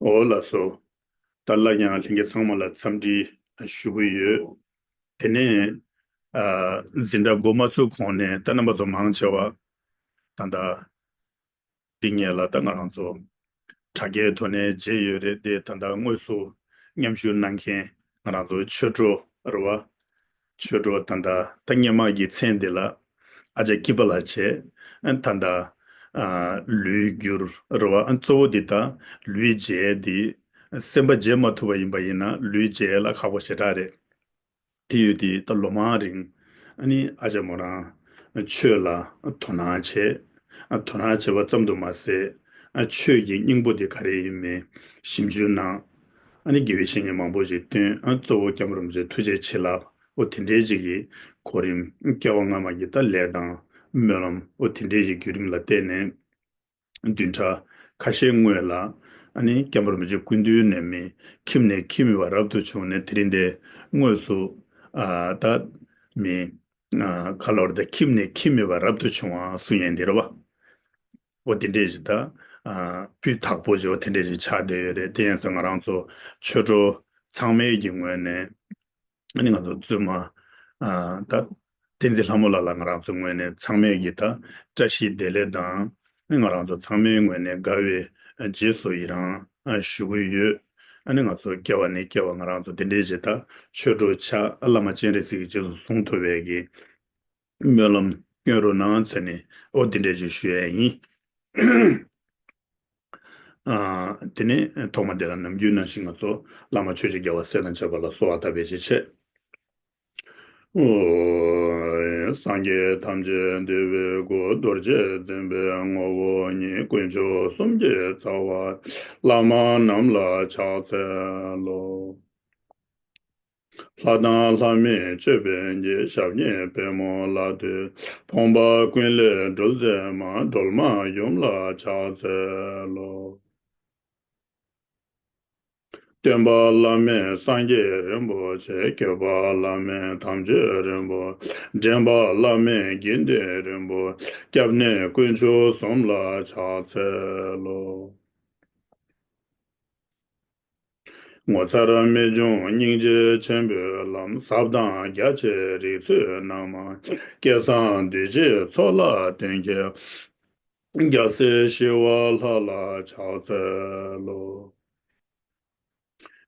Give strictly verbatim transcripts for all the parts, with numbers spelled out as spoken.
འོ་ལགས་སོ། ད་སླར་ཡང་ལྷན་རྒྱས་ཚང་མ་ལ་འཚམས་འདྲི་ཞུ་གི་ཡོད། དེ་ནས་ཨ་འཛིན་གྲྭ་འགོ་མ་ཚུགས་གོང་ནས་ད་རྣམ་པ་ཚོ་མང་ཆེ་བ་ད་ལྟ་འདི་ངེད་ལ་ད་ང་རང་ཚོ་དྲ་རྒྱའི་ཐོག་ནས་མཇལ་ཡོད་རེད་དེ། ད་ལྟ་དངོས་སུ་མཉམ་ཞུགས་གནང་མཁན་ང་རང་ཚོ་ཆོས་གྲོགས་རེད་བ། ཆོས་གྲོགས་ད་ལྟ་ད་སྔོན་མ་གི་མཚན་འདི་ལ་ཨ་ཅག་སྐྱིད་པ་ལགས་བྱས། ཨ་ད་ལྟ་ཨ་ལུས་བསྒྱུར་རེད་བ། ཨ་གཙོ་བོ་འདི་ད་ལུས་བརྗེ་འདི་སེམས་པ་བརྗེ་མ་ཐུབ་པ་ཡིན་པ་ཡིན་ན་ལུས་བརྗེ་ལ་ཁག་པོ་ཞེ་དྲག་རེད། དེ་ཡོད་དེ་ད་ལོ་མང་རིང་ཨ་ནི་ཨ་ཅག་མོ་རང་ཆོས་ལ་དོ་སྣང་བྱས། ཨ་དོ་སྣང་བྱས་པ་ཙམ་དུ་མ་ཟད། ཨ་ཆོས་ཀྱི་སྙིང་པོ་དེ་ག་རེ་ཡིན་མིན་ཞིབ་འཇུག་གནང་། ཨ་ནི་དགེ་བའི་བཤེས་གཉེན་མང་པོ་ཞིག་བསྟེན། ཨ་གཙོ་བོ་སྐྱབས་མགོན་རིན་པོ་ཆེ་ཐུགས་རྗེ་ཆེ་ལགས། འོ་དེ་འདྲའི་ཅིག་གི་གོ་རིམ་སྐྱེ་བ་སྔ་མ་གི་ད་ལས་དང་སྨོན་ལམ་འོ་དེ་འདྲའི་ཅིག་བརྒྱུད་རིམ་ལ་བརྟེན་ནས། བདུན་ཕྲག་ཁ་ཤས་སྔོན་ལ་ཨ་ནི་སྐྱབས་མགོན་རིན་པོ་ཆེ་སྐུ་མདུན་ནས་མི་ཁྱིམ་ནས་ཁྱིམ་མེད་པ་རབ་ཏུ་བྱུང་ནས། དེ་རིང་འདི་དངོས་སུ་ཨ་ད་མི་ཨ་ག་ལོར་ད་ཁྱིམ་ནས་ཁྱིམ་མེད་པ་རབ་ཏུ་བྱུང་བ་གསུང་ཡས་འདི་རེད་བ། འོ་དེ་འདྲས་ཞིག་ད་ཨ་སྤུས་དག་པོ་ཞིག་འོ་དེ་འདྲས་ཞིག་ཆགས་བསྡད་ཡོད་རེད། དེ་ཡིན་ཙང་ང་རང་ཚོ་ཆོས་གྲོགས་ཚང་མའི་གི་ངོས་ནས། ཨ་ནི་ང་ཚོ་བཙུན་མ་ཨ་ད་བསྟན་འཛིན་ལྷ་མོ་ལགས་ལ་ང་རང་ཚོའི་ངོས་ནས་ཚང་མས་ཀྱི་ད་བཀྲ་ཤིས་བདེ་ལེགས་དང་། ཨ་ནི་ང་རང་ཚོ་ཚང་མའི་ངོས་ནས་དགའ་བའི་རྗེས་སུ་ཡི་རང་ཨ་ཞུ་གི་ཡོད། ཨ་ནི་ང་ཚོ་སྐྱེ་བ་ནས་སྐྱེ་བ་ང་རང་ཚོ་དེ་འདྲའི་ཞིག་ད་ཆོས་གྲོགས་ཆགས། ཨ་བླ་མ་སྤྱན་རས་གཟིགས་ཀྱི་རྗེས་སུ་བཟུང་ཐུབ་པའི་གི་སྨོན་ལམ་སྐྱོན་རོགས་གནང་ཟེར་ནས་འོ་དེ་འདྲའི་ཞིག་ཞུ་ཡས་ཡིན། ཨ་དེ་ནས་ཐོག་མ་དེ་ལ་ནམ་རྒྱུན་ནང་བཞིན་ང་ཚོ་བླ་མ་ཆོས་རྗེ་རྒྱལ་བ་སྲས་དང་བཅས་པ་ལ་གསོལ་བ་བཏབ་པའི་ཆེད་བྱས། ཨོ། སངས་རྒྱས་ཐམས་ཅད་འདུས་པའི་སྐུ། རྡོ་རྗེ་འཛིན་པའི་ངོ་བོ་ཉིད། དཀོན་མཆོག་གསུམ་གྱི་རྩ་བ། བླ་མ་རྣམས་ལ་ཕྱག་འཚལ་ལོ། ལྷ་དང་ལྷ་མིན་སྤྱོད་པའི་དགྱེས། ཞབས་གཉིས་པད་མོ་ལ་བཏུད། ཕོངས་པ་ཀུན་ལས་སྒྲོལ་མཛད་མ། སྒྲོལ་མ་ཡུམ་ལ་ཕྱག་འཚལ་ལོ། སྟོན་པ་བླ་མེད་སངས་རྒྱས་རིན་པོ་ཆེ། སྐྱོབ་པ་བླ་མེད་དམ་ཆོས་རིན་པོ། འདྲེན་པ་བླ་མེད་དགེ་འདུན་རིན་པོ། སྐྱབས་གནས་དཀོན་མཆོག་གསུམ་ལ་ཕྱག་འཚལ་ལོ། ངོ་མཚར་རྨད་བྱུང་སྙིང་རྗེ་ཆེན་པོའི་ལམ། ཟབ་དང་རྒྱ་ཆེའི་རིགས་ཚུལ་རྣལ་མ། སྐལ་བཟང་འདུས་བྱས་ཚོགས་ལ་བརྟེན་མཁས། རྒྱལ་སྲས་ཞི་བ་ལྷ་ལ་ཕྱག་འཚལ་ལོ།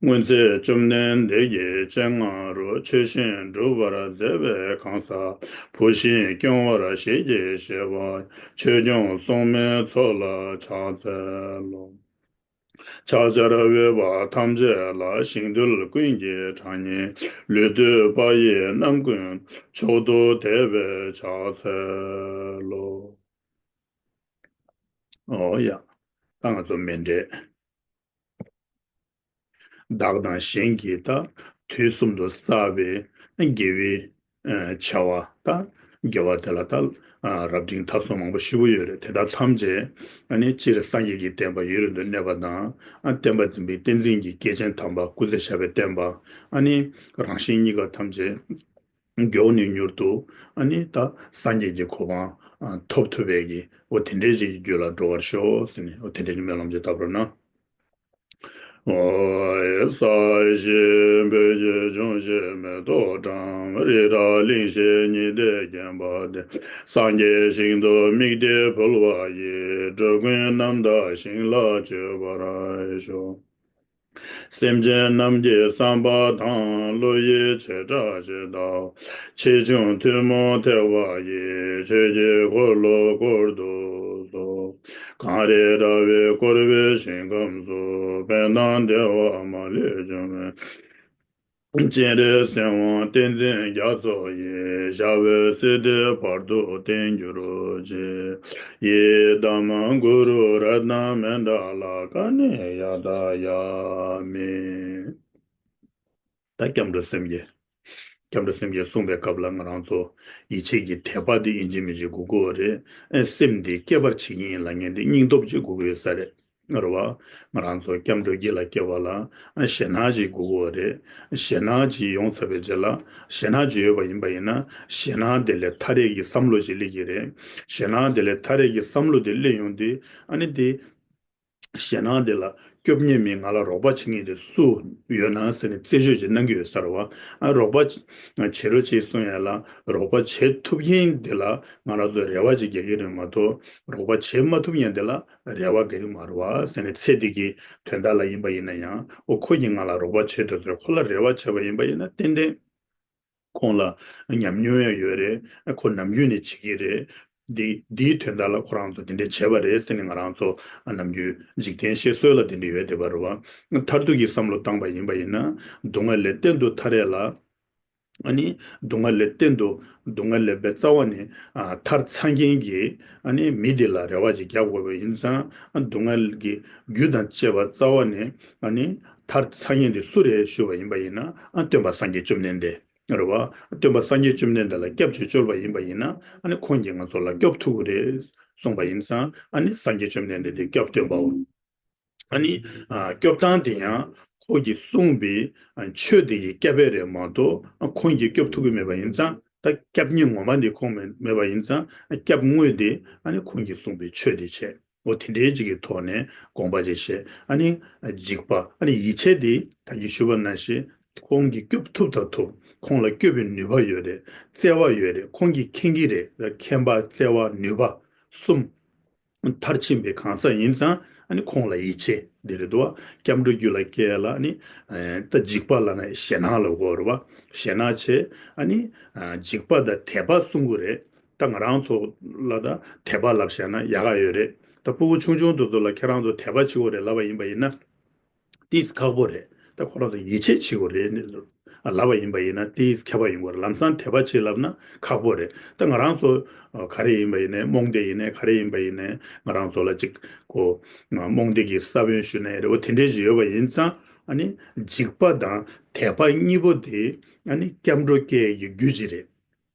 སྔོན་ཚེ་བཅོམ་ལྡན་འདས་ཀྱི་སྤྱན་སྔ་རུ། ཆོས་བཞིན་སྒྲུབ་པར་མཛད་པའི་གང་ཟག། བུ་བཞིན་སྐྱོང་བར་ཞལ་གྱིས་བཞེས་པ། ཆོས་སྐྱོང་སྲུང་མའི་ཚོགས་ལ་ཕྱག་འཚལ་ལོ། ཕྱག་བྱར་འོས་པ་ཐམས་ཅད་ལ། ཞིང་རྡུལ་ཀུན་གྱི་གྲངས་སྙེད། ལུས་བཏུད་པ་ཡི་རྣམ་ཀུན། མཆོག་ཏུ་དད་པས་ཕྱག་འཚལ་ལོ། ཨོ་ཡ། ད་ང་ཚོ་མཎྜལ། བདག་དང་གཞན་གྱི་ད་དུས་གསུམ་དུ་བསགས་པའི་དགེ་བའི་ཨ་བྱ་བ་ད་དགེ་བ་དེ་ལ་ད་ཨ་རབ་འབྲིང་ཐ་གསུམ་མང་པོ་ཞེ་པོ་ཡོད་རེད། དེ་དག་ཐམས་ཅད་ཨ་ནི་སྤྱིར་སངས་རྒྱས་ཀྱི་བསྟན་པ་ཡུན་རིང་དུ་གནས་པ་དང་། ཨ་བསྟན་པ་འཛིན་པའི་བསྟན་འཛིན་གྱི་སྐྱེས་ཆེན་དམ་པ་སྐུ་ཚེ་ཞབས་པད་བརྟན་པ། ཨ་ནི་རང་གཞན་གཉིས་ཀ་ཐམས་ཅད་མགྱོགས་ནས་མྱུར་དུ་ཨ་ནི་ད་སངས་རྒྱས་ཀྱི་གོ་འཕང་ཨ་ཐོབ་ཐུབ་པའི་གི་འོ་དེ་འདྲའི་ཅིག་གི་རྒྱུ་ལ་འགྲོ་བར་ཤོག་ཟེར་ནས་འོ་དེ་འདྲའི་ཅིག་སྨོན་ལམ་ཅིག་བཏབ་རོགས་གནང་། ཨོ་ཡེ། ས་གཞི་སྤོས་ཀྱི་འབྱུང་བཞི་མེ་ཏོག་བཀྲམ། རི་རབ་གླིང་བཞི་ཉི་ཟླས་བརྒྱན་པ་སྟེ། སངས་རྒྱས་ཞིང་དུ་དམིགས་ཏེ་འབུལ་བ་ཡིས། འགྲོ་ཀུན་རྣམ་དག་ཞིང་ལ་སྤྱོད་པར་ཤོག། སེམས་ཅན་རྣམས་ཀྱི་བསམ་པ་དང་། བློ་ཡི་བྱེ་བྲག་ཇི་ལྟ་བ། ཆེ་ཆུང་ཐུན་མོང་ཐེག་པ་ཡི། ཆོས་ཀྱི་འཁོར་ལོ་བསྐོར་དུ་གསོལ། གངས་རི་ར་བས་བསྐོར་བའི་ཞིང་ཁམས་སུ། ཕན་དང་བདེ་བ་མ་ལུས་འབྱུང་བའི། སྤྱན་རས་གཟིགས་དབང་བསྟན་འཛིན་རྒྱ་མཚོ་ཡི། ཞབས་པད་སྲིད་མཐའི་བར་དུ་བརྟན་གྱུར་ཅིག། ཡི་དམ་གུ་རུ་རཏྣ་མཎྜལ་ཀ་ནེ་ཡ་ད་ཡ་མི། ད་སྐྱབས་འགྲོ་སེམས་བསྐྱེད། སྐྱབས་འགྲོ་སེམས་བསྐྱེད་གསུངས་པའི་སྐབས་ལ་ང་རང་ཚོ་ཡིད་ཆེས་ཀྱི་དད་པ་དེ་ཡིན་གཅིག་མིན་གཅིག་དགོས་ཀྱི་ཡོད་རེད། ཨེ་སེམས་འདི་བསྐྱེད་པར་བྱེད་ཀྱི་ཡིན་ལབ་མཁན་དེ་སྙིང་སྟོབས་ཅིག་དགོས་ཀྱི་ཡོད་ས་རེད། རེད་བ། ང་རང་ཚོ་སྐྱབས་འགྲོ་དཀྱིལ་ལ་སྐྱེ་བ་ལ་ཨ་ཞེད་སྣང་ཅིག་དགོས་ཀྱི་ཡོད་རེད། ཞེད་སྣང་ཅིག་ཡོང་ཚར་བའི་རྗེས་ལ་ཞེད་སྣང་ཅིག་ཡོད་པ་ཡིན་པ་ཡིན་ན་ཞེད་སྣང་དེ་ལས་ཐར་ཡས་ཀྱི་བསམ་བློ་ཅིག་སླེབས་ཀྱི་རེད། ཞེད་སྣང་དེ་ལས་ཐར་ཡས་ཀྱི་བསམ་བློ་དེ་སླེབས་ཡོང་དུས་ཨ་ནི་དེ། ཞེད་སྣང་དེ་ལ་སྐྱོབ་མཁན་མི་ང་ལ་རོགས་པ་བྱེད་མཁན་དེ་སུ་ཡོད་ན་ཟེར་ནས་རྩད་གཅོད་ཅིག་གནང་གི་ཡོད་ས་རེད་བ། ཨ་རོགས་པ་བྱེད་རོགས་བྱེད་གསུང་ཡ་ལ་རོགས་པ་བྱེད་ཐུབ་མཁན་དེ་ལ་ང་རང་ཚོས་རེ་བ་ཅིག་རྒྱག་གི་རེད་མ་གཏོགས། རོགས་པ་བྱེད་མ་ཐུབ་མཁན་དེ་ལ་རེ་བ་རྒྱག་གི་མ་རེད་བ་ཟེར་ནས། ཚེ་འདི་གི་དོན་དག་ལ་ཡིན་པ་ཡིན་ན་ཡང་། ཨོ་ཁོ་གིས་ང་ལ་རོགས་པ་བྱེད་འདོད་ཟེར། ཁོ་ལ་རེ་བ་བྱས་པ་ཡིན་པ་ཡིན་ན་ཏན་ཏན་ཁོང་ལ་ཉམས་མྱོང་ཡང་ཡོད་རེད། ཁོ་ནམ་རྒྱུན་ནས་བྱེད་ཀྱི་རེད། འདི་འདིའི་དོན་དག་ལ་ཁོ་རང་ཚོ་དེ་འདྲས་བྱས་པ་རེད་ཟེར་ནས། ང་རང་ཚོ་ནམ་རྒྱུན་འཇིག་རྟེན་བཤད་སྲོལ་ལ་དེ་འདྲས་ཡོད་བསྡད་པ་རེད་བ། མཐར་ཐུག་གི་བསམ་བློ་བཏང་པ་ཡིན་པ་ཡིན་ན། སྡུག་བསྔལ་ལས་གཏན་དུ་ཐར་ཡ་ལ། ཨ་ནི་སྡུག་བསྔལ་ལས་གཏན་དུ། སྡུག་བསྔལ་ལས་པའི་རྩ་བ་ནས་ཨ་ཐར་ཚར་མཁན་གྱི་ཨ་ནི་མི་དེ་ལ་རེ་བ་ཅིག་རྒྱག་དགོས་པ་ཡིན་ཙང་། ཨ་སྡུག་བསྔལ་གྱི་རྒྱུ་དང་བཅས་པ་རྩ་བ་ནས་ཨ་ནི་ཐར་ཚར་མཁན་དེ་སུ་རེད་ཞུས་པ་ཡིན་པ་ཡིན་ན། ཨ་སྟོན་པ་སངས་རྒྱས་བཅོམ་ལྡན་འདས་རེད་བ། སྟོན་པ་སངས་རྒྱས་བཅོམ་ལྡན་འདས་ལ་སྐྱབས་ཅིག་བཅོལ་བ་ཡིན་པ་ཡིན་ན། ཨ་ནི་ཁོང་གིས་ང་ཚོ་ལ་སྐྱོབ་ཐུབ་ཀྱི་རེད་གསུངས་པ་ཡིན་ཙང་། ཨ་ནི་སངས་རྒྱས་བཅོམ་ལྡན་འདས་དེ་སྐྱབས་སྟོན་པའོ། ཨ་ནི་ཨ་སྐྱོབ་སྟངས་དེ་ཡང་ཁོང་གིས་གསུངས་པའི་ཨ་ཆོས་དེ་ཡིས་སྐྱོབ་པ་རེད་མ་གཏོགས། ཨ་ཁོང་གིས་སྐྱོབ་ཐུབ་ཀྱི་མེད་པ་ཡིན་ཙང་། ད་སྐྱོབ་མཁན་ངོ་མ་དེ་ཁོང་མེད་མེད་པ་ཡིན་ཙང་། ཨ་སྐྱོབ་དངོས་དེ་ཨ་ནི་ཁོང་གིས་གསུངས་པའི་ཆོས་དེ་བྱས། འོ་དེ་འདྲའི་ཅིག་གི་ཐོག་ནས་དགོངས་པ་ཅིག་བཞེས། ཨ་ནི་འཇིགས་པ། ཨ་ནི་ཡིད་ཆེས་དེ་ད་གིན་ཞུས་པ་ནང་བཞིན་ཁོང་གིས་སྐྱོབ་ཐུབ་དང་ཐུབ། ཁོང་ལ་སྐྱོབ་པའི་ནུས་པ་ཡོད་རེད། བརྩེ་བ་ཡོད་རེད། ཁོང་གིས་མཁྱེན་གྱི་རེད། མཁྱེན་པ་བརྩེ་བ་ནུས་པ་གསུམ་མཐར་ཕྱིན་པའི་གང་ཟག་ཡིན་ཙང་། ཨ་ནི་ཁོང་ལ་ཡིད་ཆེས་འདི་རེད་འདུག་བ། སྐྱབས་འགྲོ་རྒྱུད་ལ་སྐྱེ་ཡ་ལ་ཨ་ནི་ད་འཇིགས་པ་ལབ་ན་ཞེད་སྣང་ལ་གོ་རེད་བ། ཞེད་སྣང་བྱས། ཨ་ནི་འཇིགས་པ་དང་དད་པ་གསུང་གི་རེད། ད་ང་རང་ཚོ་ལ་ད་དད་པ་ལབ་བཤད་ན་ཡག་ག་ཡོད་རེད། ད་སྤུ་གུ་ཆུང་ཆུང་དེ་ཚོ་ལ་ཁྱེད་རང་ཚོ་དད་པ་བྱེད་དགོས་རེད་ལབ་པ་ཡིན་པ་ཡིན་ན། དེ་ཁག་པོ་རེད། ད་ཁོ་རང་ཚོ་ཡིད་ཆེས་བྱེད་དགོས་རེད། ལབ་པ་ཡིན་པ་ཡིན་ན་དེ་ཁྱད་པར་ཡོང་གི་རེད། ལམ་སང་དད་པ་བྱེད་ལབ་ན་ཁག་པོ་རེད། ད་ང་རང་ཚོ་ག་རེ་ཡིན་པ་ཡིན་ནའི། རྨོངས་དད་ཡིན་ནའི་ག་རེ་ཡིན་པ་ཡིན་ནའི། ང་རང་ཚོ་ལ་ཅིག་གོ་རྨོངས་དད་ཀྱི་ས་བོན་ཞུ་ནའི་རེད་བ། དེ་འདྲའི་ཞིག་ཡོད་པ་ཡིན་ཙང་། ཨ་ནི་འཇིགས་པ་དང་དད་པ་གཉིས་པོ་དེ་ཨ་ནི་སྐྱབས་འགྲོ་སྐྱེ་ཡི་རྒྱུ་ཅིག་རེད།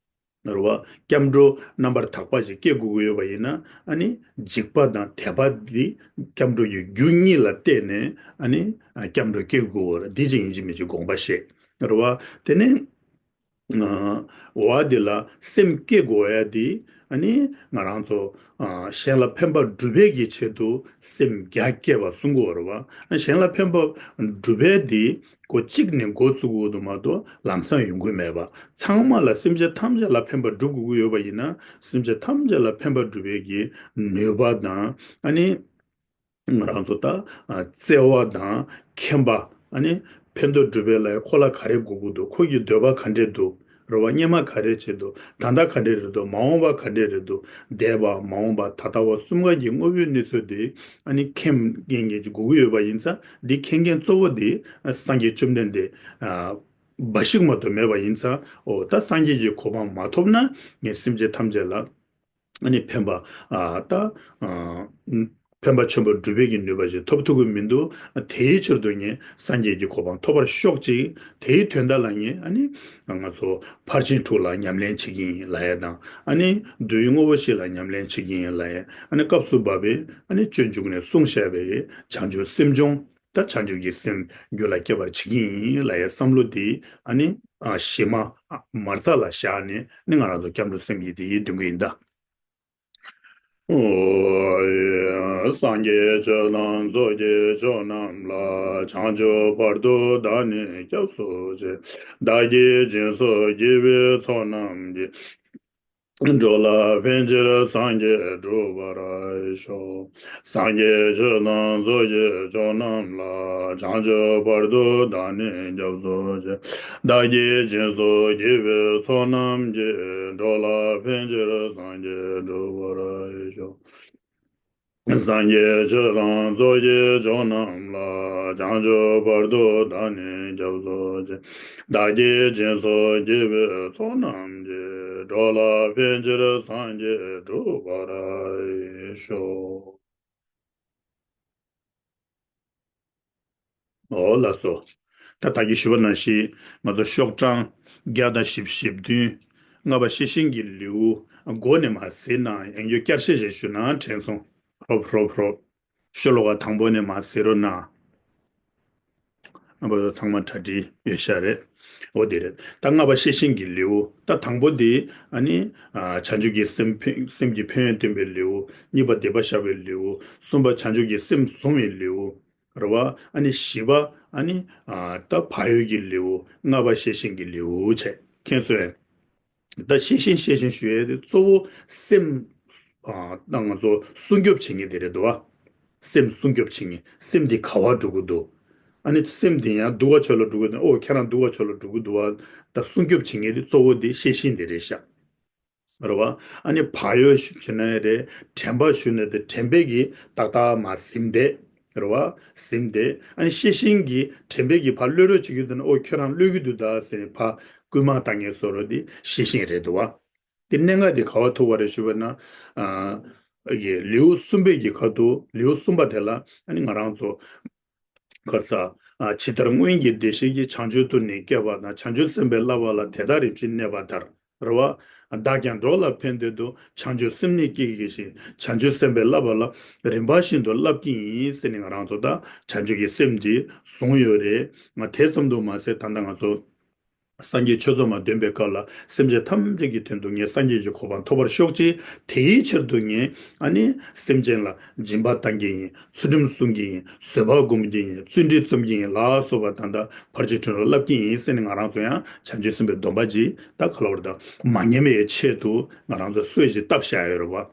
རེད་བ། སྐྱབས་འགྲོ་རྣམ་པར་དག་པ་ཞིག་སྐྱེ་དགོས་ཀྱི་ཡོད་པ་ཡིན་ན། ཨ་ནི་འཇིགས་པ་དང་དད་པ་འདི་སྐྱབས་འགྲོ་གི་རྒྱུ་གཉིས་ལ་བརྟེན་ནས་ཨ་ནི་སྐྱབས་འགྲོ་སྐྱེ་དགོས་པ་རེད། འདི་ཅིག་ཡིན་གཅིག་མིན་གཅིག་དགོངས་པ་བཞེས། རེད་བ། དེ་ནས་འོ་འདི་ལ་སེམས་བསྐྱེད་དགོས་ཡ་འདི། ཨ་ནི་ང་རང་ཚོ་གཞན་ལ་ཕན་པ་སྒྲུབ་པའི་གི་ཆེད་དུ་སེམས་བརྒྱ་བསྐྱེད་པ་གསུང་གི་ཡོད་རེད་བ། གཞན་ལ་ཕན་པ་སྒྲུབ་པའི་འདི་ཁོ་གཅིག་ནས་འགོ་བཙུགས་དགོས་འདུག་མ་གཏོགས་ལམ་སང་ཡོང་གི་མེད་པ། ཚང་མ་ལ་སེམས་ཅན་ཐམས་ཅད་ལ་ཕན་པ་སྒྲུབ་དགོས་ཀྱི་ཡོད་པ་ཡིན་ན། སེམས་ཅན་ཐམས་ཅད་ལ་ཕན་པ་སྒྲུབ་པའི་གི་ནུས་པ་དང་། ཨ་ནི་ང་རང་ཚོ་ད་ཨ་བརྩེ་བ་དང་མཁྱེན་པ། ཨ་ནི་ཕན་ཐོགས་སྒྲུབ་པའི་ལ་ཁོ་ལ་ག་རེ་དགོས་ཀྱི་འདུག་ཁོ་གི་འདོད་པ་ག་འདྲས་འདུག་རེད་བ། སྔོན་མ་ག་རེ་བྱས་འདུག་ད་ལྟ་ག་འདྲས་རེད་འདུག་མ་འོངས་པ་ག་འདྲས་རེད་འདུག་འདས་པ་མ་འོངས་པ་ད་ལྟ་བ་གསུམ་ཀ་གི་དངོས་པོའི་གནས་ཚུལ་དེ་ཨ་ནི་མཁྱེན་མཁན་གྱི་དགོས་ཀྱི་ཡོད་པ་ཡིན་ཙང་། འདི་མཁྱེན་མཁན་གཙོ་བོ་དེ་སངས་རྒྱས་བཅོམ་ལྡན་འདས་འབའ་ཞིག་མ་གཏོགས་མེད་པ་ཡིན་ཙང་། འོ་ད་སངས་རྒྱས་ཀྱི་གོ་འཕང་མ་ཐོབ་ན་ངས་སེམས་ཅན་ཐམས་ཅད་ལ་ཨ་ནི་ཕན་པ་ཨ་ད་ཨ་ཕན་པ་ཆེན་པོ་སྒྲུབ་པའི་གི་ནུས་པ་ཞིག་ཐོབ་ཐུབ་ཀྱི་མི་འདུག་དེའི་ཕྱིར་དུ་ངས་སངས་རྒྱས་ཀྱི་གོ་འཕང་ཐོབ་པར་ཤོག་ཅིག་དེའི་དོན་དག་ལ་ངས་ཨ་ནི་ང་ཚོ་ཕར་ཕྱིན་དྲུག་ལ་ཉམས་ལེན་བྱེད་ཀྱི་ཡིན་ལབ་ཡ་དང་། ཨ་ནི་དུས་ཡུན་དངོས་པོ་བཞི་ལ་ཉམས་ལེན་བྱེད་ཀྱི་ཡིན་ལབ་ཡ། ཨ་ནི་སྐབས་སུ་བབ་པའི་ཨ་ནི་སྤྱོད་འཇུག་ནས་གསུངས་བཞག་པའི་བྱང་ཆུབ་སེམས་སྦྱོང་། ད་བྱང་ཆུབ་ཀྱི་སེམས་རྒྱུད་ལ་སྐྱེ་བར་བྱེད་ཀྱི་ཡིན་ལབ་ཡ་བསམ་བློ་དེ་ཨ་ནི་ཨ་གཞི་མ་ཨ་མ་རྩ་ལ་བཞག་ནས་ནི་ང་རང་ཚོ་སྐྱབས་འགྲོ་སེམས་བསྐྱེད་དེ་འདོན་གྱི་ཡིན་ད། ཨོ། སངས་རྒྱས་ཆོས་དང་ཚོགས་ཀྱི་མཆོག་རྣམས་ལ། བྱང་ཆུབ་བར་དུ་བདག་ནི་སྐྱབས་སུ་མཆི། བདག་གིས་སྦྱིན་སོགས་བགྱིས་པའི་ཚོགས་རྣམས་ཀྱིས། འགྲོ་ལ་ཕན་ཕྱིར་སངས་རྒྱས་འགྲུབ་པར་ཤོག་སངས་རྒྱས་ཆོས་དང་ཚོགས་ཀྱི་མཆོག་རྣམས་ལ། བྱང་ཆུབ་བར་དུ་བདག་ནི་སྐྱབས་སུ་མཆི། བདག་གིས་སྦྱིན་སོགས་བགྱིས་པའི་ཚོགས་རྣམས་ཀྱིས། འགྲོ་ལ་ཕན་ཕྱིར་སངས་རྒྱས་འགྲུབ་པར་ཤོག་སངས་རྒྱས་ཆོས་དང་ཚོགས་ཀྱི་མཆོག་རྣམས་ལ། བྱང་ཆུབ་བར་དུ་བདག་ནི་སྐྱབས་སུ་མཆི། བདག་གིས་སྦྱིན་སོགས་བགྱིས་པའི་ཚོགས་རྣམས་ཀྱིས། འགྲོ་ལ་ཕན་ཕྱིར་སངས་རྒྱས་འགྲུབ་པར་ཤོག་འོ་ལགས་སོ། ད་ད་གིན་ཞུས་པ་ནང་བཞིན་ང་ཚོ་ཤོག་གྲངས་བརྒྱ་དང་བཞི་བཅུ་ཞེ་བདུན། ལྔ་པ་ཤེས་བཞིན་གྱི་ལེའུ་མགོ་ནས་མར་གཟིགས་ན་ཡང་རྒྱུ་བསྐྱར་བཤད་ཞིག་ཞུ་ན་དྲན་སོང་། ཧྲོབ་ཧྲོབ་ཧྲོབ། ཤོ་ལོ་ཀ་དང་པོ་ནས་མར་གཟིགས་རོགས་གནང་། རྣམ་པ་ཚོ་ཚང་མ་གྲ་སྒྲིག་ཡོད་ཤག་རེད། འོ་དེ་རེད། ད་ལྔ་པ་ཤེས་བཞིན་གྱི་ལེའུ། ད་དང་པོ་དེ་ཨ་ནི་ཨ་བྱང་ཆུབ་ཀྱི་སེམས་ཕན་སེམས་ཀྱི་ཕན་ཡོན་སྟོན་པའི་ལེའུ། གཉིས་པ་སྡིག་པ་བཤགས་པའི་ལེའུ། གསུམ་པ་བྱང་ཆུབ་ཀྱི་སེམས་བཟུང་བའི་ལེའུ། རེད་བ། ཨ་ནི་བཞི་པ་ཨ་ནི་ཨ་ད་བག་ཡོད་ཀྱི་ལེའུ། ལྔ་པ་ཤེས་བཞིན་གྱི་ལེའུ་བྱས། མཁྱེན་སོང་ངས། ད་ཤེས་བཞིན་ཤེས་བཞིན་ཞུ་ཡས་དེ་གཙོ་བོ་སེམས། ཨ་ད་ང་ཚོ་སྲུང་སྐྱོབ་བྱེད་མཁན་དེ་རེད་འདུག་བ། སེམས་སྲུང་སྐྱོབ་བྱེད་མཁན། སེམས་འདི་ག་བར་འགྲོ་གི་འདུག་ཨ་ནི་སེམས་འདི་ཡང་སྡུག་པ་ཕྱོགས་ལ་འགྲོ་གི་འདུག་ཨོ་ཁྱེད་རང་སྡུག་པ་ཕྱོགས་ལ་འགྲོ་གི་འདུག་བ། ད་སྲུང་སྐྱོབ་བྱེད་མཁན་དེ་གཙོ་བོ་དེ་ཤེས་བཞིན་དེ་རེད་ཤག་རེད་བ། ཨ་ནི་བག་ཡོད་ཞུ་ན་ཡང་རེད། དྲན་པ་ཞུ་ན་དེ་དྲན་པས་ཀྱིས་ཏག་ཏག་མར་ཟིན་བསྡད། རེད་བ། ཟིན་བསྡད། ཨ་ནི་ཤེས་བཞིན་གྱིས་དྲན་པས་ཀྱིས་ཕར་གློད་རོགས་བྱེད་ཀྱི་འདུག་ན། ཨོ་ཁྱོད་རང་གློད་ཀྱི་འདུག་ད་ཟེར་ནས་ཕར་སྐུལ་མ་བཏང་མཁན་བཟོ་འདྲ་དེ་ཤེས་བཞིན་རེད་འདུག་བ། དེ་གནད་འགག་དེ་ག་བར་ཐུག་པ་རེད་ཞུས་པ་ན། ཨ་ཡེ་ལེའུ་གསུམ་པའི་གི་ཁ་ཐུག་ལེའུ་གསུམ་པ་དེ་ལ་ཨ་ནི་ང་རང་ཚོ་ག་རེ་ཟ། ཨ་ཇི་ལྟར་སྔོན་གྱི་བདེ་གཤེགས་ཀྱིས། བྱང་ཆུབ་ཏུ་ནི་བསྐྱེད་པ་དང་། བྱང་ཆུབ་སེམས་དཔའི་བསླབ་པ་ལ། དེ་དག་རིམ་བཞིན་གནས་པ་ལྟར། རེད་བ། བདག་ཀྱང་འགྲོ་ལ་ཕན་འདོད་དུ། བྱང་ཆུབ་སེམས་ནི་བསྐྱེད་བགྱི་ཞིང་། བྱང་ཆུབ་སེམས་དཔའི་བསླབ་པ་ལ། རིམ་པ་བཞིན་དུ་བསླབ་ཀྱི་ཡིན་ཟེར་ནས་ང་རང་ཚོ་ད་བྱང་ཆུབ་ཀྱི་སེམས་ཀྱིས་བཟུང་ཡོད་རེད། ང་དེ་ཙམ་དུ་མ་ཟད་ད་ལྟ་ང་ཚོ་སངས་རྒྱས་ཆོས་ཚོགས་མ་འདོན་པའི་སྐབས་ལ་སེམས་ཅན་ཐམས་ཅད་ཀྱི་དོན་དུ་ངས་སངས་རྒྱས་ཀྱི་གོ་འཕང་ཐོབ་པར་ཤོག་ཅིག་དེའི་ཕྱིར་དུ་ངས་ཨ་ནི་སེམས་ཅན་ལ་སྦྱིན་པ་བཏང་གི་ཡིན། ཚུལ་ཁྲིམས་སྲུང་གི་ཡིན། བཟོད་པ་སྒོམ་གྱི་ཡིན། བརྩོན་འགྲུས་རྩོམ་གྱི་ཡིན་ལ་སོགས་པ་ད་ལྟ་ཕར་ཕྱིན་དྲུག་ལ་བསླབ་ཀྱི་ཡིན་ཟེར་ནས་ང་རང་ཚོ་ཡང་བྱང་ཆུབ་སེམས་དཔའི་སྡོམ་པ་ཅིག་ད་ག་ལ་བར་དུ་མ་ཉམས་པའི་ཆེད་དུ་ང་རང་ཚོ་སྲོལ་ཞིག་བཏབ་བཞག་ཡོད་རེད་བ།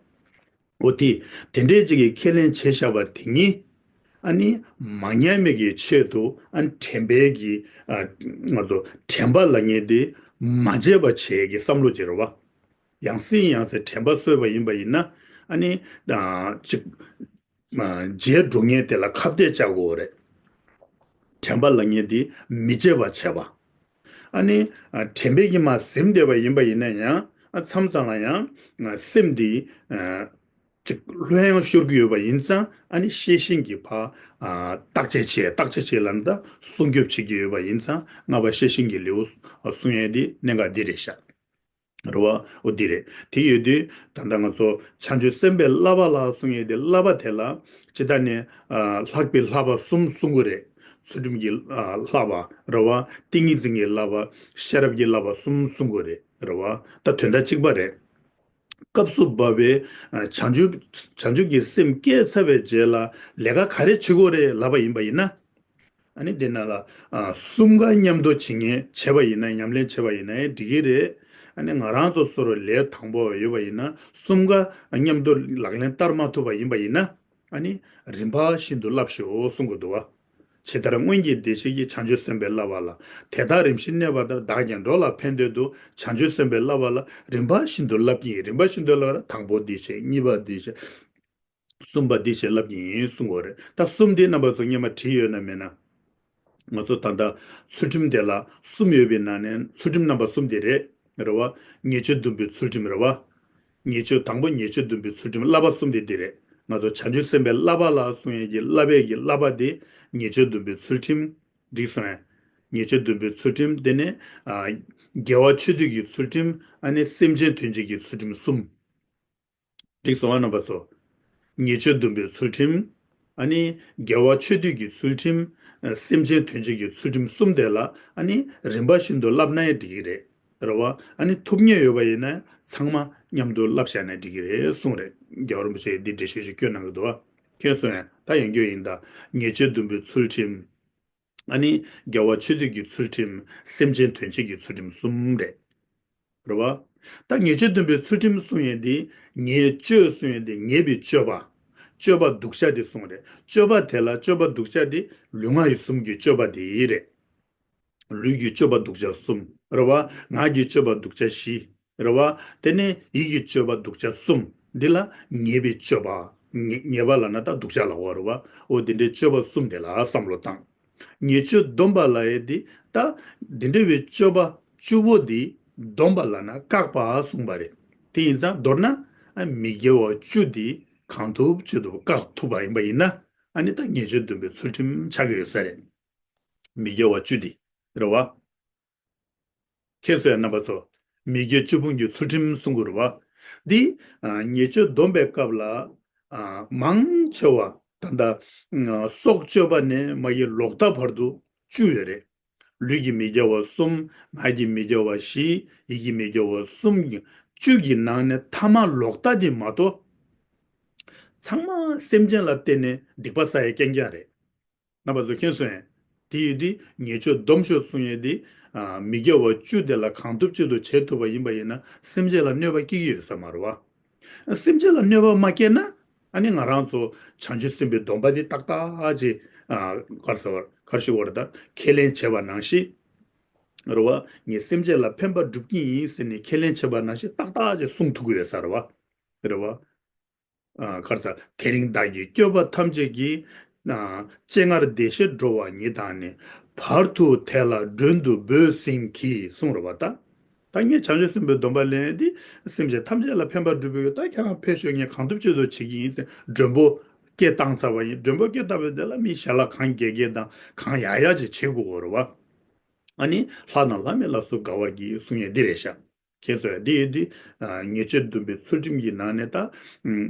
འོ་དེ་དེ་འདྲའི་ཅིག་གི་ཁས་ལེན་བྱས་བཞག་པ་དེ་ཉིད་ཨ་ནི་མ་ཉམས་པའི་གི་ཆེད་དུ་ཨ་ནི་དྲན་པའི་གི་ཨ་ང་ཚོ་དྲན་པ་ལབ་མཁན་དེ་མ་བརྗེད་པ་བྱེད་ཀྱི་བསམ་བློ་ཅིག་རེད་བ། ཡང་སེ་ཡང་སེ་དྲན་པ་གསོས་པ་ཡིན་པ་ཡིན་ན་ཨ་ནི་ཨ་ཅིག་མ་བརྗེད་འགྲོ་མཁན་དེ་ལ་ཁ་གཏད་བཅག་དགོས་རེད། དྲན་པ་ལབ་མཁན་དེ་མི་བརྗེད་པ་བྱས་པ། ཨ་ནི་ཨ་དྲན་པས་ཀྱིས་མར་ཟིན་བསྡད་པ་ཡིན་པ་ཡིན་ན་ཡང་ཨ་མཚམས་མཚམས་ལ་ཡང་ཨ་སེམས་འདི་ཨ་ཅིག་ལྷོད་ཡངས་ཤོར་གྱི་ཡོད་པ་ཡིན་ཙང་ཨ་ནི་ཤེས་བཞིན་གྱིས་ཕར་ཨ་བརྟག་དཔྱད་བྱེད། བརྟག་དཔྱད་བྱེད་ལབ་ན་ད་སྲུང་སྐྱོབ་བྱེད་ཀྱི་ཡོད་པ་ཡིན་ཙང་ལྔ་པ་ཤེས་བཞིན་གྱི་ལེའུ་གསུང་ཡས་འདི་གནད་འགག་འདི་རེད་ཤག་རེད་བ། འོ་འདི་རེད། དེ་ཡོད་དུས་ད་ལྟ་ང་ཚོ་བྱང་ཆུབ་སེམས་དཔའི་བསླབ་པ་ལ་གསུང་ཡས་དེ་བསླབ་པ་དེ་ལ་ཇི་ལྟར་ནས་ཨ་ལྷག་པའི་བསླབ་པ་གསུམ་གསུང་གི་རེད། ཚུལ་ཁྲིམས་ཀྱི་ཨ་བསླབ་པ་རེད་བ། ཏིང་ངེ་འཛིན་གྱི་བསླབ་པ། ཤེས་རབ་ཀྱི་བསླབ་པ་གསུམ་གསུང་གི་རེད། རེད་བ། ད་དོན་དག་གཅིག་པ་རེད། སྐབས་སུ་བབ་པའི་ཨ་བྱང་ཆུབ་བྱང་ཆུབ་ཀྱི་སེམས་སྐྱེས་ཚར་བའི་རྗེས་ལ་ལས་ཀ་ག་རེ་བྱེད་དགོས་རེད་ལབ་པ་ཡིན་པ་ཡིན་ན། ཨ་ནི་དེ་ནང་ལ་ཨ་གསུམ་ཀ་མཉམ་དུ་བྱེད་མཁན་བྱས་པ་ཡིན་ན་ཉམས་ལེན་བྱས་པ་ཡིན་ན་ཡང་འགྲིག་གི་རེད། ཨ་ནི་ང་རང་ཚོ་སོ་སོར་ལས་དང་པོ་ཡོད་པ་ཡིན་ན་གསུམ་ཀ་མཉམ་དུ་ལག་ལེན་བསྟར་མ་ཐུབ་པ་ཡིན་པ་ཡིན་ན་ཨ་ནི་རིམ་པ་བཞིན་དུ་བསླབ་ཤོག་གསུང་གི་འདུག་བ། ཇི་ལྟར་སྔོན་གྱི་བདེ་གཤེགས་ཀྱིས། བྱང་ཆུབ་སེམས་དཔའི་བསླབ་པ་ལ། དེ་དག་རིམ་བཞིན་གནས་པ་ལྟར། བདག་ཀྱང་འགྲོ་ལ་ཕན་འདོད་དུ། བྱང་ཆུབ་སེམས་དཔའི་བསླབ་པ་ལ། རིམ་པ་བཞིན་དུ་བསླབ་ཀྱི་ཡིན། རིམ་པ་བཞིན་དུ་བསླབ་པ་ལ་དང་པོ་འདི་བྱས། གཉིས་པ་འདི་བྱས། གསུམ་པ་འདི་བྱས་བསླབ་ཀྱི་ཡིན་གསུང་གི་ཡོད་རེད། ད་གསུམ་འདི་རྣམ་པ་ཚོ་སྔོན་མ་བྲིས་ཡོད་ན་མེད་ན། ང་ཚོ་ད་ལྟ་ཚུལ་ཁྲིམས་དེ་ལ་གསུམ་ཡོད་པའི་ནང་ནས་ཚུལ་ཁྲིམས་རྣམ་པ་གསུམ་དེ་རེད། རེད་བ། ཉེས་སྤྱོད་སྡོམ་པའི་ཚུལ་ཁྲིམས་རེད་བ། ཉེས་སྤྱོད་དང་པོ་ཉེས་སྤྱོད་སྡོམ་པའི་ཚུལ་ཁྲིམས། བསླབ་པ་གསུམ་དེ་འདི་རེད། ང་ཚོ་བྱང་ཆུབ་སེམས་དཔའི་བསླབ་པ་ལ་གསུང་ཡས་ཀྱི་བསླབ་པའི་གི་བསླབ་པ་དེ་ཉེས་སྤྱོད་སྡོམ་པའི་ཚུལ་ཁྲིམས། འགྲིག་སོང་ངས། ཉེས་སྤྱོད་སྡོམ་པའི་ཚུལ་ཁྲིམས། དེ་ནས་ཨ་དགེ་བ་ཆོས་སྡུད་ཀྱི་ཚུལ་ཁྲིམས། ཨ་ནི་སེམས་ཅན་དོན་བྱེད་ཀྱི་ཚུལ་ཁྲིམས་གསུམ། འགྲིག་སོང་བ་རྣམ་པ་ཚོ། ཉེས་སྤྱོད་སྡོམ་པའི་ཚུལ་ཁྲིམས། ཨ་ནི་དགེ་བ་ཆོས་སྡུད་ཀྱི་ཚུལ་ཁྲིམས། ཨ་སེམས་ཅན་དོན་བྱེད་ཀྱི་ཚུལ་ཁྲིམས་གསུམ་དེ་ལ་ཨ་ནི་རིམ་པ་བཞིན་དུ་བསླབ་ན་ཡང་འགྲིག་གི་རེད། རེད་བ། ཨ་ནི་ཐུབ་མཁན་ཡོད་པ་ཡིན་ན་ཚང་མ་མཉམ་དུ་བསླབ་བཞག་ན་འགྲིག་གི་རེད་གསུངས་རེད། རྒྱལ་བ་རིན་པོ་ཆེས་འདི་འགྲེལ་བཤད་ཞིག་བསྐྱོན་གནང་གི་འདུག་བ། མཁྱེན་སོང་ངས། ད་ཡང་བསྐྱར་ཡིན་ད། ཉེས་སྤྱོད་སྡོམ་པའི་ཚུལ་ཁྲིམས། ཨ་ནི་དགེ་བ་ཆོས་སྡུད་ཀྱི་ཚུལ་ཁྲིམས། སེམས་ཅན་དོན་བྱེད་ཀྱི་ཚུལ་ཁྲིམས་གསུམ་རེད། རེད་བ། ད་ཉེས་སྤྱོད་སྡོམ་པའི་ཚུལ་ཁྲིམས་གསུང་ཡས་འདི་ཉེས་སྤྱོད་གསུང་ཡས་འདི་ཉེས་པའི་སྤྱོད་པ། སྤྱོད་པ་སྡུག་ཅག་འདི་གསུང་རེད། སྤྱོད་པ་དེ་ལ་སྤྱོད་པ་སྡུག་ཅག་འདི་ལུས་ངག་ཡིད་གསུམ་གྱི་སྤྱོད་པ་འདི་རེད། ལུས་ཀྱི་སྤྱོད་པ་སྡུག་ཅག་གསུམ། རེད་བ། ངག་གི་སྤྱོད་པ་སྡུག་ཅག་བཞི། རེད་བ། དེ་ནས་ཡིད་ཀྱི་སྤྱོད་པ་སྡུག་ཅག་གསུམ། འདི་ལ་ཉེས་པའི་སྤྱོད་པ། ཉེས་ཉེས་པ་ལབ་ན་ད་སྡུག་ཅག་ལབ་དགོས་རེད་བ། འོ་དེ་འདྲའི་སྤྱོད་པ་གསུམ་དེ་ལ་བསམ་བློ་བཏང་། ཉེས་སྤྱོད་སྡོམ་པ་ལབ་ཡས་འདི་ད་འདི་འདྲ་བའི་སྤྱོད་པ་བཅུ་པོ་འདི་སྡོམ་པ་ལབ་ན་བཀག་པ་གསུངས་པ་རེད། དེ་ཡིན་ཙང་མདོར་ན་ཨ་མི་དགེ་བ་བཅུ་འདི་གང་ཐུབ་ཅི་ཐུབ་བཀག་ཐུབ་པ་ཡིན་པ་ཡིན་ན་ཨ་ནི་ད་ཉེས་སྤྱོད་སྡོམ་པའི་ཚུལ་ཁྲིམས་ཆགས་ཀྱི་ཡོད་ས་རེད། མི་དགེ་བ་བཅུ་འདི། རེད་བ། མཁྱེན་སོང་ངས་རྣམ་པ་ཚོ། མི་དགེ་བཅུ་སྤོང་གི་ཚུལ་ཁྲིམས་གསུང་གི་རེད་བ། འདི་ཨ་ཉེས་སྤྱོད་སྡོམ་པའི་སྐབས་ལ་ཨ་མང་ཆེ་བ་ད་ལྟ་ཨ་སྲོག་གཅོད་པ་ནས་མ་གི་ལོག་ལྟ་བར་དུ་ བཅུ་ཡོད་རེད། ལུས་ཀྱི་མི་དགེ་བ་གསུམ། ངག་གི་མི་དགེ་བ་བཞི། ཡིད་ཀྱི་མི་དགེ་བ་གསུམ། བཅུ་གི་ནང་ནས་ཐ་མ་ལོག་ལྟ་དེ་མ་གཏོགས། ཚང་མ་སེམས་ཅན་ལ་བརྟེན་ནས་སྡིག་པ་བསགས་ཡ་རྐྱང་རྐྱང་རེད། རྣམ་པ་ཚོ་མཁྱེན་སོང་ངས། དེ་ཡོད་དུས་ཉེས་སྤྱོད་སྡོམ་ཤོག་གསུང་ཡས་དེ། ཨ། མི་དགེ་བ་བཅུ་དེ་ལ་གང་ཐུབ་ཅི་ཐུབ་བྱེད་ཐུབ་པ་ཡིན་པ་ཡིན་ན་སེམས་ཅན་ལ་གནོད་པ་སྐྱེལ་གྱི་ཡོད་ས་མ་རེད་བ། སེམས་ཅན་ལ་གནོད་པ་མ་སྐྱེལ་ན། ཨ་ནི་ང་རང་ཚོ་བྱང་ཆུབ་སེམས་དཔའི་སྡོམ་པ་དེ་ཏག་ཏག་ཅིག་ཨ། ག་རེ་ཟེར་བ། ག་རེ་ཞུ་དགོས་རེད་ད། ཁས་ལེན་བྱས་པ་ནང་བཞིན། རེད་བ། ངས་སེམས་ཅན་ལ་ཕན་པ་སྒྲུབ་ཀྱི་ཡིན་ཟེར་ནས་ཁས་ལེན་བྱས་པ་ནང་བཞིན་ཏག་ཏག་ཅིག་གསུང་ཐུབ་ཀྱི་ཡོད་ས་རེད་བ། རེད་བ། ཨ། ག་རེ་ཟེར། དེ་རིང་བདག་གིས་སྐྱོབ་པ་ཐམས་ཅད་ཀྱི། ཨ། སྤྱན་སྔར་བདེ་གཤེགས་འགྲོ་བ་ཉིད་དང་ནི། བར་དུ་དེ་ལ་མགྲོན་དུ་བོས་ཟིན་གྱིས། གསུངས་རེད་བ་ད། ད་ངས་བྱང་ཆུབ་སེམས་དཔའི་སྡོམ་པ་ལེན་ཡས་དེ། སེམས་ཅན་ཐམས་ཅད་ལ་ཕན་པ་སྒྲུབ་པའི་ཡོད། ད་ཁྱེད་རང་ཕེབས་ཤོག་ངས་གང་ཐུབ་ཅི་ཐུབ་བྱེད་ཀྱི་ཡིན་ཟེར་མགྲོན་པོ་སྐད་བཏང་ཚར་བ་ཡིན། མགྲོན་པོ་སྐད་བཏང་བའི་དེ་ལ་མི་ཞལ་ལག་གང་རྒྱག་རྒྱག་དང་གང་ཡག་ཡག་ཅིག་བྱེད་དགོས་རེད་བ། ཨ་ནི་ལྷ་དང་ལྷ་མིན་ལ་སོགས་དགའ་བར་གྱིས་གསུང་ཡས་འདི་རེད་ཤག་མཁྱེན་སོང་ངས། འདི་ཡོད་དུས། ཨ། ཉེས་སྤྱོད་སྡོམ་པའི་ཚུལ་ཁྲིམས་ཀྱི་ནང་ནས་ད།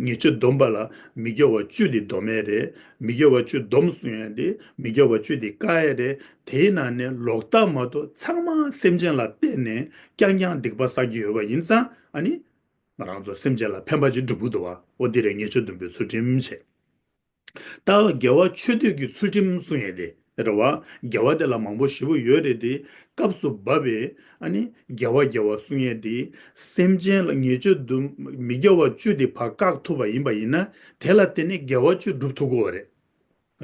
ཉེས་སྤྱོད་སྡོམ་པ་ལ་མི་དགེ་བ་བཅུ་དེ་སྡོམ་ཡས་རེད། མི་དགེ་བ་བཅུ་སྡོམ་གསུང་ཡས་དེ། མི་དགེ་བ་བཅུ་དེ་བཀག་ཡས་རེད། དེའི་ནང་ནས་ལོག་ལྟ་མ་གཏོགས་ཚང་མ་སེམས་ཅན་ལ་བརྟེན་ནས་རྐྱང་རྐྱང་སྡིག་པ་བསགས་ཀྱི་ཡོད་པ་ཡིན་ཙང་། ཨ་ནི་ང་རང་ཚོ་སེམས་ཅན་ལ་ཕན་པ་ཅིག་སྒྲུབ་ཀྱི་འདུག་བ། འོ་འདི་རེད། ཉེས་སྤྱོད་སྡོམ་པའི་ཚུལ་ཁྲིམས་བྱས། ད་དགེ་བ་ཆོས་སྡུད་ཀྱི་ཚུལ་ཁྲིམས་གསུང་ཡས་དེ་རེད་བ། དགེ་བ་དེ་ལ་མང་པོ་ཞེ་པོ་ཡོད་རེད་དེ། སྐབས་སུ་བབས་པའི། ཨ་ནི་དགེ་བ་དགེ་བ་གསུང་ཡས་དེ། སེམས་ཅན་ལ་ཉེས་སྤྱོད་སྡོམ། མི་དགེ་བ་བཅུ་དེ་ཕར་བཀག་ཐུབ་པ་ཡིན་པ་ཡིན་ན། དེ་ལ་བརྟེན་ནས་དགེ་བ་བཅུ་སྒྲུབ་ཐུབ་ཀྱི་ཡོད་རེད།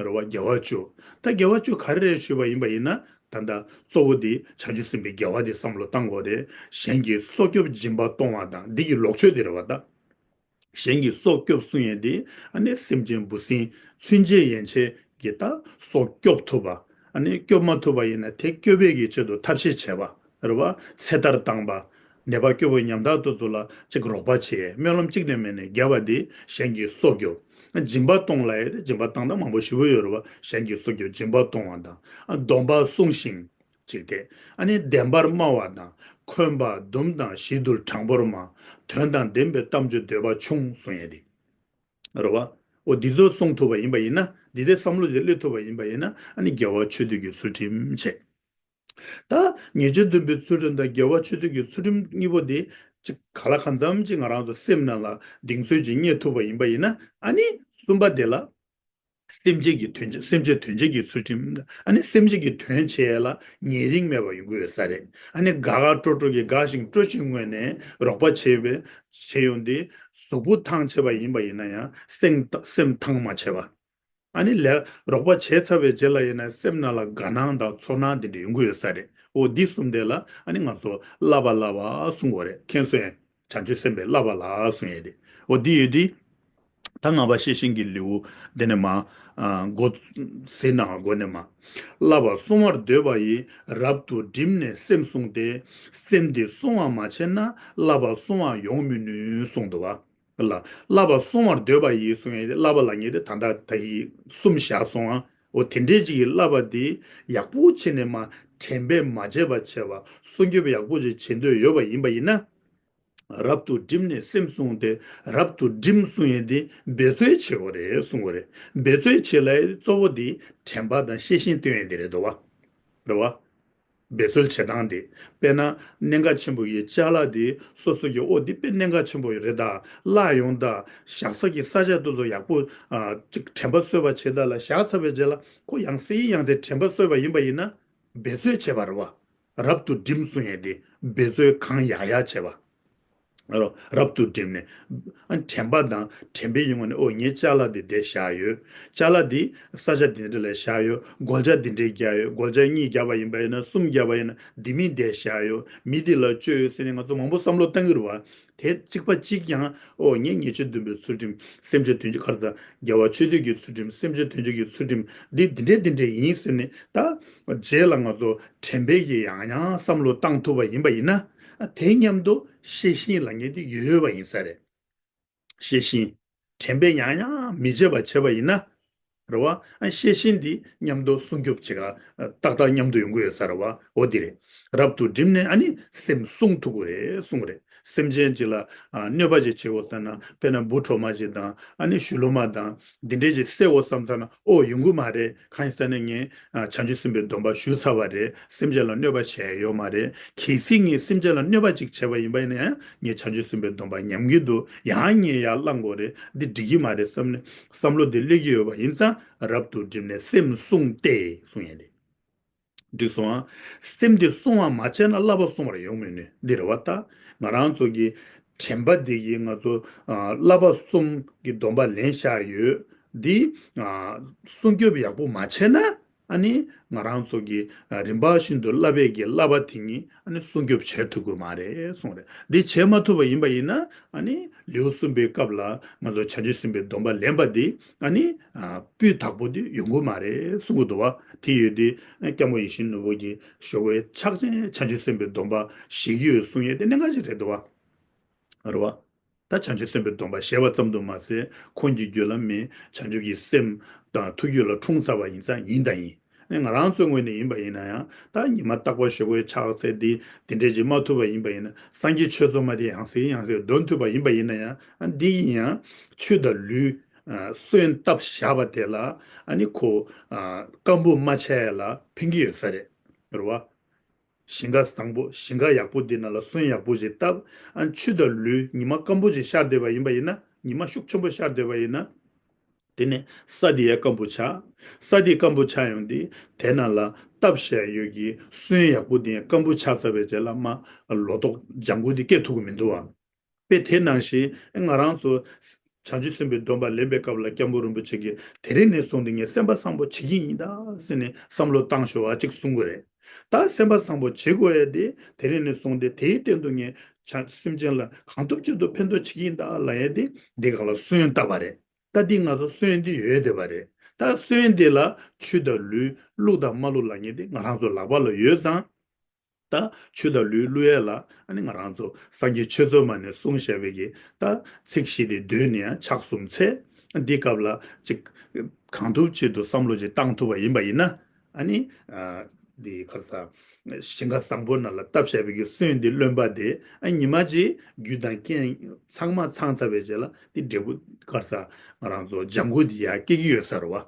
རེད་བ། དགེ་བ་བཅུ། ད་དགེ་བ་བཅུ་ག་རེ་རེད་ཞུས་པ་ཡིན་པ་ཡིན་ན། ད་ལྟ་གཙོ་བོ་དེ་བྱང་ཆུབ་སེམས་དཔའི་དགེ་བ་དེ་བསམ་བློ་བཏང་དགོས་རེད། གཞན་གྱི་སྲོག་སྐྱོབ་སྦྱིན་པ་གཏོང་བ་དང་འདི་གི་ལོག་ཆོས་དེ་རེད་བ་ད། གཞན་གྱི་སྲོག་སྐྱོབ་གསུང་ཡས་དེ། ཨ་ནི་སེམས་ཅན་འབུ་སྲིན་ཚུན་ཆད་ཡན་ཆད་ཀྱི་ད་སྲོག་སྐྱོབ་ཐུབ་པ། ཨ་ནི་སྐྱོབ་མ་ཐུབ་པ་ཡིན་ན་དེ་སྐྱོབ་པའི་གི་ཆེད་དུ་ཐབས་ཤེས་བྱས་པ་རེད་བ། ཚེ་ཐར་བཏང་པ། ནད་པ་སྐྱོ་པོ་ཉམ་ཐག་དེ་ཚོ་ལ་ཅིག་རོགས་པ་བྱས། སྨོན་ལམ་གཅིག་ནས་མེད་ནས་བརྒྱབ་པ་དེ་གཞན་གྱི་སྲོག་སྐྱོབ། སྦྱིན་པ་གཏོང་ལབ་ཡས་དེ་སྦྱིན་པ་བཏང་སྟངས་མང་པོ་ཞེ་པོ་ཡོད་རེད་བ། གཞན་གྱི་སྲོག་སྐྱོབ། སྦྱིན་པ་གཏོང་བ་དང་། སྡོམ་པ་བསྲུང་ཞིང་། ཅིག་དེ། ཨ་ནི་བདེན་པར་སྨྲ་བ་དང་། འཁོན་པ་འདུམ་དང་ཞི་དུལ་དྲང་པོར་སྨྲ། དོན་དང་ལྡན་པའི་གཏམ་བརྗོད་འདོད་པ་ཆུང་གསུང་ཡས་དེ། རེད་བ། འོ་འདི་ཚོ་གསུང་ཐུབ་པ་ཡིན་པ་ཡིན་ན། འདི་ལྟའི་བསམ་བློ་དེ་སླེབས་ཐུབ་པ་ཡིན་པ་ཡིན་ན། ཨ་ནི་དགེ་བ་ཆོས་སྡུད་ཀྱི་ཚུལ་ཁྲིམས་བྱས། ད་ཉེས་སྤྱོད་སྡོམ་པའི་ཚུལ་ཁྲིམས་དང་དགེ་བ་ཆོས་སྡུད་ཀྱི་ཚུལ་ཁྲིམས་གཉིས་པོ་དེ་ཅིག་ག་ལ་གང་འཚམ་ཅིག་ང་རང་ཚོ་སེམས་ནང་ལ་གདེང་ཚོད་ཅིག་རྙེད་ཐུབ་པ་ཡིན་པ་ཡིན་ན། ཨ་ནི་གསུམ་པ་དེ་ལ། སེམས་ཅན་གྱི་དོན་བྱེད། སེམས་ཅན་དོན་བྱེད་ཀྱི་ཚུལ་ཁྲིམས། ཨ་ནི་སེམས་ཅན་གྱི་དོན་བྱེད་ཡས་ལ་ཉེ་རིང་མེད་པ་ཡོང་གི་ཡོད་ས་རེད། ཨ་ནི་དགའ་དགའ་སྤྲོ་སྤྲོ་གི་དགའ་ཞིང་སྤྲོ་ཞིང་ངུས་ནས་རོགས་པ་བྱས་པའི་བྱས་ཡོང་དུས། གཟུགས་པོ་ཐང་ཆད་པ་ཡིན་པ་ཡིན་ན་ཡང་སེམས་སེམས་ཐང་མ་ཆད་པ། ཨ་ནི་ལས་རོགས་པ་བྱས་ཚར་བའི་རྗེས་ལ་ཡིན་ན་སེམས་ནང་ལ་དགའ་སྣང་དང་ཚོར་སྣང་དེ་འདྲ་ཡོང་གི་ཡོད་ས་རེད། འོ་འདི་གསུམ་དེ་ལ་ཨ་ནི་ང་ཚོ་བསླབ་པ་བསླབ་པ་གསུང་དགོས་རེད། མཁྱེན་སོང་ངས། བྱང་ཆུབ་སེམས་དཔའི་བསླབ་པ་ལ་གསུང་ཡས་དེ། འོ་འདི་ཡོད་དུས། ད་སྔགས་པ་ཤེས་བཞིན་གྱི་ལེའུ་འདི་ནས་མར། ཨ། འགོ་ཟིན་ན་འགོ་ནས་མར། བསླབ་པ་བསྲུང་བར་འདོད་པ་ཡིས། རབ་ཏུ་བསྒྲིམས་ནས་སེམས་བསྲུངས་ཏེ། སེམས་འདི་བསྲུང་བར་མ་བྱས་ན། བསླབ་པ་བསྲུང་བར་ཡོང་མི་ནུས་གསུངས་འདུག་བ། ལ། བསླབ་པ་བསྲུང་བར་འདོད་པ་ཡིས་གསུང་ཡས་དེ། བསླབ་པ་ལབ་མཁན་དེ་ད་ལྟ་ད་ཡིག་གསུམ་བཞག་སོང་ཨ། འོ་དེ་འདྲའི་ཅིག་གི་བསླབ་པ་དེ་ཡག་པོ་བྱས་ནས་མར་དྲན་པས་མ་བརྗེད་པ་བྱས་པ། སྲུང་སྐྱོབ་ཡག་པོ་ཅིག་བྱེད་འདོད་ཡོད་པ་ཡིན་པ་ཡིན་ན། རབ་ཏུ་བསྒྲིམས་ནས་སེམས་བསྲུངས་ཏེ། རབ་ཏུ་བསྒྲིམས་གསུང་ཡས་དེ་འབད་རྩོལ་བྱེད་དགོས་རེད་གསུང་གི་རེད། འབད་རྩོལ་བྱེད་ལ་གཙོ་བོ་དེ་དྲན་པ་དང་ཤེས་བཞིན་སྟོན་ཡས་དེ་རེད་འདུག་བ། རེད་བ། འབད་རྩོལ་བྱེད་སྟངས་དེ། དཔེར་ན་གནད་འགག་ཆེན་པོ་ཡི་ཅ་ལག་དེ་སོ་སོ་གི། ཨོ་འདི་དཔེ་གནད་འགག་ཆེན་པོ་རེད་ད། བརླག་ཡོང་ད། བཞག་ས་གི་ས་ཆ་དེ་ཚོ་ཡག་པོ། ཨ། ཅིག་དྲན་པ་གསོས་པ་བྱེད་ད་ལ་བཞག་ཚར་བའི་རྗེས་ལ་ཁོ་ཡང་སེ་ཡང་སེ་དྲན་པ་གསོས་པ་ཡིན་པ་ཡིན་ན། འབད་རྩོལ་བྱེད་པ་རེད་བ། རབ་ཏུ་བསྒྲིམས་གསུང་ཡས་དེ་འབད་རྩོལ་གང་ཡག་ཡག་བྱེད་པ། རོ། རབ་ཏུ་བསྒྲིམས་ནས། ཨ། དྲན་པ་དང་དྲན་པའི་ཡུལ་ངོས་ནས། ཨོ་ངའི་ཅ་ལག་འདི་འདིར་བཞག་ཡོད། ཅ་ལག་འདི་ས་ཆ་འདི་འདྲ་ལ་བཞག་ཡོད། སྒོ་ལྕགས་འདི་འདྲས་བརྒྱབ་ཡོད། སྒོ་ལྕགས་གཉིས་བརྒྱབ་པ་ཡིན་པ་ཡིན་ན། གསུམ་བརྒྱབ་པ་ཡིན་ན། འདི་མི་འདིར་བཞག་ཡོད། མི་འདི་ལ་བཅོལ་ཡོད་ཟེར་ནས་ང་ཚོ་མང་པོ་བསམ་བློ་བཏང་གི་རེད་བ། དེ་གཅིག་པ་གཅིག་ཀྱང་། ཨོ་ངས་ཉེས་སྤྱོད་སྡོམ་པའི་ཚུལ་ཁྲིམས། སེམས་ཅན་དོན་བྱེད་ཁར་དང་། དགེ་བ་ཆོས་སྡུད་ཀྱི་ཚུལ་ཁྲིམས། སེམས་ཅན་དོན་བྱེད་ཀྱི་ཚུལ་ཁྲིམས་འདི་འདི་འདྲས་འདི་འདྲས་ཡིན་ཟེར་ནས། ད་རྗེས་ལ་ང་ཚོ་དྲན་པས་ཀྱིས་ཡང་ཡང་བསམ་བློ་བཏང་ཐུབ་པ་ཡིན་པ་ཡིན་ན། དེ་མཉམ་དུ་ཤེས་བཞིན་ལབ་མཁན་དེ་ཡོད་པ་ཡིན་ས་རེད། ཤེས་བཞིན། དྲན་པས་ཡང་ཡང་མི་བརྗེད་པ་བྱས་པ་ཡིན་ན། རེད་བ། ཨ། ཤེས་བཞིན་འདི་མཉམ་དུ་སྲུང་སྐྱོབ་བྱེད་ག་ཏག་ཏག་མཉམ་དུ་ཡོང་གི་ཡོད་ས་རེད་བ། འོ་འདི་རེད། རབ་ཏུ་བསྒྲིམས་ནས་ཨ་ནི་སེམས་བསྲུང་ཐུབ་ཀྱི་རེད་གསུངས་རེད། སེམས་ཅན་ཅིག་ལ་ཨ་གནོད་པ་ཅིག་བྱེད་དགོས་ཟེར་ན། དཔེར་ན་འབུ་གྲོག་མ་ཅིག་དང་ཨ་ནི་གཞུ་ལུ་མ་དང་འདི་འདྲས་ཅིག་བསད་དགོས་བསམ་ཚར་ན། ཨོ་ཡོང་གི་མ་རེད། གང་ཡིན་ཟེར་ན་ངས་ཨ་བྱང་ཆུབ་སེམས་དཔའི་སྡོམ་པ་ཞུ་ཚར་བ་རེད། སེམས་ཅན་ལ་གནོད་པ་བྱས་ཡོད་མ་རེད། གལ་སྲིད་ངས་སེམས་ཅན་ལ་གནོད་པ་ཅིག་བྱས་པ་ཡིན་པ་ཡིན་ན་ཡང་ངས་བྱང་ཆུབ་སེམས་དཔའི་སྡོམ་པ་ཉམས་ཀྱི་འདུག་ཡང་ངས་ཡར་བླང་དགོས་རེད། འདི་འགྲིག་གི་མ་རེད་བསམ་ནས་བསམ་བློ་འདི་སླེབས་ཀྱི་ཡོད་པ་ཡིན་ཙང་། རབ་ཏུ་བསྒྲིམས་ནས་སེམས་བསྲུང་སྟེ་གསུང་ཡས་རེད། འགྲིག་སོང་ཨ། སེམས་དེ་བསྲུང་བ་མ་བྱས་ན་བསླབ་པ་བསྲུང་བར་ཡོང་མི་ནུས། འདི་རེད་བ་ད། ང་རང་ཚོ་གི་དྲན་པ་འདི་གིས་ང་ཚོ་ཨ་བསླབ་པ་གསུམ་གྱི་སྡོམ་པ་ལེན་བཞག་ཡོད། འདི་ཨ་སྲུང་སྐྱོབ་ཡག་པོ་མ་བྱས་ན། ཨ་ནི་ང་རང་ཚོ་གི་ཨ་རིམ་པ་བཞིན་དུ་བསླབ་པའི་གི་བསླབ་པ་དེ་ཉིད་ཨ་ནི་སྲུང་སྐྱོབ་བྱེད་ཐུབ་ཀྱི་མ་རེད་གསུངས་རེད། འདི་བྱེད་མ་ཐུབ་པ་ཡིན་པ་ཡིན་ན། ཨ་ནི་ལེའུ་གསུམ་པའི་སྐབས་ལ་ང་ཚོ་བྱང་ཆུབ་སེམས་དཔའི་སྡོམ་པ་ལེན་པ་འདི་ཨ་ནི་ཨ་སྤུས་དག་པོ་འདི་ཡོང་གི་མ་རེད་གསུང་གི་འདུག་བ། དེ་ཡོད་དུས་སྐྱབས་མགོན་ཡིད་བཞིན་ནོར་བུ་གིས་ཞོགས་ཀས་ཕྱག་ཆེན་བྱང་ཆུབ་སེམས་དཔའི་སྡོམ་པ་བཞེས་ཀྱི་ཡོད་གསུང་ཡས་དེ་གནད་འགག་ཅིག་རེད་འདུག་བ། རེད་བ། ད་བྱང་ཆུབ་སེམས་དཔའི་སྡོམ་པ་བཞེས་པ་ཙམ་དུ་མ་ཟད། ཁོང་གི་རྒྱུད་ལ་མི་བྱང་ཆུབ་ཀྱི་སེམས་དང་ཐུགས་རྒྱུད་ལ་འཁྲུངས་ཚར་བ་ཡིན་ཙང་། ཡིན་དང་ཡིན། ཨ་ནི་ང་རང་ཚོའི་ངོས་ནས་ཡིན་པ་ཡིན་ན་ཡང་། ད་ཉི་མ་རྟག་པར་ཞོགས་ཀས་ཕྱག་འཚལ་འདི་འདི་འདྲས་ཅིག་མ་ཐུབ་པ་ཡིན་པ་ཡིན་ན། སངས་རྒྱས་ཆོས་ཚོགས་མ་དེ་ཡང་སེ་ཡང་སེ་འདོན་ཐུབ་པ་ཡིན་པ་ཡིན་ན་ཡང་། ཨ་འདི་ཡིན་ཡང་ཆོས་དང་ལུས་ཨ་སོན་བཏབ་བཞག་པ་དེ་ལ། ཨ་ནི་ཁོ་ཨ་སྐམ་པོ་མ་ཆགས་ཡ་ལ་ཕན་གྱི་ཡོད་ས་རེད། རེད་བ། ཞིང་ཁ་བཟང་པོ་ཞིང་ཁ་ཡག་པོ་འདི་ནང་ལ་སོན་ཡག་པོ་ཞིག་བཏབ། ཨ་ཆུ་དང་ལུད་ཉི་མ་སྐམ་པོ་ཞིག་ཤར་བསྡད་པ་ཡིན་པ་ཡིན་ན། ཉི་མ་ཤུགས་ཆེན་པོ་ཤར་བསྡད་པ་ཡིན་ན། དེ་ནས་ས་དེ་ཡང་སྐམ་པོ་ཆགས། ས་དེ་སྐམ་པོ་ཆགས་ཡོང་དུས་དེ་ནང་ལ་བཏབ་བཞག་ཡོད་ཀྱི་སོན་ཡག་པོ་དེ་ཡང་སྐམ་པོ་ཆགས་ཚར་བའི་རྗེས་ལ་མར་ལོ་ཏོག་ལྗང་གུ་དེ་སྐྱེ་ཐུབ་ཀྱི་མི་འདུག་བ། དཔེ་དེ་ནང་བཞིན་ང་རང་ཚོ་བྱང་ཆུབ་སེམས་དཔའི་སྡོམ་པ་ལེན་པའི་སྐབས་ལ་སྐྱབས་མགོན་རིན་པོ་ཆེ་གིས་དེ་རིང་ནས་བཟུང་སྟེ་ངས་སེམས་པ་བཟང་པོ་བྱེད་ཀྱི་ཡིན་ད་ཟེར་ནས་བསམ་བློ་བཏང་ཤོག་ཨ་ཅིག་གསུང་གི་རེད། ད་སེམས་པ་བཟང་པོ་བྱེད་དགོས་ཡ་དེ་དེ་རིང་ནས་བཟུང་སྟེ་དེའི་སྟེང་དུ་ངས་བྱ་སེམས་ཅན་ལ་གང་ཐུབ་ཅི་ཐུབ་ཕན་ཐོགས་བྱེད་ཀྱི་ཡིན་ད་ལབ་ཡ་དེ་འདི་སྒང་ལ་སོན་བཏབ་པ་རེད། ད་འདི་ང་ཚོ་སོན་འདི་ཡོད་བསྡད་པ་རེད། ད་སོན་འདི་ལ་ཆུ་དང་ལུད་བླུགས་དང་མ་བླུགས་ལབ་མཁན་དེ་ང་རང་ཚོ་ལག་པ་ལ་ཡོད་ཙང་། ད་ཆུ་དང་ལུད་བླུག་ཡས་ལ་ཨ་ནི་ང་རང་ཚོ་སངས་རྒྱས་ཆོས་ཚོགས་མ་ནས་གསུངས་བཞག་པའི་གི་ད་ཚིག་བཞི་དེ་བསྡུས་ནས་ཡང་ཕྱག་གསུམ་འཚལ། འདི་སྐབས་ལ་ཅིག་གང་ཐུབ་ཅི་ཐུབ་བསམ་བློ་ཅིག་བཏང་ཐུབ་པ་ཡིན་པ་ཡིན་ན། ཨ་ནི་ཨ་འདི་ག་རེ་ཟ། ཞིང་ཁ་བཟང་པོ་ནང་ལ་བཏབ་བཞག་པའི་གི་སོན་འདི་རློན་པ་དེ་ཨ་ཉི་མ་གཅིག་རྒྱུ་དང་རྐྱེན་ཚང་མ་ཚང་ཚར་བའི་རྗེས་ལ་འདི་འབྲས་བུ་ག་རེ་ཟ། ང་རང་ཚོ་ལྗང་གུ་འདི་ཡར་སྐྱེ་གི་ཡོད་ས་རེད་བ།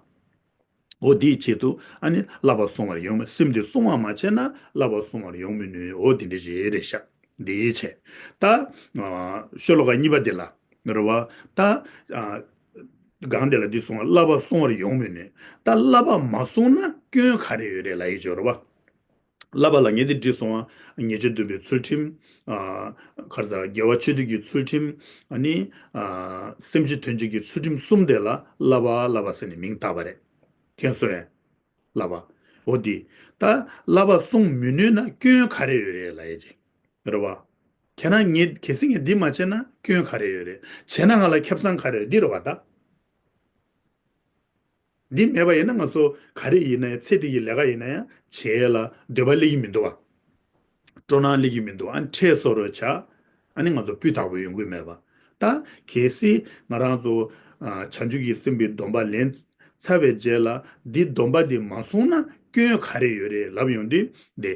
འོ་དེའི་ཆེད་དུ་ཨ་ནི་བསླབ་པ་བསྲུང་བར་ཡོང་མིན། སེམས་དེ་བསྲུང་བ་མ་བྱས་ན་བསླབ་པ་བསྲུང་བར་ཡོང་མི་ནུས། འོ་དེ་འདྲ་ཞིག་རེད་ཤག་འདིའི་ཆེད། ད་ཨ་ཤོ་ལོ་ཀ་གཉིས་པ་དེ་ལ་རེད་བ། ད་ཨ་སྒང་དེ་ལ་འདི་གསུངས་པ། བསླབ་པ་བསྲུང་བར་ཡོང་མི་ནུས། ད་བསླབ་པ་མ་བསྲུངས་ན་སྐྱོན་ག་རེ་ཡོད་རེད་ལབ་ཡི་ཅོ་རེད་བ། བསླབ་པ་ལབ་མཁན་དེ་འདི་གསུངས་པ། ཉེས་སྤྱོད་བསྡུ་བའི་ཚུལ་ཁྲིམས། ཨ་ག་རེ་ཟ། དགེ་བ་ཆོས་སྡུད་ཀྱི་ཚུལ་ཁྲིམས། ཨ་ནི་ཨ་སེམས་ཅན་དོན་བྱེད་ཀྱི་ཚུལ་ཁྲིམས་གསུམ་དེ་ལ་བསླབ་པ་བསླབ་པ་ཟེར་ནས་མིང་བཏགས་པ་རེད། མཁྱེན་སོང་ངས། བསླབ་པ། འོ་དེ། ད་བསླབ་པ་བསྲུང་མི་ནུས་ན་སྐྱོན་ག་རེ་ཡོད་རེད་ལབ་ཡས་ཅིག་རེད་བ། ཁྱེད་རང་ངས་གལ་སྲིད་ངས་འདི་མ་བྱས་ན་སྐྱོན་ག་རེ་ཡོད་རེད། བྱས་ན་ང་ལ་ཁེ་བཟང་ག་རེ་ཡོད། འདི་རེད་བ་ད། འདི་མེད་པ་ཡིན་ན་ང་ཚོ་ག་རེ་ཡིན་ན་ཡང་། ཚེ་འདི་གི་ལས་ཀ་ཡིན་ན་ཡང་བྱེད་ཡས་ལ་འདོད་པ་སླེབས་ཀྱི་མི་འདུག་བ། སྤྲོ་སྣང་སླེབས་ཀྱི་མི་འདུག་ཨ་ནི་ཁྲལ་གསོག་རོགས་བྱ། ཨ་ནི་ང་ཚོ་སྤུས་དག་པོ་ཡོང་གི་མེད་པ། ད་གལ་སྲིད་ང་རང་ཚོ་ཨ་བྱང་ཆུབ་ཀྱི་སེམས་དཔའི་སྡོམ་པ་ལེན་ཚར་བའི་རྗེས་ལ་འདི་སྡོམ་པ་འདི་མ་བསྲུངས་ན་སྐྱོན་ག་རེ་ཡོད་རེད་ལབ་ཡོང་དུས་འདི།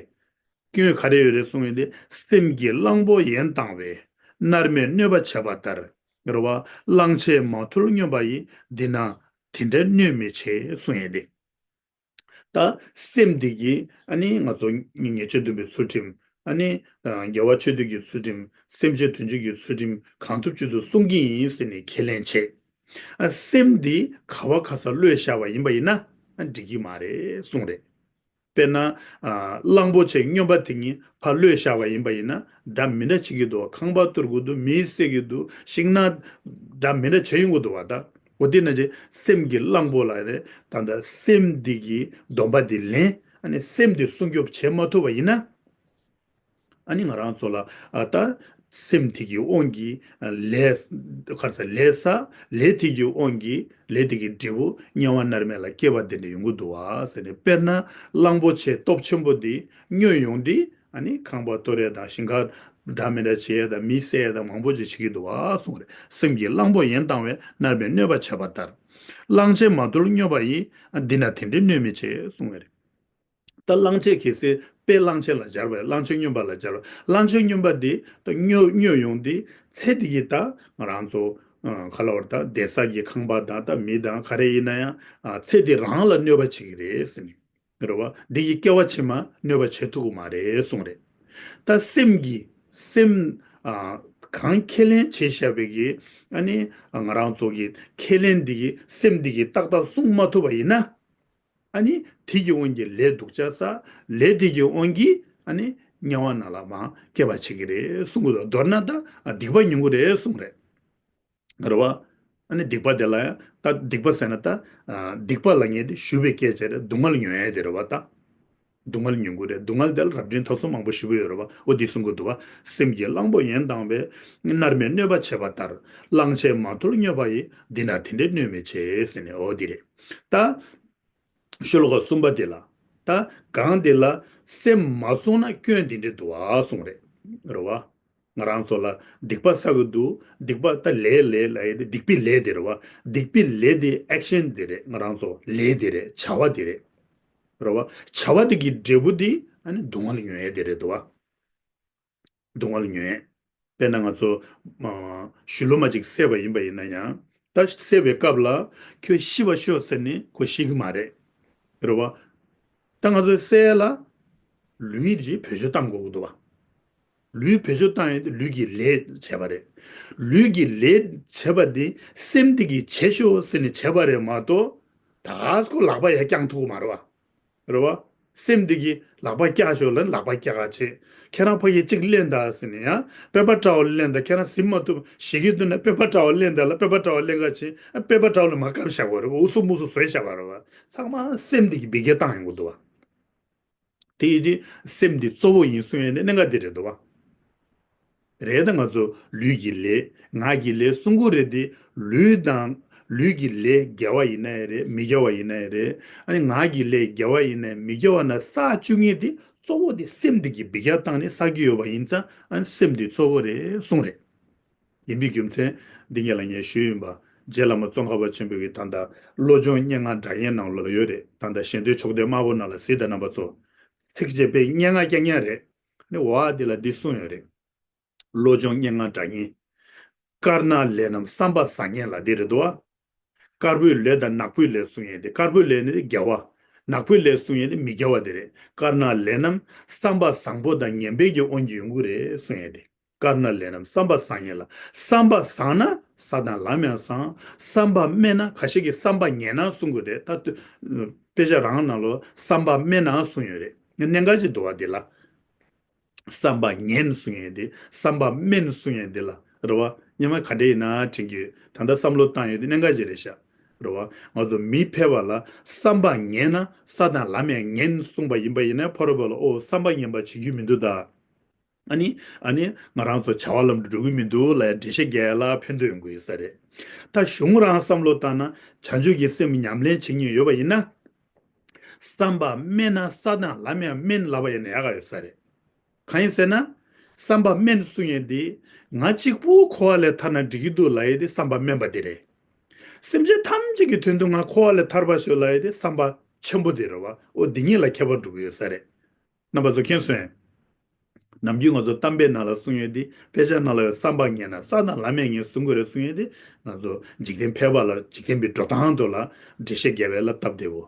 སྐྱོན་ག་རེ་ཡོད་རེད་གསུངས་ཡོད་དེ། སེམས་ཀྱི་གླང་པོ་ཡན་བཏང་བས་མནར་མེད་གནོད་པ་བྱས་པ་ལྟར། རེད་བ། གླང་ཆེན་མ་ཐུལ་སྨྱོན་པ་ཡིས། འདི་ན་དེ་འདྲའི་གནོད་མི་བྱེད་གསུངས་ཡོད་དེ། ད་སེམས་འདི་གིས་ཨ་ནི་ང་ཚོ་ཉེས་སྤྱོད་བསྡུ་བའི་ཚུལ་ཁྲིམས། ཨ་ནི་དགེ་བ་ཆོས་སྡུད་ཀྱི་ཚུལ་ཁྲིམས། སེམས་ཅན་དོན་བྱེད་ཀྱི་ཚུལ་ཁྲིམས་གང་ཐུབ་ཅི་ཐུབ་སྲུང་གི་ཡིན་ཟེར་ནས་ཁས་ལེན་བྱས། ཨ་སེམས་འདི་ག་བ་ག་ས་གློད་བཞག་པ་ཡིན་པ་ཡིན་ན་ཨ་འགྲིག་གི་མ་རེད་གསུངས་རེད། དཔེར་ན། ཨ་གླང་པོ་ཆེ་སྨྱོན་པ་དེ་ཉིད་ཕར་གློད་བཞག་པ་ཡིན་པ་ཡིན་ན་འདྲ་མི་འདྲ་བྱེད་ཀྱི་འདུག་བ། ཁང་པ་གཏོར་གྱི་འདུག་མི་བསད་ཀྱི་འདུག་ཤིང་ནགས་འདྲ་མི་འདྲ་བྱེད་ཡོང་གི་འདུག་བ། ད་འོ་དེ་ན་ཅི་སེམས་ཀྱི་གླང་པོ་ལ་རེད། ད་ལྟ་སེམས་འདི་གི་སྡོམ་པ་འདི་ལེན། ཨ་ནི་སེམས་འདི་སྲུང་སྐྱོབ་བྱེད་མ་ཐུབ་པ་ཡིན་ན། ཨ་ནི་ང་རང་ཚོ་ལ་ཨ་ད་སེམས་དེ་གི་དབང་གིས་ལས་ག་རེ་ཟ། ལས་བསགས། ལས་དེ་གི་དབང་གིས་ལས་དེ་གི་འབྲས་བུ་དམྱལ་བ་མནར་མེད་ལ་སྐྱེ་བ་དེ་འདྲ་ཡོང་གི་འདུག་བ་ཟེར་ནས། དཔེར་ན་གླང་པོ་ཆེ་སྟོབས་ཆེན་པོ་འདི་སྨྱོས་ཡོང་དུས་ཨ་ནི་ཁང་པ་གཏོར་ཡས་དང་ཞིང་ཁ་འདྲ་མི་འདྲ་བྱེད་ཡས་དང་མི་བསད་ཡས་དང་མང་པོ་ཅིག་བྱེད་ཀྱི་འདུག་བ་གསུངས་རེད། སེམས་ཀྱི་གླང་པོ་ཡན་བཏང་བས་མནར་མེད་གནོད་པ་བྱས་པ་ལྟར། གླང་ཆེན་མ་ཐུལ་སྨྱོན་པ་ཡིས། འདི་ན་དེ་འདྲའི་གནོད་མི་བྱེད་གསུངས་པ་རེད། ད་གླང་ཆེན་གལ་སྲིད་དཔེ་གླང་ཆེན་ལ་སྦྱར་བས། གླང་ཆེན་སྨྱོན་པ་ལ་སྦྱར་བས། གླང་ཆེན་སྨྱོན་པ་འདི་ད་སྨྱོ་སྨྱོས་ཡོང་དུས་ཚེ་འདི་གི་ད་ང་རང་ཚོ་ཨ་ག་ལབ་དགོས་རེད། ད་བསྡད་ས་གི་ཁང་པ་དང་ད་མི་དང་ག་རེ་ཡིན་ན་ཡང་ཨ་ཚེ་འདི་རང་ལ་གནོད་པ་བྱེད་ཀྱི་རེད་ཟེར་ནས། རེད་བ། འདི་ཡིས་སྐྱེ་བ་ཕྱི་མ་གནོད་པ་བྱེད་ཐུབ་ཀྱི་མ་རེད་གསུངས་རེད། ད་སེམས་ཀྱི་སེམས་ཨ་གང་ཁས་ལེན་བྱས་བཞག་པའི་གི་ཨ་ནི་ང་རང་ཚོ་གི་ཁས་ལེན་འདི་གི་སེམས་འདི་གི་ཏག་ཏག་བསྲུང་མ་ཐུབ་པ་ཡིན་ན། ཨ་ནི་དེ་གི་དབང་གིས་ལས་སྡུག་ཅག་བསགས། ལས་དེ་གི་དབང་གིས་ཨ་ནི་དམྱལ་བ་ནང་ལ་མར་སྐྱེ་བ་བྱེད་ཀྱི་རེད་གསུང་གི་འདུག་མདོར་ན་ད་སྡིག་པ་ཉུང་གི་རེད་གསུང་རེད། རེད་བ། ཨ་ནི་སྡིག་པ་དེ་ལ་ཡང་ད་སྡིག་པ་ཟེར་ན་ད་ཨ་སྡིག་པ་ལ་ངེས་ཏེ་ཞུགས་པའི་སྐད་ཅིག་རེད། སྡུག་བསྔལ་མྱོང་ཡས་དེ་རེད་བ་ད། སྡུག་བསྔལ་མྱོང་གི་རེད། སྡུག་བསྔལ་དེ་ལ་རབ་འབྲིང་ཐ་གསུམ་མང་པོ་ཞེ་པོ་ཡོད་རེད་བ། འོ་འདི་གསུང་གི་འདུག་བ། སེམས་ཀྱི་གླང་པོ་ཡན་དང་བས། མནར་མེད་གནོད་པ་བྱེད་པ་ལྟར། གླང་ཆེན་མ་ཐུལ་སྨྱོ་བ་ཡིས། འདི་ན་དེ་འདྲའི་གནོད་མི་བྱེད་ཟེར་ནས་འོ་འདི་རེད། ད། ཤོ་ལོ་ཀ་གསུམ་པ་དེ་ལ། ད་གང་དེ་ལ་སེམས་མ་བསྲུངས་ན་སྐྱོན་དེ་འདྲ་འདུག་ཨ་གསུངས་རེད། རེད་བ། ང་རང་ཚོ་ལ་སྡིག་པ་བསགས་ཀྱི་འདུག་སྡིག་པ་ད་ལས་ལས་ལ་ཡོད་དེ་སྡིག་པའི་ལས་དེ་རེད་བ། སྡིག་པའི་ལས་དེ་ཨེག་ཤན་དེ་རེད། ང་རང་ཚོ་ལས་དེ་རེད། བྱ་བ་དེ་རེད། རེད་བ། བྱ་བ་དེ་གི་འབྲས་བུ་དེ་ཨ་ནི་སྡུག་བསྔལ་མྱོང་ཡས་དེ་རེད་འདུག་བ། སྡུག་བསྔལ་མྱོང་ཡས། དཔེར་ན་ང་ཚོ་ཨ་ཞི་ལུ་མ་ཅིག་བསད་པ་ཡིན་པ་ཡིན་ན་ཡང་། ད་བསད་པའི་སྐབས་ལ་ཁྱོད་ཤི་བར་ཤོག་ཟེར་ནས་ཁོ་ཤི་གི་མ་རེད། རེད་བ། ད་ང་ཚོས་བསད་ཡས་ལ་ལུས་ཀྱི་བེད་སྤྱོད་བཏང་དགོས་ཀྱི་འདུག་བ། ལུས་བེད་སྤྱོད་བཏང་ཡས་དེ་ལུས་ཀྱི་ལས་བྱས་པ་རེད། ལུས་ཀྱི་ལས་བྱས་པ་དེ་སེམས་དེ་གིས་བྱེད་ཤོག་ཟེར་ནས་བྱས་པ་རེད་མ་གཏོགས། ད་ག་སེ་ཁོ་ལག་པ་ཡར་བརྐྱང་ཐུབ་ཀྱི་མ་རེད་བ། རེད་བ། སེམས་འདི་གིས་ལག་པ་བཀྱག་ཤོག་ལབ་ན་ལག་པ་བཀྱག་ག་བྱེད། ཁྱེད་རང་ཕ་གིར་གཅིག་ལེན་དང་ཟེར་ནས་ཡང་། པད་པ་བཀྲ་བ་ལེན་དང་། ཁྱེད་རང་གཟིམ་མ་ཐུབ་ཞེད་ཀྱི་འདུག་ན་པད་པ་བཀྲ་བ་ལེན་དང་ལབ། པད་པ་བཀྲ་བ་ལེན་ག་བྱེད། ཨ་པད་པ་བཀྲ་བ་ལ་མར་བཀབ་བཞག་པ་རེད་བ། ཨུ་སུ་མུ་སུ་བཟོས་བཞག་པ་རེད་བ། ཚང་མ་སེམས་འདི་གིས་འབུད་རྒྱག་བཏང་ཡོང་གི་འདུག་བ། དེ་ཡིན་དུས་སེམས་འདི་གཙོ་བོ་ཡིན་གསུང་ཡས་ནི་གནད་འགག་འདི་རེད་འདུག་བ། རེད། ད་ང་ཚོ་ལུས་ཀྱི་ལས་ངག་གི་ལས་གསུང་གི་རེད་དེ། ལུས་དང་ལུས་ཀྱི་ལས་དགེ་བ་ཡིན་ན་ཡང་རེད། མི་དགེ་བ་ཡིན་ན་ཡང་རེད། ཨ་ནི་ངག་གི་ལས་དགེ་བ་ཡིན་ན་ཡང་མི་དགེ་བ་ན་བསགས་བཅུག་མཁན་དེ་གཙོ་བོ་དེ་སེམས་དེ་གིས་འབུད་རྒྱག་བཏང་ནས་བསགས་ཀྱི་ཡོད་པ་ཡིན་ཙང་། ཨ་ནི་སེམས་དེ་གཙོ་བོ་རེད་གསུངས་རེད། ཡིན་པའི་རྒྱུ་མཚན་འདི་ངས་ལ་ངས་ཞུས་ཡིན་པ། རྗེ་བླ་མ་ཙོང་ཁ་པ་ཆེན་པོ་གི་ད་ལྟ་བློ་སྦྱོང་སྙན་ངག་སྒྲ་སྙན་ནང་ལོགས་ལ་ཡོད་རེད། ད་ལྟ་ཞལ་འདོན་མཆོག་ལྡན་དམར་པོ་ནང་ལ་གཟིགས་དང་རྣམ་པ་ཚོ། ཚིགས་བཅད་པའི་སྙན་ངག་རྐྱང་རྐྱང་རེད། ནི་འོ་ཨ་འདི་ལ་འདི་གསུངས་ཡོད་རེད། བློ་སྦྱོང་སྙན་ངག་སྒྲ་སྙན། དཀར་ནག་ལས་རྣམས་བསམ་པ་བཟང་ངན་ལ། འདི་རེད་འདུག་བ། དཀར་པོའི་ལས་དང་ནག་པོའི་ལས་གསུང་ཡས་དེ། དཀར་པོའི་ལས་ནི་དགེ་བ། ནག་པོའི་ལས་གསུང་ཡས་ནི་མི་དགེ་བ་དེ་རེད། དཀར་ནག་ལས་རྣམས་བསམ་པ་བཟང་པོ་དང་ངན་པའི་གི་དབང་གིས་ཡོང་གི་རེད་གསུང་ཡས་དེ། དཀར་ནག་ལས་རྣམས་བསམ་པ་བཟང་ངན་ལ། བསམ་པ་བཟང་ན་ས་དང་ལམ་ཡང་བཟང་། བསམ་པ་དམན་ན། ཁ་ཤས་ཀྱིས་བསམ་པ་ངན་ན་གསུང་གི་རེད། ད་དཔེ་ཆ་རང་ནང་ལོགས་བསམ་པ་དམན་ན་གསུང་ཡོད་རེད། གནད་འགག་ཅིག་འདུག་བ་འདི་ལ། བསམ་པ་ངན་གསུང་ཡས་འདི། བསམ་པ་དམན་གསུང་ཡས་འདི་ལ། རེད་བ། སྙན་མ་ག་འདྲ་ཡིན་ན་དྲན་གྱི་ཡོད། ད་ལྟ་བསམ་བློ་བཏང་ཡོད་དེ་གནད་འགག་ཅིག་རེད་ཤག་རེད་བ། ང་ཚོ་མི་ཕལ་པ་ལ་བསམ་པ་ངན་ན་ས་དང་ལམ་ཡང་ངན་གསུངས་པ་ཡིན་པ་ཡིན་ན། ཕ་རོལ་པོ་ལ་ཨོ་བསམ་པ་ངན་པ་བྱེད་རྒྱུ་མི་འདུག་ད། ཨ་ནི་ཨ་ནི་ང་རང་ཚོ་བྱ་བ་ལམ་དུ་འགྲོ་གི་མི་འདུག་ལབ་ཡ་འགྲེལ་བཤད་རྒྱག་ཡ་ལ་ཕན་ཐོགས་ཡོང་གི་ཡོད་ས་རེད། ད་གཞུང་རང་བསམ་བློ་བཏང་ན། བྱང་ཆུབ་ཀྱི་སེམས་ཉམས་ལེན་བྱེད་མཁན་ཡོད་པ་ཡིན་ན། བསམ་པ་དམན་ན་ས་དང་ལམ་ཡང་དམན་ལབ་པ་ཡིན་ན་ཡག་ག་ཡོད་ས་རེད། གང་ཡིན་ཟེར་ན། བསམ་པ་དམན་གསུང་ཡས་འདི། ང་གཅིག་པུ་འཁོར་བ་ལས་ཐར་ན་འགྲིག་གི་འདུག་ལབ་ཡས་འདི་བསམ་པ་དམན་པ་དེ་རེད། སེམས་ཅན་ཐམས་ཅད་ཀྱི་དོན་དུ་ང་འཁོར་བ་ལས་ཐར་པར་ཤོག་ལབ་ཡས་འདི་བསམ་པ་ཆེན་པོ་དེ་རེད་བ། འོ་འདི་གཉིས་ལ་ཁྱད་པར་འགྲོ་གི་ཡོད་ས་རེད། རྣམ་པ་ཚོ་མཁྱེན་སོང་ངས། ནམ་རྒྱུན་ང་ཚོ་གཏམ་དཔེ་ནང་ལ་གསུང་ཡས་འདི། དཔེ་ཆ་ནང་ལ་ཡོད། བསམ་པ་ངན་ན་ས་དང་ལམ་ཡང་ངན་གསུང་གི་རེད་གསུང་ཡས་འདི། ང་ཚོ་འཇིག་རྟེན་ཕལ་པ་ལ་འཇིག་རྟེན་པའི་འགྲོ་སྟངས་དེ་ལ་འགྲེལ་བཤད་རྒྱག་པ་ལ་སྟབས་བདེ་བོ།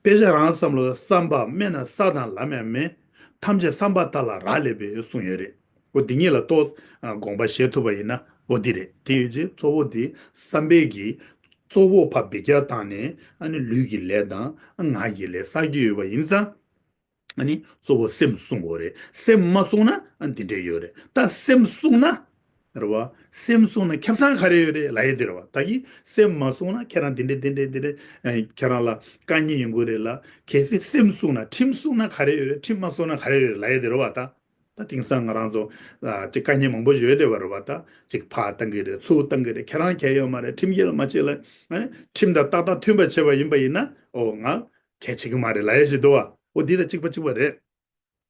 དཔེ་ཆ་རང་བསམ་བློ་བསམ་པ་དམན་ན་ས་དང་ལམ་ཡང་དམན། ཐམས་ཅད་བསམ་པ་ལྟར་ལ་རག་ལས་པས་གསུངས་ཡོད་རེད། འོ་འདི་གཉིས་ལ་ཏོག་ཙམ་དགོངས་པ་བཞེས་ཐུབ་པ་ཡིན་ན་འོ་འདི་རེད། དེ་ཡོད་ཚེ་གཙོ་བོ་འདི་བསམ་པའི་གི་གཙོ་བོ་ཕར་འབུད་རྒྱག་བཏང་ནས། ཨ་ནི་ལུས་ཀྱི་ལས་དང་ངག་གི་ལས་བསགས་ཀྱི་ཡོད་པ་ཡིན་ཙང་། ཨ་ནི་གཙོ་བོ་སེམས་བསྲུང་དགོས་རེད། སེམས་མ་བསྲུངས་ན་ཨ་འདི་འདྲས་ཡོད་རེད། ད་སེམས་བསྲུངས་ན། རེད་བ། སེམས་བསྲུངས་ན་ཁེ་བཟང་ག་རེ་ཡོད་རེད་ལབ་ཡས་དེ་རེད་བ། ད་གི་སེམས་མ་བསྲུངས་ན་ཁྱེད་རང་འདི་འདྲས་འདི་འདྲས་འདི་འདྲས། ཨ་ཁྱེད་རང་ལ་དཀའ་ངལ་ཡོང་གི་རེད་ལ། གལ་སྲིད་སེམས་བསྲུངས་ན། ཁྲིམས་བསྲུངས་ན་ག་རེ་ཡོད་རེད། ཁྲིམས་མ་བསྲུངས་ན་ག་རེ་ཡོད་རེད་ལབ་ཡས་དེ་རེད་བ། ད་ད་དེང་སང་ང་རང་ཚོ་ཨ་ཅིག་དཀའ་ངལ་མང་པོ་ཡོད་བསྡད་པ་རེད་བ། ད་ཅིག་ཕར་བཏང་གི་རེད། ཚུར་བཏང་གི་རེད། ཁྱེད་རང་གལ་ཡོད་མ་རེད། ཁྲིམས་འགལ་མ་བྱེད་ལ། ཨ་ཁྲིམས་དང་ཏག་ཏག་མཐུན་པ་བྱས་པ་ཡིན་པ་ཡིན་ན། ཨོ་ང་གལ་ཆེ་གི་མ་རེད་ལབ་ཡས་ཞིག་འདུག་བ། ཨོ་འདི་དང་གཅིག་པ་གཅིག་པ་རེད།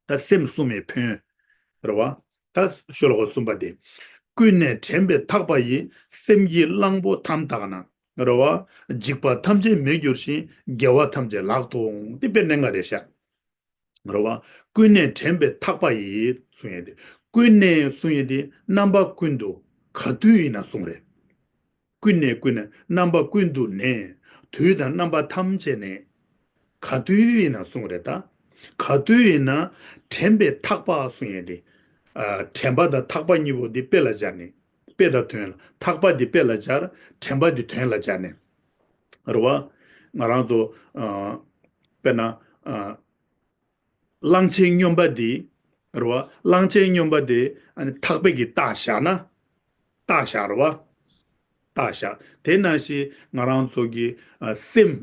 ད་སེམས་བསྲུང་བའི་ཕན་ཡོན། རེད་བ། ད་ཤོ་ལོ་ཀ་གསུམ་པ་དེ། ཀུན་ནས་དྲན་པས་ཐག་པ་ཡིས། སེམས་ཀྱི་གླང་པོ་དམ་བཏགས་ན། རེད་བ། འཇིགས་པ་ཐམས་ཅད་མེད་འགྱུར་ཞིང་། དགེ་བ་ཐམས་ཅད་ལག་ཏུ་འོང་། འདི་དཔེ་གནད་འགག་རེད་ཤག་རེད་བ། ཀུན་ནས་དྲན་པའི་ཐག་པ་ཡིས་གསུང་ཡས་དེ། ཀུན་ནས་གསུང་ཡས་དེ་རྣམ་པ་ཀུན་ཏུ་ག་དུས་ཡིན་ན་གསུང་རེད། ཀུན་ནས་ཀུན་ནས་རྣམ་པ་ཀུན་ཏུ་ནས། དུས་དང་རྣམ་པ་ཐམས་ཅད་ནས། ག་དུས་ཡིན་ན་གསུང་རེད་ད། ག་དུས་ཡིན་ན་དྲན་པའི་ཐག་པ་གསུང་ཡས་དེ། ཨ། དྲན་པ་དང་ཐག་པ་གཉིས་པོ་འདི་དཔེ་ལ་སྦྱར་ནས། དཔེ་དང་དོན་ལ། ཐག་པ་འདི་དཔེ་ལ་སྦྱར། དྲན་པ་འདི་དོན་ལ་སྦྱར་ནས། རེད་བ། ང་རང་ཚོ། ཨ། དཔེར་ན། ཨ། གླང་ཆེན་སྨྱོན་པ་འདི། རེད་བ། གླང་ཆེན་སྨྱོན་པ་འདི་ཨ་ནི་ཐག་པས་ཀྱིས་བཏགས་བཞག་ན། བཏགས་བཞག་རེད་བ། བཏགས་བཞག་དེ་ནང་བཞིན་ང་རང་ཚོ་གི། ཨ། སེམས།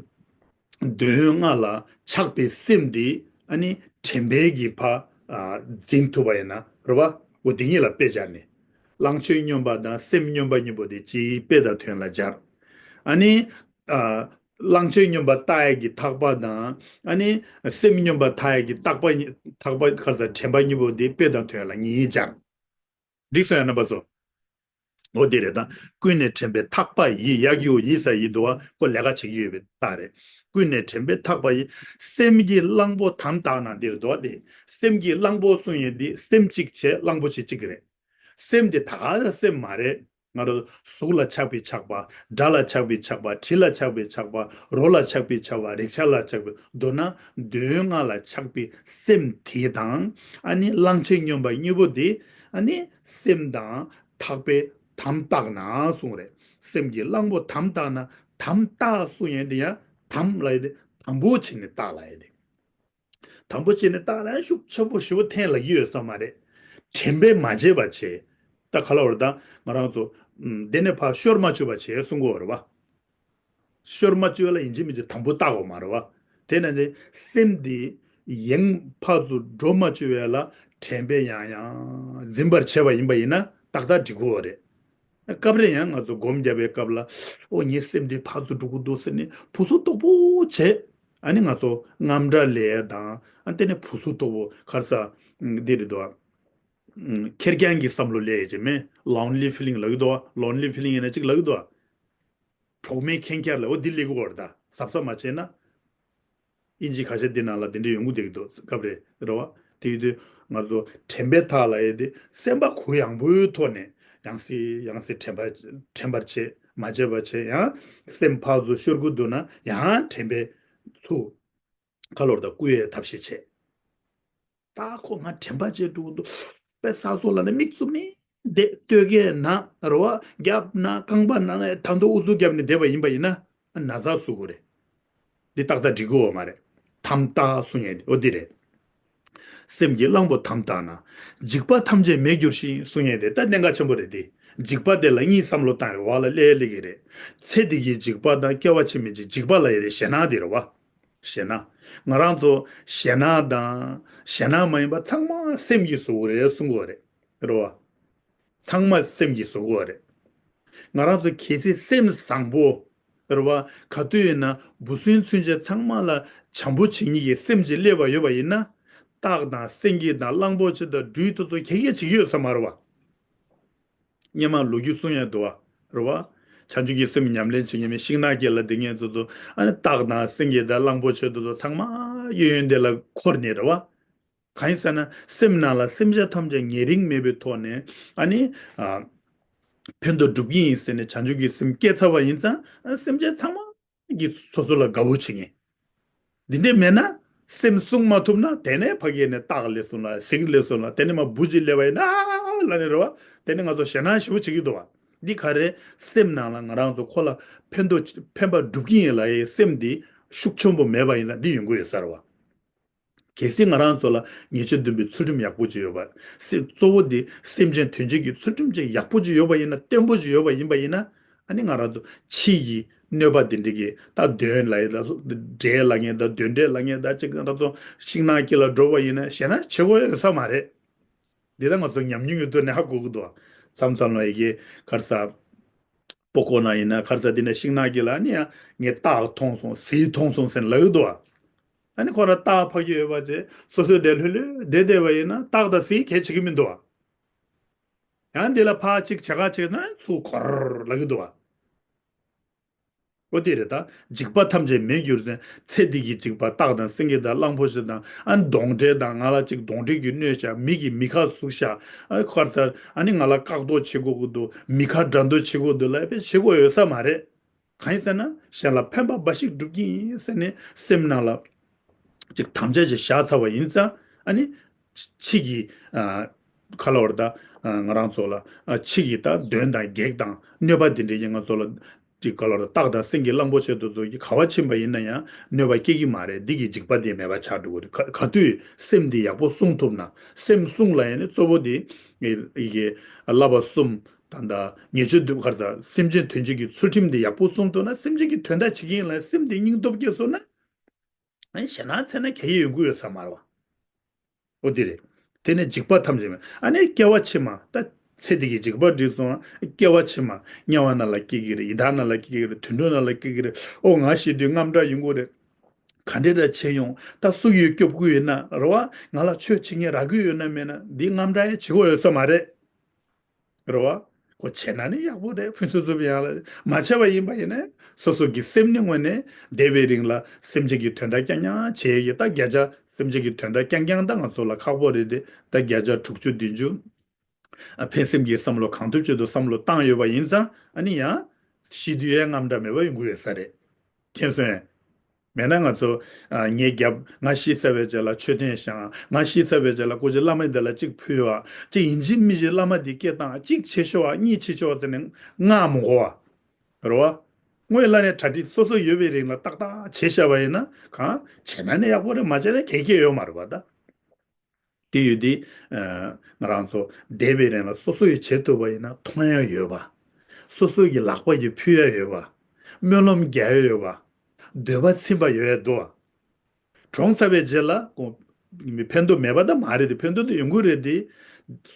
འདོད་ཡོན་ལྔ་ལ་ཆགས་པའི་སེམས་འདི་ཨ་ནི་དྲན་པས་ཀྱིས་ཕར། ཨ། འཛིན་ཐུབ་པ་ཡིན་ན་རེད་བ། འོ་དེ་གཉིས་ལ་དཔེ་སྦྱར་ནས། གླང་ཆེན་སྨྱོན་པ་དང་སེམས་སྨྱོན་པ་གཉིས་པོ་དེ་སྤྱིའི་དཔེ་དང་དོན་ལ་སྦྱར། ཨ་ནི། ཨ། གླང་ཆེན་སྨྱོན་པ་བཏགས་ཡས་ཀྱི་ཐག་པ་དང་། ཨ་ནི་སེམས་སྨྱོན་པ་བཏགས་ཡས་ཀྱི་ཐག་པ་གཉིས། ཐག་པ་ག་རེ་ཟ། དྲན་པ་གཉིས་པོ་དེ་དཔེ་དང་དོན་ལ་གཉིས་སྦྱར། འགྲིག་སོང་ཡ། རྣམ་པ་ཚོ། འོ་དེ་རེད་ད། ཀུན་ནས་དྲན་པའི་ཐག་པ་ཡིས། ཡ་གི་གུ་ཡིས་ཟེར་ཡས་འདུག་བ། ཁོ་ལས་ཀ་བྱེད་ཀྱི་ཡོད་པའི་རྟགས་རེད། ཀུན་ནས་དྲན་པའི་ཐག་པ་ཡིས། སེམས་ཀྱི་གླང་པོ་དམ་བཏགས་ན། འདིར་འདུག་བ། དེ་སེམས་ཀྱི་གླང་པོ་གསུང་ཡས་འདི་སེམས་གཅིག་བྱས་གླང་པོ་ཆེ་གཅིག་རེད། སེམས་དེ་ད་ག་སེམས་མ་རེད། ང་རང་གཟུགས་ལ་ཆགས་པའི་ཆགས་པ། སྒྲ་ལ་ཆགས་པའི་ཆགས་པ། དྲི་ལ་ཆགས་པའི་ཆགས་པ། རོ་ལ་ཆགས་པའི་ཆགས་པ། རེག་བྱ་ལ་ཆགས་པའི། མདོར་ན་འདོད་ཡོན་ལྔ་ལ་ཆགས་པའི་སེམས་དེ་དང་། ཨ་ནི་གླང་ཆེན་སྨྱོན་པ་གཉིས་པོ་དེ། ཨ་ནི་སེམས་དང་ཐག་པས་དམ་བཏགས་ན་གསུངས་རེད། སེམས་ཀྱི་གླང་པོ་དམ་བཏགས་ན། དམ་བཏགས་གསུང་ཡས་དེ་ཡང་དམ་ལབ་ཡས་དེ་དམ་པོ་བྱས་ནས་བཏགས་ལབ་ཡས་དེ། དམ་པོ་བྱས་ནས་བཏགས་ན་ཤུགས་ཆེན་པོ་ཞེ་པོ་འཐེན་ལབ་ཀྱི་ཡོད་ས་མ་རེད། དྲན་པས་མ་བརྗེད་པ་བྱས། ད་ག་ལ་བར་ད་ང་རང་ཚོ། ཨམ། འདི་ནས་ཕར་ཤོར་མ་བཅུག་པ་བྱས་གསུང་གི་ཡོད་རེད་བ། ཤོར་མ་བཅུག་ལ་ཡིན་གཅིག་མིན་གཅིག་དམ་པོ་བཏགས་དགོས་མ་རེད་བ། དེ་ནས་ནི་སེམས་འདི་ཡེངས་ཕར་ཚུར་འགྲོ་མ་བཅུག་པ་ལ་དྲན་པས་ཡང་ཡང་འཛིན་པར་བྱས་པ་ཡིན་པ་ཡིན་ན་ཏག་ཏག་འགྲིག་གི་ཡོད་རེད། སྐབས་རེ་ཡང་ང་ཚོ་སྒོམ་རྒྱབ་པའི་སྐབས་ལ། ཨོ་ངའི་སེམས་འདི་ཕར་ཚུར་འགྲོ་གི་འདུག་ཟེར་ནས་ཕུ་སུ་དོག་པོ་བྱས། ཨ་ནི་ང་ཚོ་དངངས་སྐྲག་ལས་དང་། ཨ། དེ་ནས་ཕུ་སུ་དོག་པོ་ག་རེ་ཟ། འདི་རེད་དོ། ཁེར་རྐྱང་གི་བསམ་བློ་ལས་ཀྱི་མེད། lonely feeling ལབ་ཀྱི་འདུག་བ། lonely feeling ཡིན་ན་གཅིག་ལབ་ཀྱི་འདུག་བ། གྲོགས་མེད་ཁེངས་སྐྱུང་ལ། འོ་འདི་ལབ་ཀྱི་ཡོད་རེད་ད། གཟབ་གཟབ་མ་བྱས་ན། དབྱིན་ཇི་ཁ་ཤས་འདི་ནང་ལ་འདི་འདྲ་ཡོང་གི་བསྡད་ཀྱི་འདུག་སྐབས་རེ་རེད་བ། དེ་ཡིན་དུས་ང་ཚོ་དྲན་པའི་ཐག་ལབ་ཡས་དེ་སེམས་པ་གུ་ཡངས་པོའི་ཐོག་ནས་ཡང་སེ་ཡང་སེ་དྲན་པ། དྲན་པར་བྱེད། མ་བརྗེད་པར་བྱེད། ཡང་སེམས་ཕར་ཚུར་ཤོར་གྱི་འདུག་ན་ཡང་དྲན་པས་ཚུར་ཁ་ལོར་དང་བསྐུལ་ཡས་ཐབས་ཤེས་བྱེད། ད་ཁོ་ང་དྲན་པ་བརྗེད་འགྲོ་གི་འདུག་པས་ས་སོ་ལ་ནི་མིག་བཙུམ་ནས་བསྡད། སྟོད་སྐས་ན་རེད་བ། རྒྱབ་ན་རྐང་པ་ན་ན་ད་དུང་ཨུ་ཚུགས་བརྒྱབ་ནས་བསྡད་པ་ཡིན་པ་ཡིན་ན་ན་ཚ་ཟུག་གི་རེད། འདི་ཏག་ཏག་འགྲིག་གི་ཡོད་མ་རེད། དམ་བཏགས་གསུང་ཡས་འདི་འོ་འདི་རེད། སེམས་ཀྱི་གླང་པོ་དམ་བཏགས་ན། འཇིགས་པ་ཐམས་ཅད་མེད་འགྱུར་ཞིང་གསུང་ཡས་དེ་ད་གནད་འགག་ཆེན་པོ་རེད་དེ། འཇིགས་པ་དེ་ལ་གཉིས་བསམ་བློ་བཏང་རེད་བ་ལ་སླེབས་སླེབས་ཀྱི་རེད། ཚེ་འདི་གི་འཇིགས་པ་དང་སྐྱེ་བ་ཕྱི་མའི་འཇིགས་པ་ལབ་ཡས་དེ་ཞེད་སྣང་དེ་རེད་བ། ཞེད་སྣང་། ང་རང་ཚོ་ཞེད་སྣང་དང་ཞེད་སྣང་མ་ཡིན་པ་ཚང་མ་སེམས་ཀྱིས་བཟོ་གི་རེད་གསུང་གི་ཡོད་རེད། རེད་བ། ཚང་མ་སེམས་ཀྱིས་བཟོ་གི་ཡོད་རེད། ང་རང་ཚོ་གལ་སྲིད་སེམས་བཟང་པོ། རེད་བ། ག་དུས་ཡིན་ན་འབུ་སྲིན་ཚུན་ཆད་ཚང་མ་ལ་བྱམས་པོ་བྱེད་མཁན་གྱི་སེམས་ཅིག་སླེབས་པ་ཡོད་པ་ཡིན་ན། སྟག་དང་སེང་གེ་དང་གླང་པོ་ཆེ་དང་སྦྲུལ་དེ་ཚོ་ག་གིས་བྱེད་ཀྱི་ཡོད་ས་མ་རེད་བ། སྔོན་མ་ལོ་རྒྱུས་གསུང་ཡས་འདུག་བ། རེད་བ། བྱང་ཆུབ་ཀྱི་སེམས་ཉམས་ལེན་བྱེད་མཁན་མི་ཤིང་ནགས་དཀྱིལ་ལ་བསྡད་མཁན་ཚོ་ཚོ། ཨ་ནི་སྟག་དང་སེང་གེ་དང་གླང་པོ་ཆེ་དེ་ཚོ་ཚང་མ་གཡས་གཡོན་དེ་ལ་འཁོར་ནས་རེད་བ། གང་ཡིན་ཟེར་ན་སེམས་ནང་ལ་སེམས་ཅན་ཐམས་ཅད་ཉེ་རིང་མེད་པའི་ཐོག་ནས། ཨ་ནི། ཨ། ཕན་ཐོགས་སྒྲུབ་ཀྱི་ཡིན་ཟེར་ནས་བྱང་ཆུབ་ཀྱི་སེམས་སྐྱེས་ཚར་བ་ཡིན་ཙང་། ཨ། སེམས་ཅན་ཚང་མ་གིས་སོ་སོ་ལ་དགའ་བོ་བྱེད་མཁན། འདི་འདྲས་མེད་ན། སེམས་བསྲུང་མ་ཐུབ་ན་དེ་ནས་ཕ་གི་ནས་སྟག་སླེབས་སོང་ལ་གཟིག་སླེབས་སོང་ལ་དེ་ནས་མ་འབུ་ཅིག་སླེབས་པ་ཡིན་ན་ཨ་ལབ་ནས་རེད་བ། དེ་ནས་ང་ཚོ་ཞེད་སྣང་ཞེ་པོ་བྱེད་ཀྱི་འདུག་བ། འདི་ག་རེ། སེམས་ནང་ལ་ང་རང་ཚོ་ཁོ་ལ་ཕན་ཐོགས་ཕན་པ་སྒྲུབ་ཀྱི་ཡིན་ལབ་ཡས་སེམས་འདི་ཤུགས་ཆེན་པོ་མེད་པ་ཡིན་ན་འདི་ཡོང་གི་ཡོད་ས་རེད་བ། གལ་སྲིད་ང་རང་ཚོ་ལ་ཉེས་སྤྱོད་འདོན་པའི་ཚུལ་ཁྲིམས་ཡག་པོ་ཅིག་ཡོད་པ། སེ། གཙོ་བོ་དེ་སེམས་ཅན་དོན་བྱེད་ཀྱི་ཚུལ་ཁྲིམས་ཅིག་ཡག་པོ་ཅིག་ཡོད་པ་ཡིན་ན། བརྟན་པོ་ཅིག་ཡོད་པ་ཡིན་པ་ཡིན་ན། ཨ་ནི་ང་རང་ཚོ་ཕྱི་ཡི་གནོད་པ་དེ་འདྲ་གི་ད་གདོན་ལ་ཡི་ད་འདྲེ་ལ་ངན་ད་གདོན་འདྲེ་ལ་ངན་ད་ཅིག་ང་རང་ཚོ་ཤིང་ནགས་དཀྱིལ་ལ་འགྲོ་བ་ཡིན་ན་ཞེད་སྣང་བྱེད་དགོས་ཡོད་ས་མ་རེད། འདི་ད་ང་ཚོ་ཉམས་མྱོང་གི་ཐོག་ནས་ཧ་གོ་གི་འདུག་མཚམས་མཚམས་ལ་ཡི་གེ་ག་རེ་ཟ། སྤོ་ཁོ་ན་ཡིན་ན་ག་རེ་ཟ། འདི་ནས་ཤིང་ནགས་དཀྱིལ་ལ་ཨ་ནི་ཡང་ངས་སྟག་མཐོང་སོང་གཟིག་མཐོང་སོང་ཟེར་ལབ་ཀྱི་འདུག་ཨ་ནི་ཁོ་རང་སྟག་ཕ་གི་ཡོད་པ་བྱས་སོ་སོའི་དེ་ལྷོད་ལྷོད་བསྡད་བསྡད་པ་ཡིན་ན་སྟག་དང་གཟིག་གལ་ཆེ་གི་མི་འདུག་ཡང་འདི་ལ་ཕར་གཅིག་བྱེད་ཁ་བྱེད་ན་ཚུར་འཁོར་ལབ་ཀྱི་འདུག་ཨོ་དེ་རེད་ད། འཇིགས་པ་ཐམས་ཅད་མེད་གྱུར་ཅིང་། ཚེ་འདི་གི་འཇིགས་པ་སྟག་དང་སེང་གེ་དང་གླང་པོ་ཆེ་དང་། ཨ་ནི་གདོན་འདྲེ་དང་། ང་ལ་ཅིག་གདོན་འདྲེ་གིས་གནོད་བཞག་མི་གིས་མི་ཁ་ཟུག་བཞག་ཨ་ཁར་ཚར། ཨ་ནི་ང་ལ་བཀག་འདོགས་བྱེད་དགོས་ཀྱི་འདུག་མི་ཁ་འགྲན་འདོགས་བྱེད་དགོས་འདུག་ལབ་པས་བྱེད་དགོས་ཡོད་ས་མ་རེད། གང་ཡིན་ཟེར་ན། གཞན་ལ་ཕན་པ་འབའ་ཞིག་བསྒྲུབ་ཀྱི་ཡིན་ཟེར་ནས་སེམས་ནང་ལ་ཅིག་དམ་བཅའ་ཅིག་བཞག་ཚར་བ་ཡིན་ཙང་། ཨ་ནི་ཕྱི་གི་ཨ་ཁ་ལོ་བར་ད་ང་རང་ཚོ་ལ་ཨ་ཕྱི་གི་ད་གདོན་དང་བགེགས་དང་གནོད་པ་འདི་འདྲའི་ཡིན་ང་ཚོ་ལ་ཅིག་ཁ་ལོ་བར་སྟག་དང་སེང་གེ་གླང་པོ་ཆེ་དེ་ཚོ་གི་ག་བ་ཕྱིན་པ་ཡིན་ན་ཡང་གནོད་པ་སྐྱེལ་གྱི་མ་རེད། འདི་གི་འཇིགས་པ་འདི་མེད་པ་ཆགས་འགྲོ་གི་རེད། ག་ག་དུས་སེམས་འདི་ཡག་པོ་བསྲུང་ཐུབ་ན། སེམས་བསྲུང་ལ་ཡང་ནི་གཙོ་བོ་འདི་ཡི་གེ་བསླབ་པ་གསུམ། ད་ལྟ་ཉེས་སྤྱོད་སྡུག་གར་ཟ་སེམས་ཅན་དོན་བྱེད་ཀྱི་ཚུལ་ཁྲིམས་འདི་ཡག་པོ་སྲུང་ཐུབ་ན། སེམས་ཅན་གྱི་དོན་དག་བྱེད་ཀྱི་ཡིན་ལ་སེམས་འདི་སྙིང་སྟོབས་སྐྱེས་སོང་ན། ཨ་ནི་ཞེད་སྣང་ཚེ་ན་གལ་ཡོད་དགོས་ཡོད་ས་མ་རེད་བ། ཨོ་དེ་རེད། དེ་ནས་འཇིགས་པ་ཐམས་ཅད་མེད། ཨ་ནི་སྐྱེ་བ་ཕྱི་མ་ད་ཚེ་འདི་གི་འཇིགས་པ་འདྲི་སོང་། སྐྱེ་བ་ཕྱི་མ་དམྱལ་བ་ནང་ལ་སྐྱེ་གི་རེད། ཡི་དྭགས་ནང་ལ་སྐྱེ་གི་རེད། དུད་འགྲོ་ནང་ལ་སྐྱེ་གི་རེད། ཨོ་ང་ཤི་དུས་དངངས་སྐྲག་ཡོང་གི་རེད། ག་འདྲས་འདྲ་བྱས་ཡོང་། ད་སུ་ཡིས་སྐྱོབ་གི་ཡོད་ན་རེད་བ། ང་ལ་ཆོས་བྱེད་མཁན་རག་གི་ཡོད་ན་མེད་ན་འདི་དངངས་སྐྲག་ཡང་བྱེད་དགོས་ཡོད་ས་མ་རེད། རེད་བ། ཁོ་བྱས་ན་ནི་ཡག་པོ་རེད། ཕུན་སུམ་ཚོགས་པའི་ཡང་ལ་མ་བྱས་པ་ཡིན་པ་ཡིན་ན། སོ་སོ་གི་སེམས་ནི་དངོས་གནས་འདས་པའི་རིང་ལ་སེམས་ཅན་གྱི་དོན་དག་རྐྱང་རྐྱང་བྱས་ཡོད། ད་བརྒྱ་ཆ་སེམས་ཅན་གྱི་དོན་དག་རྐྱང་རྐྱང་ད་ང་ཚོ་ལ་ཁག་པོ་རེད་དེ། ད་བརྒྱ་ཆ་དྲུག་ཅུ་བདུན་ཅུ་ཨ་ཕན་སེམས་ཀྱི་བསམ་བློ་གང་ཐུབ་ཅི་ཐུབ་བསམ་བློ་བཏང་ཡོད་པ་ཡིན་ཙང་། ཨ་ནི་ཡང་ཤི་དུས་ཡང་དངངས་སྐྲག་མེད་པ་ཡོང་གི་ཡོད་ས་རེད། མཁྱེན་སོང་། མེད་ན་ང་ཚོ་ཨ་ངའི་རྒྱབ་ང་ཤི་ཚར་བའི་རྗེས་ལ་མཆོད་རྟེན་བཞེངས། ང་ཤི་ཚར་བའི་རྗེས་ལ་སྐུ་མཁྱེན་བླ་མ་འདི་ལ་གཅིག་ཕུལ་བ། ཅིག་ཡིན་གཅིག་མིན་གཅིག་བླ་མ་འདི་སྐད་བཏང་། གཅིག་བྱེད་ཤོག་ཨ། གཉིས་བྱེད་ཤོག་ཨ་ཟེར་ནས་མངགས་མི་དགོས་བ། རེད་བ། དངོས་ལ་ནས་གྲ་སྒྲིག་སོ་སོ་ཡོད་པའི་རིང་ལ་ཏག་ཏག་བྱས་བཞག་པ་ཡིན་ན། གང་བྱས་ན་ནི་ཡག་པོ་རེད། མ་བྱས་ན་གལ་གལ་ཡོད་མ་རེད་བ་ད། དེ་ཡོད་དེ། ཨ་ང་རང་ཚོ་འདས་པའི་རིང་ལ་སོ་སོ་ཡིས་བྱེད་ཐུབ་པ་ཡིན་ན་མཐོང་ཡ་ཡོད་པ། སོ་སོ་གི་ལག་པ་གིས་ཕུལ་ཡ་ཡོད་པ། སྨོན་ལམ་རྒྱག་ཡ་ཡོད་པ། འདོད་པ་ཚིམ་པ་ཡོད་ཡ་འདུག་བ། གྲོངས་ཚར་བའི་རྗེས་ལ་ཁོ་མི་ཕན་ཐོགས་མེད་པ་ད་མ་རེད་དེ། ཕན་ཐོགས་དེ་ཡོང་གི་རེད་དེ།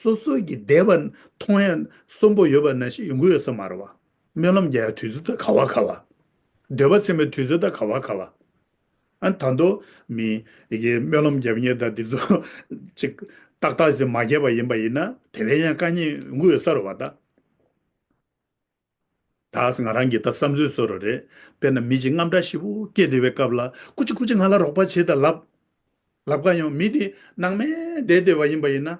སོ་སོ་གི་འདས་པ་མཐོང་ཡ་གསོན་པོ་ཡོད་པ་ནང་བཞིན་ཡོང་གི་ཡོད་ས་མ་རེད་བ། སྨོན་ལམ་རྒྱག་ཡ་དུས་ཚོད་ད་ག་བ་ག་བ། འདོད་པ་ཚིམ་པའི་དུས་ཚོད་ད་ག་བ་ག་བ། ཨ་ད་དུང་མི་ཡི་གེ་སྨོན་ལམ་རྒྱབ་མཁན་དང་འདི་ཚོ་ཅིག་ཏག་ཏག་ཅིག་མ་རྒྱབ་པ་ཡིན་པ་ཡིན་ན་དེ་བས་ཡང་དཀའ་ངལ་ཡོང་གི་ཡོད་ས་རེད་བ་ད། ད་ང་རང་གི་ད་བསམ་ཚུལ་བཟོ་འདྲ་རེད། དཔེར་ན་མི་གཅིག་དངངས་སྐྲག་ཞེ་པོ་སྐྱེས་བསྡད་པའི་སྐབས་ལ་སྐུ་མཁྱེན་སྐུ་མཁྱེན་ང་ལ་རོགས་པ་བྱེད་དང་ལབ། ལབ་ག་ཡོང་མི་དེ་སྣང་མེད་བསྡད་བསྡད་པ་ཡིན་པ་ཡིན་ན།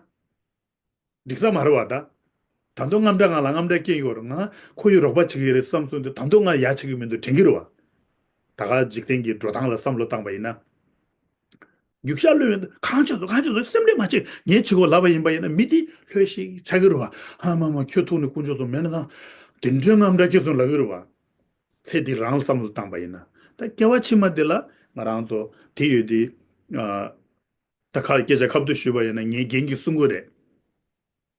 འགྲིག་ས་མ་རེད་བ་ད། ད་དུང་དངངས་སྐྲག་ང་ལ་དངངས་སྐྲག་སྐྱེ་ཡོད་རེད། ང་ཁོ་ཡི་རོགས་པ་བྱེད་ཀྱི་རེད་བསམ་སོང་དུས་ད་དུང་ང་ཡ་བྱེད་ཀྱི་མི་འདུག་དྲན་གྱི་རེད་བ། ད་ག་འཇིག་རྟེན་གྱི་འགྲོ་སྟངས་ལ་བསམ་བློ་བཏང་པ་ཡིན་ན། རྒྱུག་ཤར་ལོས་ཡོད་གང་བྱུང་སོང་གང་བྱུང་སོང་སེམས་ཁྲལ་མ་བྱེད། ངས་བྱེད་དགོས་ལབ་པ་ཡིན་པ་ཡིན་ན་མི་དེ་ལྷོད་ཤིག་ཆགས་ཀྱི་རེད་བ། ཨ་མ་མ་ཁྱོད་ཐུག་ནས་དཀོན་མཆོག་གསུམ་མེད་ན་ད་དེ་འདྲའི་དངངས་སྐྲག་སྐྱེ་སོང་ལབ་ཀྱི་རེད་བ། ཚེ་འདི་རང་ལ་བསམ་བློ་བཏང་པ་ཡིན་ན། ད་སྐྱེ་བ་ཕྱི་མ་འདི་ལ་ང་རང་ཚོ་དེ་ཡོད་དེ། ཨ་ད་ཁ་སྐད་ཆ་ཁ་ཐུག་ཞུས་པ་ཡིན་ན་ངའི་རྒན་གྱིས་གསུང་གི་རེད།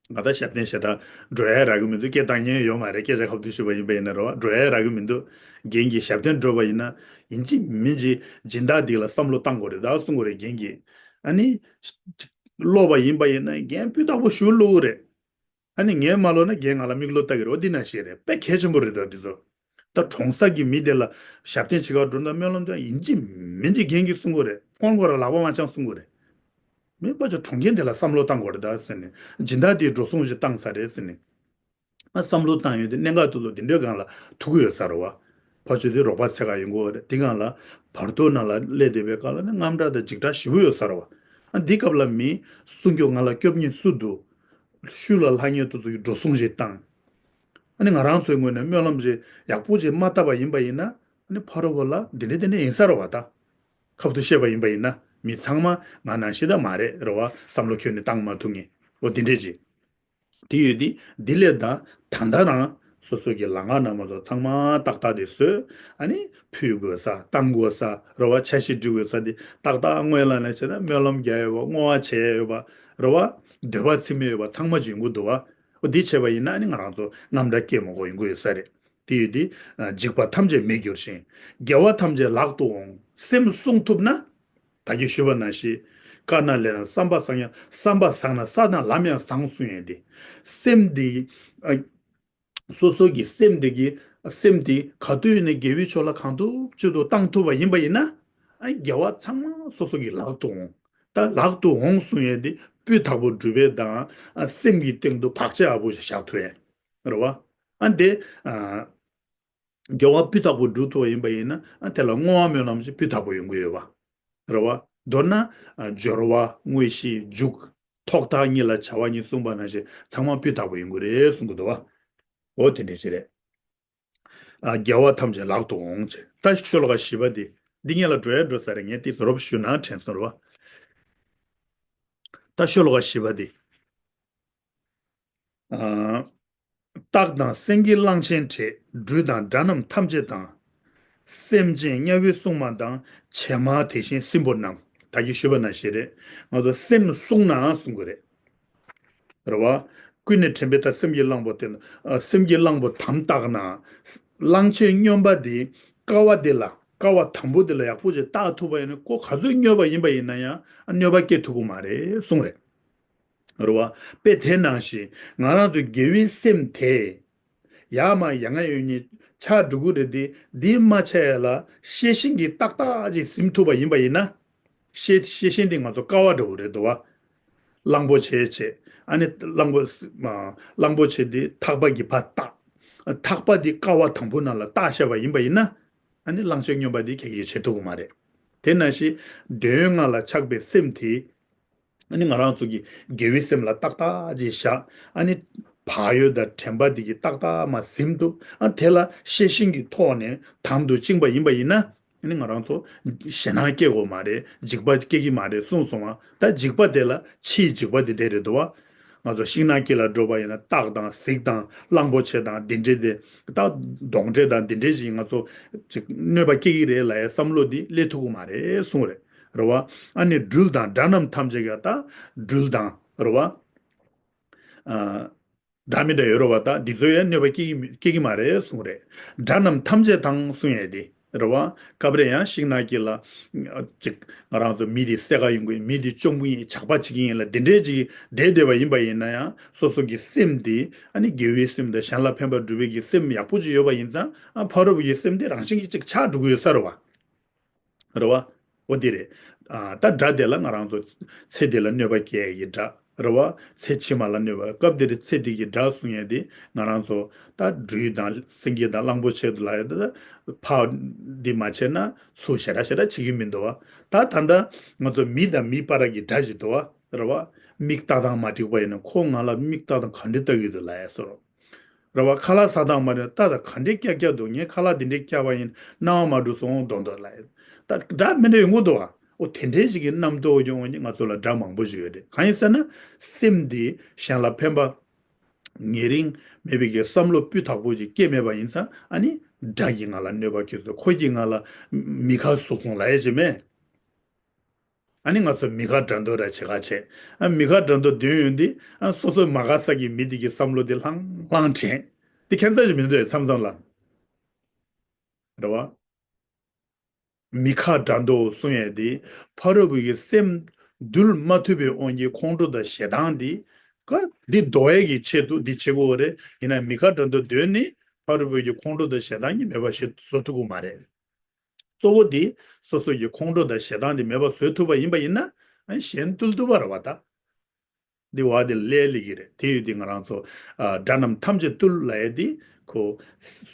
ང་ད་ཞབས་བརྟན་ཞེ་དྲག་འགྲོ་ཡ་རག་གི་མི་འདུག་སྐད་བཏང་མཁན་ཡོད་མ་རེད། སྐད་ཆ་ཁ་ཐུག་ཞུས་པ་ཡིན་པ་ཡིན་ན་རེད་བ། འགྲོ་ཡ་རག་གི་མི་འདུག་རྒན་གྱིས་ཞབས་བརྟན་འགྲོ་བ་ཡིན་ན་ཡིན་གཅིག་མིན་གཅིག་སྦྱིན་བདག་འདི་ལ་བསམ་བློ་བཏང་དགོས་རེད་ད་གསུང་གི་རེད་རྒན་གྱིས། ཨ་ནི་ཀློག་པ་ཡིན་པ་ཡིན་ན་རྒན་སྤུས་དག་པོ་ཞེ་པོ་ཀློག་གི་རེད། ཨ་ནི་ངས་མ་ཀློག་ན་རྒན་ང་ལ་མིག་ལོག་ལྟ་གི་རེད། འོ་འདི་ནང་བཞིན་རེད། དཔེ་གལ་ཆེན་པོ་རེད་ད་འདི་ཚོ། ད་གྲོངས་ས་གི་མི་དེ་ལ་ཞབས་བརྟན་བྱེད་ག་འགྲོ་ན་སྨོན་ལམ་དེ་ཡིན་གཅིག་མིན་གཅིག་རྒན་གྱིས་གསུང་གི་རེད། ཁོང་ཁོ་རང་ལག་པ་མ་འཆང་གསུང་གི་རེད། མི་ཕལ་ཆེར་གྲོངས་མཁན་དེ་ལ་བསམ་བློ་བཏང་དགོས་རེད་ད་ཟེར་ནས། སྦྱིན་བདག་དེས་འགྲོ་སོང་ཞིག་བཏང་ས་རེད་ཟེར་ནས། ང་བསམ་བློ་བཏང་ཡོད་དེ་གནད་འགག་ཏུ་ལོ་འདི་འདྲའི་སྒང་ལ་ཐུག་གི་ཡོད་ས་རེད་བ། ཕར་ཚུར་དེ་རོགས་པ་འཚོལ་ག་ཡོང་གི་ཡོད་རེད། དེ་སྒང་ལ་བར་དོ་ནང་ལ་སླེབས་བསྡད་པའི་སྒང་ལ་ནི་དངངས་སྐྲག་དང་འཇིགས་སྐྲག་ཞེ་པོ་ཡོད་ས་རེད་བ། ཨ་འདི་སྐབས་ལ་མི་གསུང་རྒྱུ་ང་ལ་སྐྱོབ་མཁན་སུ་འདུག་ཤུལ་ལ་ལྷག་མཁན་དེ་ཚོ་ཡིས་འགྲོ་སོང་ཞིག་བཏང་། ཨ་ནི་ང་རང་ཚོའི་ངོས་ནས་སྨོན་ལམ་ཞིག་ཡག་པོ་ཞིག་མ་བཏབ་པ་ཡིན་པ་ཡིན་ན། ཨ་ནི་ཕ་རོལ་པོ་ལ་འདི་འདྲ་འདི་འདྲ་ཡིན་ས་རེད་བ་ད། ཁ་ཐུག་བཤད་པ་ཡིན་པ་ཡིན་ན་མི་ཚང་མ་ང་ནང་བཞིན་ད་མ་རེད་རེད་བ། བསམ་བློ་ཁྱོན་ནས་བཏང་མ་ཐུབ་མཁན། འོ་འདི་འདྲས་ཅིག་དེ་ཡོད་དེ། འདི་ལས་ད་ད་ལྟ་རང་སོ་སོ་གི་ལམ་ཁ་ནང་མ་སོ་ཚང་མ་ཏག་ཏག་དེ་བཟོས། ཨ་ནི་ཕུལ་དགོས་ས་བཏང་དགོས་ས་རེད་བ། འཆར་གཞི་སྒྲིག་དགོས་ས་དེ་ཏག་ཏག་སྔོན་ལ་ནས་བྱས་ན་སྨོན་ལམ་རྒྱག་ཡོད་པ། བསྔོ་བ་བྱས་ཡོད་པ་རེད་བ། འདོད་པ་ཚིམ་མེད་ཡོད་པ་ཚང་མ་ཅིག་ཡོང་གི་འདུག་བ། འོ་འདི་བྱས་པ་ཡིན་ན་ཨ་ནི་ང་རང་ཚོ་དངངས་སྐྲག་སྐྱེ་མ་དགོས་ཡོང་གི་ཡོད་ས་རེད། དེ་ཡོད་དེ། འཇིགས་པ་ཐམས་ཅད་མེད་འགྱུར་ཞིང་། དགེ་བ་ཐམས་ཅད་ལག་ཏུ་འོང་། སེམས་བསྲུང་ཐུབ་ན། ད་གིན་ཞུས་པ་ནང་བཞིན། དཀར་ན་ལས་ན་བསམ་པ་བཟང་ཡང་། བསམ་པ་བཟང་ན་བསགས་ན་ལམ་ཡང་བཟང་གསུང་ཡས་དེ། སེམས་འདི། ཨ། སོ་སོ་གི་སེམས་འདི་གི། སེམས་འདི་ག་དུས་ནས་དགེ་བའི་ཕྱོགས་ལ་གང་ཐུབ་ཅི་ཐུབ་བཏང་ཐུབ་པ་ཡིན་པ་ཡིན་ན། ཨ། དགེ་བ་ཚང་མ་སོ་སོ་གི་ལག་ཏུ་འོང་། ད་ལག་ཏུ་འོང་གསུང་ཡས་དེ་སྤུས་དག་པོ་སྒྲུབ་པའི་དང་། ཨ། སེམས་ཀྱི་སྟེང་དུ་བག་ཆགས་ཡག་པོ་ཞིག་བཞག་ཐུབ་ཡས། རེད་བ། ཨ་འདི། ཨ། དགེ་བ་སྤུས་དག་པོ་སྒྲུབ་ཐུབ་པ་ཡིན་པ་ཡིན་ན། ཨ་དེ་ལ་བསྔོ་བ་སྨོན་ལམ་ཞིག་སྤུས་དག་པོ་ཡོང་གི་ཡོད་པ། རེད་བ། མདོར་ན། ཨ་སྦྱོར་བ། དངོས་གཞི། མཇུག་ཐོག་མཐའ་གཉིས་ལ་བྱ་བ་གཉིས་གསུངས་པ་ནང་བཞིན་ཚང་མ་སྤུས་དག་པོ་ཡོང་གི་རེད་གསུང་གི་འདུག་བ། འོ་དེ་འདྲ་ཞིག་རེད། ཨ་དགེ་བ་ཐམས་ཅད་ལག་ཏུ་འོང་ཅེས། ད་ཤོ་ལོ་ཀ་བཞི་པ་འདི། འདི་སྔོན་ལ་འགྲོ་ཡ་འགྲོ་ས་རེད། ངས་ཏོག་ཙམ་རོབ་ཞུས་ན་དྲན་སོང་རེད་བ། ད་ཤོ་ལོ་ཀ་བཞི་པ་འདི། ཨ། སྟག་དང་སེང་གེ་གླང་ཆེན་འཕྲད། སྦྲུལ་དང་དགྲ་རྣམས་ཐམས་ཅད་དང་། སེམས་ཅན་དམྱལ་བའི་སྲུང་མ་དང་། བྱད་མ་དེ་བཞིན་སྲིན་པོ་རྣམས། ད་གིན་ཞུས་པ་ནང་བཞིན་རེད། ང་ཚོ་སེམས་བསྲུང་ན་གསུང་གི་རེད། རེད་བ། ཀུན་ནས་དྲན་པའི་ད་སེམས་ཀྱི་གླང་པོ་དེ། ཨ་སེམས་ཀྱི་གླང་པོ་དམ་བཏགས་ན། གླང་ཆེན་སྨྱོན་པ་དེ་ཀ་བ་དེ་ལ། ཀ་བ་དམ་པོ་དེ་ལ་ཡག་པོ་ཅིག་བཏགས་ཐུབ་པ་ཡིན་ན། ཁོ་ག་ཚོད་སྨྱོན་པ་ཡིན་པ་ཡིན་ན་ཡང་། ཨ་གནོད་པ་སྐྱེལ་ཐུབ་ཀྱི་མ་རེད་གསུངས་རེད། རེད་བ། དཔེ་དེ་ནང་བཞིན་ང་རང་ཚོ་དགེ་བའི་སེམས་དེ། ཡར་མར་ཡ་ང་ཡོད་ཉིད་ཆགས་འགྲོ་གི་རེད་དེ། འདི་མ་ཆགས་ཡ་ལ་ཤེས་བཞིན་གྱིས་ཏག་ཏག་ཅིག་ཟིན་ཐུབ་པ་ཡིན་པ་ཡིན་ན། ཤེས་ཤེས་བཞིན་དེ་ང་ཚོ་ཀ་བ་འདྲ་བོ་རེད་འདུག་བ། གླང་པོ་ཆེ་བྱས། ཨ་ནི་གླང་པོ། གླང་པོ་ཆེ་དེ་ཐག་པ་གིས་ཕར་བཏགས། ཐག་པ་དེ་ཀ་བ་དམ་པོ་ནང་ལ་བཏགས་བཞག་པ་ཡིན་པ་ཡིན་ན། ཨ་ནི་གླང་ཆེན་སྨྱོན་པ་དེ་ག་གིས་བྱེད་ཐུབ་ཀྱི་མ་རེད། དེ་ནང་བཞིན་འདོད་ཡོན་ལྔ་ལ་ཆགས་པའི་སེམས་དེ། ཨ་ནི་ང་རང་ཚོ་གི་དགེ་བའི་སེམས་ལ་ཏག་ཏག་ཅིག་བཞག། ཨ་ནི་བག་ཡོད་དང་དྲན་པ་དེ་གིས་ཏག་ཏག་མར་ཟིན་ཐུབ། ཨ་དེ་ལ་ཤེས་བཞིན་གྱི་ཐོག་ནས་དམ་དུ་བཅིངས་པ་ཡིན་པ་ཡིན་ན། ཨ་ནི་ང་རང་ཚོ་ཞེད་སྣང་སྐྱེ་དགོས་མ་རེད། འཇིགས་པ་སྐྱེ་གི་མ་རེད་གསུངས་སོང་བ། ད་འཇིགས་པ་དེ་ལ་ཕྱིའི་འཇིགས་པ་དེ་དེ་རེད་འདུག་བ། ང་ཚོ་ཤིང་ནགས་དཀྱིལ་ལ་འགྲོ་བ་ཡིན་ན། སྟག་དང་གཟིག་དང་གླང་པོ་ཆེ་དང་འདི་འདྲས་དེ། ད་གདོན་འདྲེ་དང་འདི་འདྲས་ཞིག་ང་ཚོ་ཅིག་གནོད་པ་སྐྱེལ་གྱི་རེད་ལབ་ཡའི་བསམ་བློ་འདི་སླེབས་ཐུབ་ཀྱི་མ་རེད་གསུངས་རེད། རེད་བ། ཨ་ནི་སྦྲུལ་དང་དགྲ་རྣམས་ཐམས་ཅད་ཀྱང་། ད་སྦྲུལ་དང་། རེད་བ། ཨ། འདྲ་མི་འདྲ་ཡོད་རེད་བ། ད་འདི་ཚོ་ཡང་གནོད་པ་སྐྱེལ་གྱི་མི་སྐྱེལ་གྱི་མ་རེད་གསུངས་རེད། དགྲ་རྣམས་ཐམས་ཅད་དང་གསུངས་ཡས་དེ། རེད་བ། སྐབས་རེ་ཡང་ཤིང་ནགས་དཀྱིལ་ལ། ཅིག་ང་རང་ཚོ་མི་དེ་བསད་ག་ཡོང་གི་ཡིན། མི་དེ་བཅོམ་གི་ཡིན། ཇག་པ་བྱེད་ཀྱི་ཡིན་ལབ། འདི་འདྲས་ཅིག་བསྡད་བསྡད་པ་ཡིན་པ་ཡིན་ན་ཡང་། སོ་སོ་གི་སེམས་དེ་ཨ་ནི་དགེ་བའི་སེམས་དང་གཞན་ལ་ཕན་པ་སྒྲུབ་པའི་གི་སེམས་ཡག་པོ་ཅིག་ཡོད་པ་ཡིན་ཙང་། ཨ་ཕ་རོལ་པོ་གི་སེམས་དེ་རང་བཞིན་གྱིས་ཅིག་ཆག་འགྲོ་གི་ཡོད་ས་རེད་བ། རེད་བ། འོ་དེ་རེད། ཨ་ད་དགྲ་དེ་ལ་ང་རང་ཚོ་ཚེ་འདི་ལ་གནོད་པ་སྐྱེལ་ཡས་ཀྱི་དགྲ། རེད་བ། ཚེ་ཕྱི་མ་ལ་གནོད་པ། སྐབས་འདིར་ཚེ་འདི་གི་དགྲ་གསུང་ཡས་དེ་ང་རང་ཚོ་ད་སྦྲུལ་དང་སེང་གེ་དང་གླང་པོ་ཆེ་དེ་ལ་ཡ། ད་ཕར་འདི་མ་བྱས་ན་ཚུར་ཞེ་དྲག་ཞེ་དྲག་བྱེད་ཀྱི་མི་འདུག་བ། ད་ད་ལྟ་ང་ཚོ་མི་དང་མི་བར་གྱི་དགྲ་ཞིག་འདུག་བ། རེད་བ། མིག་ལྟ་སྟངས་མ་འགྲིག་པ་ཡིན་ན། ཁོ་ང་ལ་མིག་ལྟ་སྟངས་ག་འདྲ་ལྟ་གི་འདུག་ལབ་ཡས་བཟོ་འདྲ། རེད་བ། ཁ་ལག་ཟ་སྟངས་མ་འདྲ། ད་ད་ག་འདྲས་བཀྱག་བཀྱག་འདུག་ངས་ཁ་ལག་འདི་འདྲས་བཀྱག་པ་ཡིན་ན་སྣང་བ་མ་འགྲོ་སོང་མདོག་མདོག་ལབ་ཡས། ད་དགྲ་མི་འདྲ་ཡོང་གི་འདུག་བ། འོ་དེ་འདྲས་ཞིག་གི་རྣམ་རྟོག་ཡོང་བ་ནི་ང་ཚོ་ལ་དགྲ་མང་པོ་ཞིག་ཡོད་རེད། གང་ཡིན་ཟེར་ན། སེམས་འདི་གཞན་ལ་ཕན་པ་ཉེ་རིང་མེད་པའི་གི་བསམ་བློ་སྤུས་དག་པོ་ཅིག་སྐྱེས་མེད་པ་ཡིན་ཙང་། ཨ་ནི་དགྲ་གིས་ང་ལ་གནོད་པ་བསྐྱལ་སོང་། ཁོ་གིས་ང་ལ་མི་ཁ་ཟུག་སོང་ལབ་ཡས་ཅིག་མེད། ཨ་ནི་ང་ཚོ་མི་ཁ་དགྲ་འདོད་ར་བྱེད་ཁ་བྱེད། ཨ་མི་ཁ་དགྲ་འདོད་འདོད་ཡོང་དུས། ཨ་སོ་སོ་མ་དགའ་ས་གི་མི་དེ་གི་བསམ་བློ་དེ་ལྷང་ལྷང་དྲན། དེ་ཁྱད་མཚར་ཞིག་མི་འདུག་མཚམས་མཚམས་ལ། རེད་བ། མི་ཁ་དགྲ་འདོད་གསུང་ཡས་དེ་ཕ་རོལ་པོ་གི་སེམས་འདུལ་མ་ཐུབ་པའི་དབང་གིས་ཁོང་ཁྲོ་དང་ཞེ་སྡང་དེ། ཀ་འདི་ཟློག་ཡས་ཀྱི་ཆེད་དུ་འདི་བྱེད་དགོས་རེད། ཡིན་ན་མི་ཁ་དགྲ་འདོད་འདོད་ནི་ཕ་རོལ་པོ་གི་ཁོང་ཁྲོ་དང་ཞེ་སྡང་གཉིས་མེད་པ་ཞིག་བཟོ་ཐུབ་ཀྱི་མ་རེད། གཙོ་བོ་དེ་སོ་སོ་ཡི་ཁོང་ཁྲོ་དང་ཞེ་སྡང་དེ་མེད་པ་བཟོ་ཐུབ་པ་ཡིན་པ་ཡིན་ན། ཨ་གཞན་བཏུལ་ཐུབ་པ་རེད་བ་ད། འདི་བ་དེ་ལས་ལས་ཀྱི་རེད། དེ་ཡོད་དེ་ང་རང་ཚོ། ཨ་དགྲ་རྣམས་ཐམས་ཅད་བཏུལ་ལབ་ཡས་དེ་ཁོ་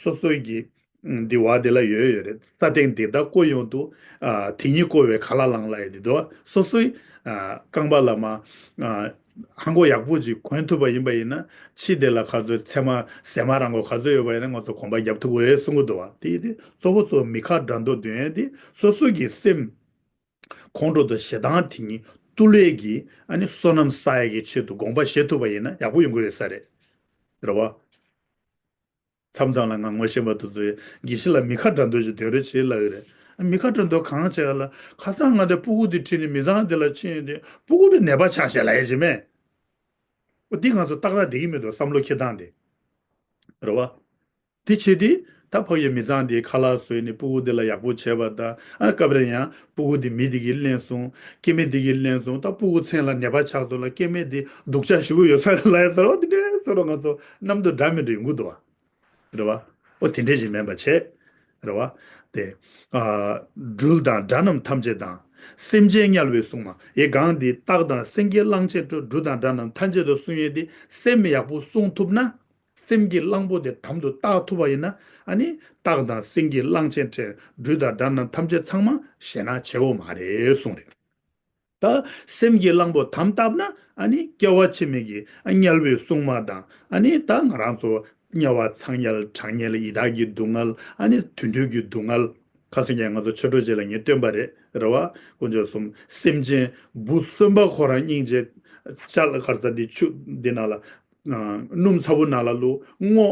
སོ་སོ་གི། ཨ་འདི་བ་དེ་ལ་ཡོད་ཡོད་རེད། ས་སྟེང་འདི་དག་བརྐོ་ཡོང་དུས། ཨ་དེ་ཉིད་བརྐོ་བའི་ག་ལ་ལང་ལབ་ཡས་དེ་འདུག་བ། སོ་སོའི། ཨ་རྐང་པ་ལ་མ། ཨ། ཧང་གོ་ཡག་པོ་ཅིག་གོན་ཐུབ་པ་ཡིན་པ་ཡིན་ན། ཕྱི་དེ་ལ་ག་ཚོད་ཚེར་མ་ཟེར་མ་རང་གོ་ག་ཚོད་ཡོད་པ་ཡིན་ན་ང་ཚོ་གོམ་པ་རྒྱབ་ཐུབ་ཀྱི་རེད་གསུང་གི་འདུག་བ། དེ་ཡིན་དུས་གཙོ་བོ་གཙོ་བོ་མི་ཁ་དགྲ་འདོད་འདོད་ཡས་དེ་སོ་སོ་གི་སེམས་ཁོང་ཁྲོ་དང་ཞེ་སྡང་དེ་ཉིད་བཏུལ་ཡས་ཀྱི། ཨ་ནི་བསོད་ནམས་བསགས་ཡས་ཀྱི་ཆེད་དུ་དགོངས་པ་བཞེས་ཐུབ་པ་ཡིན་ན་ཡག་པོ་ཡོང་གི་ཡོད་ས་རེད། རེད་བ། མཚམས་མཚམས་ལ་ང་ངོ་ཤེས་པ་དེ་ཚོས་དགེ་བཤེས་ལ་མི་ཁ་དགྲ་འདོད་ཅིག་འདོན་རོགས་བྱེད་ལབ་ཀྱི་རེད། མི་ཁ་དགྲ་འདོད་གང་བྱེད་ལ། ཁ་སང་ང་དེ་སྤུ་གུ་དེ་ཁྲིད་ནས་མི་ཚང་དེ་ལ་ཕྱིན་ཡོང་དུས་སྤུ་གུ་དེ་ནད་པ་ཆགས་ཤག་ལབ་ཡས་ཅིག་མེད། འོ་འདི་ང་ཚོ་ཏག་ཏག་བསྡད་ཀྱི་མི་འདུག་བསམ་བློ་འཁྱེར་སྟངས་དེ། རེད་བ། དེ་བྱེད་དུས་ད་ཕ་གིའི་མི་ཚང་དེའི་ཁ་ལག་བཟོས་ནས་སྤུ་གུ་དེ་ལ་ཡག་པོ་བྱས་པ་དང་། ཨ་སྐབས་རེ་ཡང་སྤུ་གུ་དེ་མི་དེ་གིས་ལེན་སོང་། སྐྱེ་དམན་དེ་གིས་ལེན་སོང་། ད་སྤུ་གུ་མཚན་ལ་ནད་པ་ཆགས་སོང་ལ། སྐྱེ་དམན་དེ་སྡུག་ཅག་ཞེ་པོ་ཡོད་ས་རེད་ལབ་ཡས་ཟེར་བ་དེ་འདྲས་ཟེར་བ་ང་ཚོ་རྣམ་རྟོག་འདྲ་མི་འདྲ་ཡོང་གི་འདུག་བ། རེད་བ། ཨོ་དེ་འདྲས་ཞིག་མིན་པ་བྱས། རེད་བ། དེ། ཨ། སྦྲུལ་དང་དགྲ་རྣམས་ཐམས་ཅད་དང་། སེམས་ཅན་དམྱལ་བའི་སྲུང་མ། ཡི་གེ་འདི་སྟག་དང་སེང་གེ་གླང་ཆེན་ཁྲོད། སྦྲུལ་དང་དགྲ་རྣམས་ཐམས་ཅད་དང་གསུང་ཡས་དེ་སེམས་ཡག་པོ་བསྲུང་ཐུབ་ན། སེམས་ཀྱི་གླང་པོ་དེ་དམ་དུ་བཏགས་ཐུབ་པ་ཡིན་ན། ཨ་ནི་སྟག་དང་སེང་གེ་གླང་ཆེན་ཕྲན་སྦྲུལ་དང་དགྲ་རྣམས་ཐམས་ཅད་ཚང་མ་ཞེད་སྣང་བྱེད་དགོས་མ་རེད་གསུངས་རེད། ད་སེམས་ཀྱི་གླང་པོ་དམ་བཏགས་ན། ཨ་ནི་སྐྱེ་བ་ཕྱི་མའི་གི་ཨ་དམྱལ་བའི་སྲུང་མ་དང་། ཨ་ནི་ད་ང་རང་ཚོ་དམྱལ་བ་ཚ་དམྱལ་གྲང་དམྱལ་ཡི་དྭགས་ཀྱི་སྡུག་བསྔལ། ཨ་ནི་དུད་འགྲོ་གི་སྡུག་བསྔལ། ཁ་སང་ཀྱང་ང་ཚོ་ཆོས་གྲོགས་རྗེ་ལ་ངས་སྟོན་པ་རེད། རེད་བ། དཀོན་མཆོག་གསུམ། སེམས་ཅན་འབུ་གསོན་པ་ཁོ་རང་སྙིང་རྗེ། ཅ་ལག་ག་རེ་ཟེར། འདི་ཆུ་འདི་ནང་ལ། ཨ། སྣུམ་ཚ་པོ་ནང་ལ་བླུགས། སྔོ།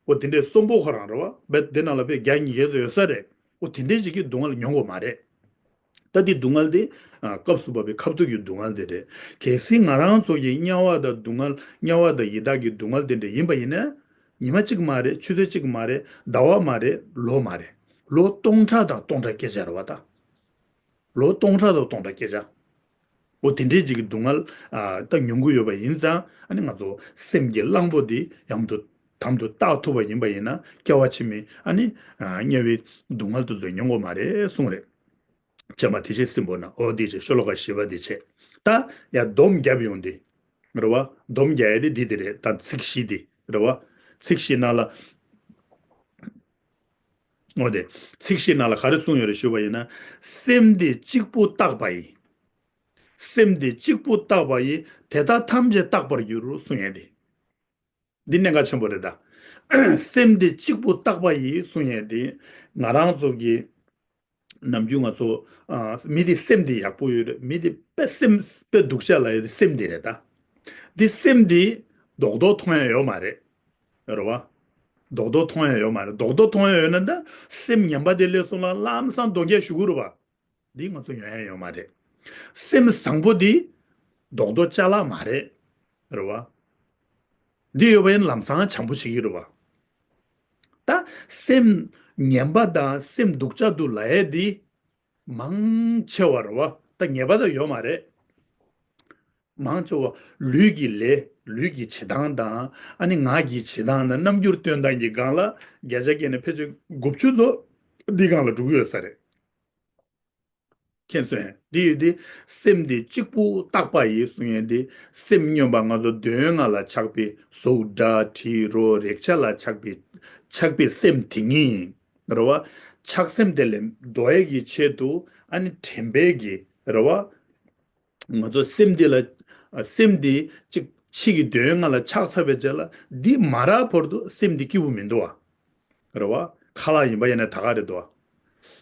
འོ་དེ་འདྲའི་གསོན་པོ་ཁོ་རང་རེད་བ། བས་དེ་ནང་ལ་བས་བརྒྱ་ཉི་ཤུ་ཙམ་ཡོད་ས་རེད། འོ་དེ་འདྲའི་ཅིག་གི་སྡུག་བསྔལ་མྱོང་དགོས་མ་རེད། ད་དེ་སྡུག་བསྔལ་དེ། ཨ། སྐབས་སུ་བབས་པའི་ཁ་ཐུག་གི་སྡུག་བསྔལ་དེ་རེད། གལ་སྲིད་ང་རང་ཚོ་གི་དམྱལ་བ་དང་སྡུག་བསྔལ། དམྱལ་བ་དང་ཡི་དྭགས་ཀྱི་སྡུག་བསྔལ་དེ་འདྲ་ཡིན་པ་ཡིན་ན། ཉི་མ་གཅིག་མ་རེད། ཆུ་ཚོད་གཅིག་མ་རེད། ཟླ་བ་མ་རེད། ལོ་མ་རེད། ལོ་སྟོང་ཕྲག་དང་སྟོང་ཕྲག་སྐྱེ་བྱ་རེད་བ་ད། ལོ་སྟོང་ཕྲག་དང་སྟོང་ཕྲག་སྐྱེ་བྱ། འོ་དེ་འདྲའི་ཅིག་གི་སྡུག་བསྔལ། ཨ། ད་མྱོང་གི་ཡོད་པ་ཡིན་ཙང་། ཨ་ནི་ང་ཚོ་སེམས་ཀྱི་གླང་པོ་འདི་དམ་དུ་དམ་དུ་བཏགས་ཐུབ་པ་ཡིན་པ་ཡིན་ན། སྐྱེ་བ་ཕྱི་མའི་ཨ་ནི། ཨ། དམྱལ་བའི་སྡུག་བསྔལ་དེ་ཚོ་མྱོང་དགོས་མ་རེད་གསུངས་རེད། བྱེ་མ་དེ་བཞིན་སྲིན་པོ་རྣམས། འོ་འདི་བྱས། ཤོ་ལོ་ཀ་བཞི་པ་འདི་བྱས། ད་ཡ་སྡོམ་རྒྱབ་ཡོང་དུས། རེད་བ། སྡོམ་རྒྱག་ཡ་དེ་འདི་དེ་རེད། ད་ཚིག་བཞི་འདི་རེད་བ། ཚིག་བཞི་ནང་ལ། འོ་དེ། ཚིག་བཞི་ནང་ལ་ག་རེ་གསུངས་ཡོད་རེད་ཞུས་པ་ཡིན་ན། སེམས་འདི་གཅིག་པུ་བརྟགས་པ་ཡིས། སེམས་འདི་གཅིག་པུ་བརྟགས་པ་ཡིས། དེ་དག་ཐམས་ཅད་རྟག་པར་འགྱུར་གསུངས་ཡ་དེ། འདི་གནད་འགག་ཆེན་པོ་རེད་ད། སེམས་འདི་གཅིག་པུ་བརྟགས་པ་ཡིས་གསུངས་ཡ་དེ། ང་རང་ཚོ་གི་ནམ་རྒྱུན་ང་ཚོ། ཨ། མི་འདི་སེམས་འདི་ཡག་པོ་ཡོད་རེད། མི་འདི་དཔེ་སེམས་དཔེ་སྡུག་ཅག་ལབ་ཡ་དེ་སེམས་འདི་རེད་ད། འདི་སེམས་འདི་རྡོག་རྡོག་མཐོང་ཡ་ཡོད་མ་རེད། རེད་བ། རྡོག་རྡོག་མཐོང་ཡ་ཡོད་མ་རེད། རྡོག་རྡོག་མཐོང་ཡ་ཡོད་ན་ད། སེམས་ངན་པ་དེ་སླེབས་སོང་ལ་ལམ་སང་གདོན་བགེགས་ཞུ་གི་རེད་བ། འདི་ང་ཚོ་ཡོང་ཡ་ཡོད་མ་རེད། སེམས་བཟང་པོ་འདི་རྡོག་རྡོག་ཅ་ལག་མ་རེད། རེད་བ། འདི་ཡོད་པ་ཡིན་ན་ལམ་སང་བྱམས་པོ་བྱེད་ཀྱི་རེད་བ། ད་སེམས་ངན་པ་དང་སེམས་སྡུག་ཅག་འདུག་ལབ་ཡ་འདི་མང་ཆེ་བ་རེད་བ། ད་ངེས་པར་དུ་ཡོད་མ་རེད། མང་ཆེ་བ་ལུས་ཀྱི་ལས། ལུས་ཀྱི་བྱེད་སྟངས་དང་། ཨ་ནི་ངག་གི་བྱེད་སྟངས་དང་། རྣམ་འགྱུར་སྟོན་སྟངས་ཀྱི་སྒང་ལ་བརྒྱ་ཆ་བརྒྱ་ནས་ཕལ་ཆེར་དགུ་བཅུ་ཙམ་འདི་སྒང་ལ་འགྲོ་གི་ཡོད་ས་རེད། མཁྱེན་སོང་ངས། འདི་ཡོད་དེ། སེམས་འདི་གཅིག་པུ་བརྟགས་པ་ཡིས་གསུང་ཡས་འདི། སེམས་སྨྱོན་པ་ང་ཚོ་གདོན་ལྔ་ལ་ཆགས་པའི་གཟུགས་སྒྲ་དྲི་རོ་རེག་བྱ་ལ་ཆགས་པའི་ཆགས་པའི་སེམས་དེ་ཉིད་རེད་བ། ཆགས་སེམས་དེ་ལས་ཟློག་ཡས་ཀྱི་ཆེད་དུ། ཨ་ནི་དྲན་པའི་གི་རེད་བ། ང་ཚོ་སེམས་འདི་ལ། སེམས་འདི་གཅིག་ཕྱི་གི་གདོན་ལྔ་ལ་ཆགས་ཚར་བའི་རྗེས་ལ་འདི་མ་རག་བར་དུ་སེམས་འདི་སྐྱིད་པོ་མི་འདུག་བ། རེད་བ། ཁ་ལག་ཡིན་པ་ཡིན་ན་ད་ག་རེད་འདུག་བ།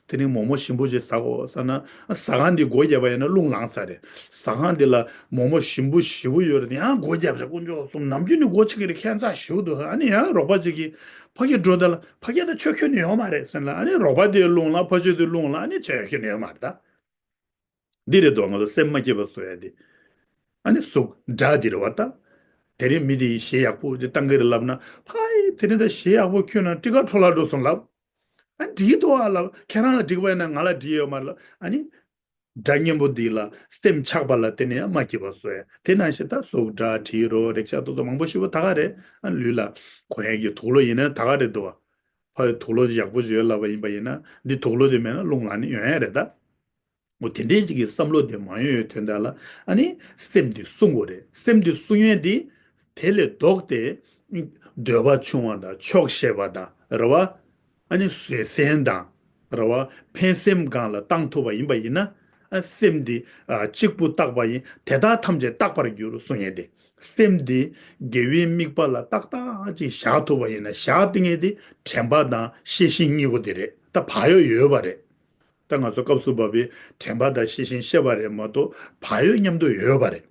དེ་ནས་མོག་མོག་ཞིམ་པོ་ཅིག་ཟ་དགོས་ཟེར་ན། ཟ་ཁང་འདི་སྒོ་བརྒྱབ་པ་ཡིན་ན་རླུང་ལངས་ས་རེད། ཟ་ཁང་འདི་ལ་མོག་མོག་ཞིམ་པོ་ཞེ་པོ་ཡོད་རེད། ཡང་སྒོ་བརྒྱབ་ས། དཀོན་མཆོག་གསུམ། ནམ་རྒྱུན་ནས་སྒོ་ཕྱེ་གི་རེད། ཁྱད་མཚར་ཞེ་པོ་འདུག། ཨ་ནི་ཡང་རོགས་པ་ཅིག་གིས་ཕ་གིར་འགྲོ་ད་ལ། ཕ་གི་ད་ཆོས་ཁྱོན་ནས་ཡོད་མ་རེད་ཟེར་ལ། ཨ་ནི་རོགས་པ་དེའི་རླུང་ལངས། ཕ་ཆོས་དེའི་རླུང་ལངས། ཨ་ནི་ཆོས་ཁྱོན་ནས་ཡོད་མ་རེད་ད། འདི་རེད་དོ། ང་ཚོ་སེམས་མ་སྐྱིད་པ་བཟོ་ཡ་འདི། ཨ་ནི་གཟུགས་སྒྲ་འདི་རེད་བ་ད། དེ་རིང་མི་འདིས་གཞས་ཡག་པོ་ཅིག་བཏང་གི་རེད་ལབ་ན། ཕ་ཡི་དེ་རིང་ད་གཞས་ཡག་པོ་ཁྱོད་ན་སྤྲི་དཀར་འཕྲོ་བརླག་འགྲོ་སོང་ལབ། ཨ་འགྲིག་འདུག་ཨ་ལབ། ཁྱེད་རང་ལ་འགྲིག་པ་ཡིན་ན་ང་ལ་འགྲིག་ཡོད་མ་རེད་ལབ། ཨ་ནི་སྒྲ་སྙན་པོ་འདི་ལ་སེམས་ཆགས་པ་ལ་བརྟེན་ནས་མ་སྐྱིད་པ་བཟོ་ཡ། དེ་ནང་བཞིན་ད་གཟུགས་སྒྲ་དྲི་རོ་རེག་བྱ་དེ་ཚོ་མང་པོ་ཞིག་པོ་ད་ག་རེད། ཨ་ལུས་ལ་གོན་ཡ་གི་དུག་ལོག་ཡིན་ན་ད་ག་རེད་འདུག་བ། ཕ་ཡི་དུག་ལོག་ཡག་པོ་ཞིག་ཡོད་ལབ་པ་ཡིན་པ་ཡིན་ན། འདི་དུག་ལོག་དེ་མེད་ན་རླུང་ལངས་ནས་ཡོང་ཡ་རེད་ད། འོ་དེ་འདྲའི་ཅིག་གི་བསམ་བློ་དེ་མ་ཡོང་ཡའི་དོན་དག་ལ། ཨ་ནི་སེམས་འདི་བསྲུང་དགོས་རེད། སེམས་འདི་བསྲུང་ཡས་འདི་དེ་ལས་ལྡོག་སྟེ། འདོད་པ་ཆུང་བ་དང་ཆོག་ཤེས་པ་དང་རེད་བ། ཨ་ནི་བཟོད་བསྲན་དང་རེད་བ། ཕན་སེམས་སྒང་ལ་བཏང་ཐུབ་པ་ཡིན་པ་ཡིན་ན། ཨ་སེམས་འདི་ཨ་གཅིག་པུ་བརྟགས་པ་ཡིས། དེ་དག་ཐམས་ཅད་རྟག་པར་འགྱུར་གསུང་ཡས་དེ། སེམས་འདི་དགེ་བའི་དམིགས་པ་ལ་ཏག་ཏག་ཅིག་བཞག་ཐུབ་པ་ཡིན་ན། བཞག་སྟེ་ངས་དེ་དྲན་པ་དང་ཤེས་བཞིན་གཉིས་པོ་དེ་རེད། ད་བག་ཡོད་ཡོད་པ་རེད། ད་ང་ཚོ་སྐབས་སུ་བབས་པའི་དྲན་པ་དང་ཤེས་བཞིན་ཤེས་པ་རེད་མ་གཏོགས། བག་ཡོད་མཉམ་དུ་ཡོད་པ་རེད།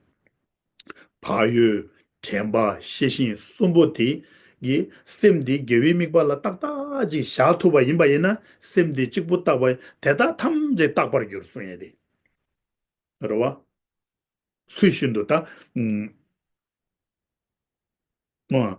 བག་ཡོད། དྲན་པ། ཤེས་བཞིན་གསུམ་པོ་དེ་གིས་སེམས་འདི་དགེ་བའི་དམིགས་པ་ལ་ཏག་ཏག་ཅིག་བཞག་ཐུབ་པ་ཡིན་པ་ཡིན་ན། སེམས་འདི་གཅིག་པུ་བརྟགས་པ་ཡིས། དེ་དག་ཐམས་ཅད་རྟག་པར་འགྱུར་གསུང་ཡས་དེ་རེད་བ། ཚུལ་བཞིན་དུ་ད། ཨ།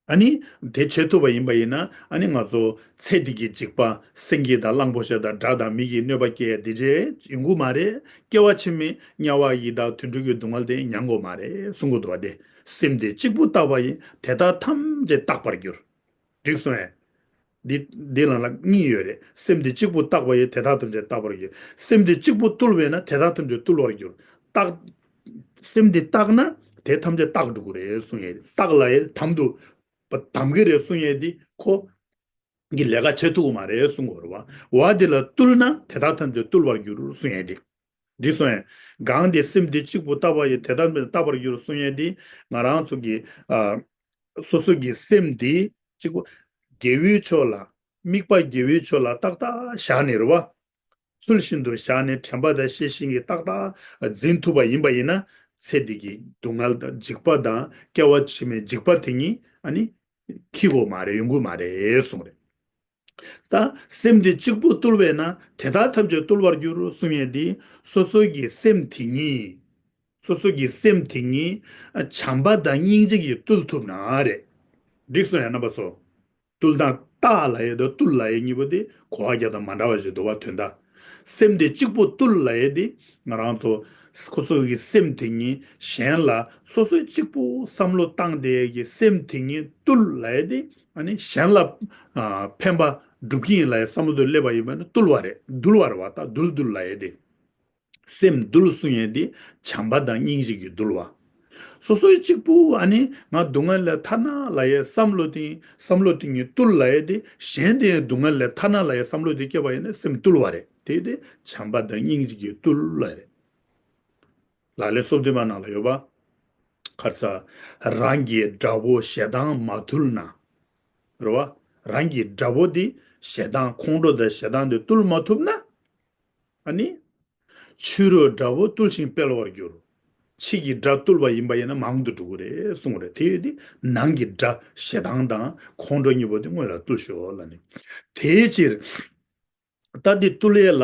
ཨ་ནི་དེ་བྱེད་ཐུབ་པ་ཡིན་པ་ཡིན་ན། ཨ་ནི་ང་ཚོ་ཚེ་འདི་གི་འཇིགས་པ། སེང་གེ་དང་གླང་པོ་ཆེ་དང་དགྲ་དང་མི་གི་གནོད་པ་སྐྱེལ་ཡ་དེ་ཅིག་ཡོང་གི་མ་རེད། སྐྱེ་བ་ཕྱི་མའི་དམྱལ་བ་ཡི་དྭགས་དུད་འགྲོ་གི་སྡུག་བསྔལ་དེ་མྱང་དགོས་མ་རེད་གསུང་གི་འདུག་བ། དེ་སེམས་འདི་གཅིག་པུ་བརྟགས་པ་ཡིས། དེ་དག་ཐམས་ཅད་རྟག་པར་འགྱུར། འགྲིག་སོང་ངས། འདི་འདི་ནང་ལ་གཉིས་ཡོད་རེད། སེམས་འདི་གཅིག་པུ་བརྟགས་པ་ཡིས། དེ་དག་ཐམས་ཅད་རྟག་པར་འགྱུར། སེམས་འདི་གཅིག་པུ་བཏུལ་བས་ན། དེ་དག་ཐམས་ཅད་བཏུལ་བར་འགྱུར། བརྟགས། སེམས་འདི་བརྟགས་ན་ དེ་ཐམས་ཅད་དག་འགྲོ་གི་རེད་གསུང་ཡས། དག་ལ་ཡ་དམ་དུ་བ་དམ་གྱི་རེད་གསུང་ཡས་དེ་ཁོ་གི་ལས་ཀ་བྱེད་ཐུབ་ཀྱི་མ་རེད་གསུང་གི་རེད་བ། བ་དེ་ལ་བཏུལ་ན་དེ་དག་ཐམས་ཅད་བཏུལ་བར་འགྱུར་གསུང་ཡས་དེ། འདི་གསུང་ཡས། གང་དེ་སེམས་འདི་གཅིག་པུ་བརྟག་པ་ཡིས། དེ་དག་ཐམས་ཅད་བརྟག་པར་འགྱུར་གསུང་ཡས་དེ། ང་རང་ཚོ་གི་ཨ་སོ་སོ་གི་སེམས་འདི་གཅིག་པུ་དགེ་བའི་ཕྱོགས་ལ། དམིགས་པ་དགེ་བའི་ཕྱོགས་ལ་ཏག་ཏག་བཞག་ནས་རེད་བ། ཚུལ་བཞིན་དུ་བཞག་ནས་དྲན་པ་དང་ཤེས་བཞིན་གྱིས་ཏག་ཏག་འཛིན་ཐུབ་པ་ཡིན་པ་ཡིན་ན། ཚེ་འདི་གི་སྡུག་བསྔལ་དང་འཇིགས་པ་དང་སྐྱེ་བ་ཕྱི་མའི་འཇིགས་པ་དེ་ཉིད་ཨ་ནི་འཁྱེར་དགོས་མ་རེད། ཡོང་གི་མ་རེད་གསུངས་རེད། ད་སེམས་འདི་གཅིག་པུ་བཏུལ་བས་ན་དེ་དག་ཐམས་ཅད་བཏུལ་བར་འགྱུར་གསུང་ཡས་འདི། སོ་སོ་གི་སེམས་དེ་ཉིད། སོ་སོ་གི་སེམས་དེ་ཉིད་བྱམས་པ་དང་སྙིང་རྗེ་གིས་བཏུལ་ཐུབ་ན་རེད། འགྲིག་སོང་ཡ་རྣམ་པ་ཚོ། བཏུལ་དང་བརྟག་ལབ་ཡས་དང་བཏུལ་ལབ་ཡས་གཉིས་པོ་དེ་གོ་བ་རྒྱག་སྟངས་མ་འདྲ་བ་ཞིག་འདུག་བ། དོན་དག་སེམས་དེ་གཅིག་པུ་བཏུལ་ལབ་ཡས་དེ་ང་རང་ཚོ་ཁོ་ཚོ་གི་སེམས་དེ་ཉིད་གཞན་ལ་སོ་སོ་གཅིག་པུ་བསམ་བློ་བཏང་བསྡད་ཡས་ཀྱི་སེམས་དེ་ཉིད་བཏུལ་ལབ་ཡས་དེ་ཨ་ནི་གཞན་ལ་ཨ་ཕན་པ་སྒྲུབ་ཀྱི་ཡིན་ལབ་ཡས་བསམ་བློ་དེ་སླེབས་པ་ཡིན་པ་ན་བཏུལ་བ་རེད། འདུལ་བ་རེད་བ། ད་འདུལ་འདུལ་ལབ་ཡས་དེ། སེམས་འདུལ་གསུང་ཡས་འདི་བྱམས་པ་དང་སྙིང་རྗེ་གིས་འདུལ་བ། སོ་སོའི་གཅིག་པུ་ཨ་ནི་ང་སྡུག་བསྔལ་ལས་ཐར་ན་ལབ་ཡས་བསམ་བློ་དེ་བསམ་བློ་དེ་ཉིད་བཏུལ་ལབ་ཡས་དེ། གཞན་དེ་ཡང་སྡུག་བསྔལ་ལས་ཐར་ན་ལབ་ཡས་བསམ་བློ་དེ་སྐྱེས་པ་ཡིན་ན་སེམས་བཏུལ་བ་རེད། དེ་དེ་བྱམས་པ་དང་སྙིང་རྗེ་གིས་བཏུལ་ལབ་རེད། ལག་ལེན་སོ་བདུན་པ་ནང་ལ་ཡོད་པ། ག་རེ་ཟ། རང་གི་དགྲ་བོ་ཞེ་སྡང་མ་བཏུལ་ན། རེད་བ། རང་གི་དགྲ་བོ་དེ་ཞེ་སྡང་ཁོང་ཁྲོ་དང་ཞེ་སྡང་དེ་བཏུལ་མ་ཐུབ་ན། ཨ་ནི། ཕྱི་རོལ་དགྲ་བོ་བཏུལ་ཞིང་སྤེལ་བར་འགྱུར། ཕྱི་གི་དགྲ་བཏུལ་བ་ཡིན་པ་ཡིན་ན་མང་དུ་འགྲོ་གི་རེད་གསུངས་རེད། དེ་ཡོད་དེ་ནང་གི་དགྲ་ཞེ་སྡང་དང་ཁོང་ཁྲོ་གཉིས་པོ་དེ་སྔོན་ལ་བཏུལ་ཤོག་ལབ་ནས། དེའི་ཕྱིར། ད་དེ་བཏུལ་ཡས་ལ་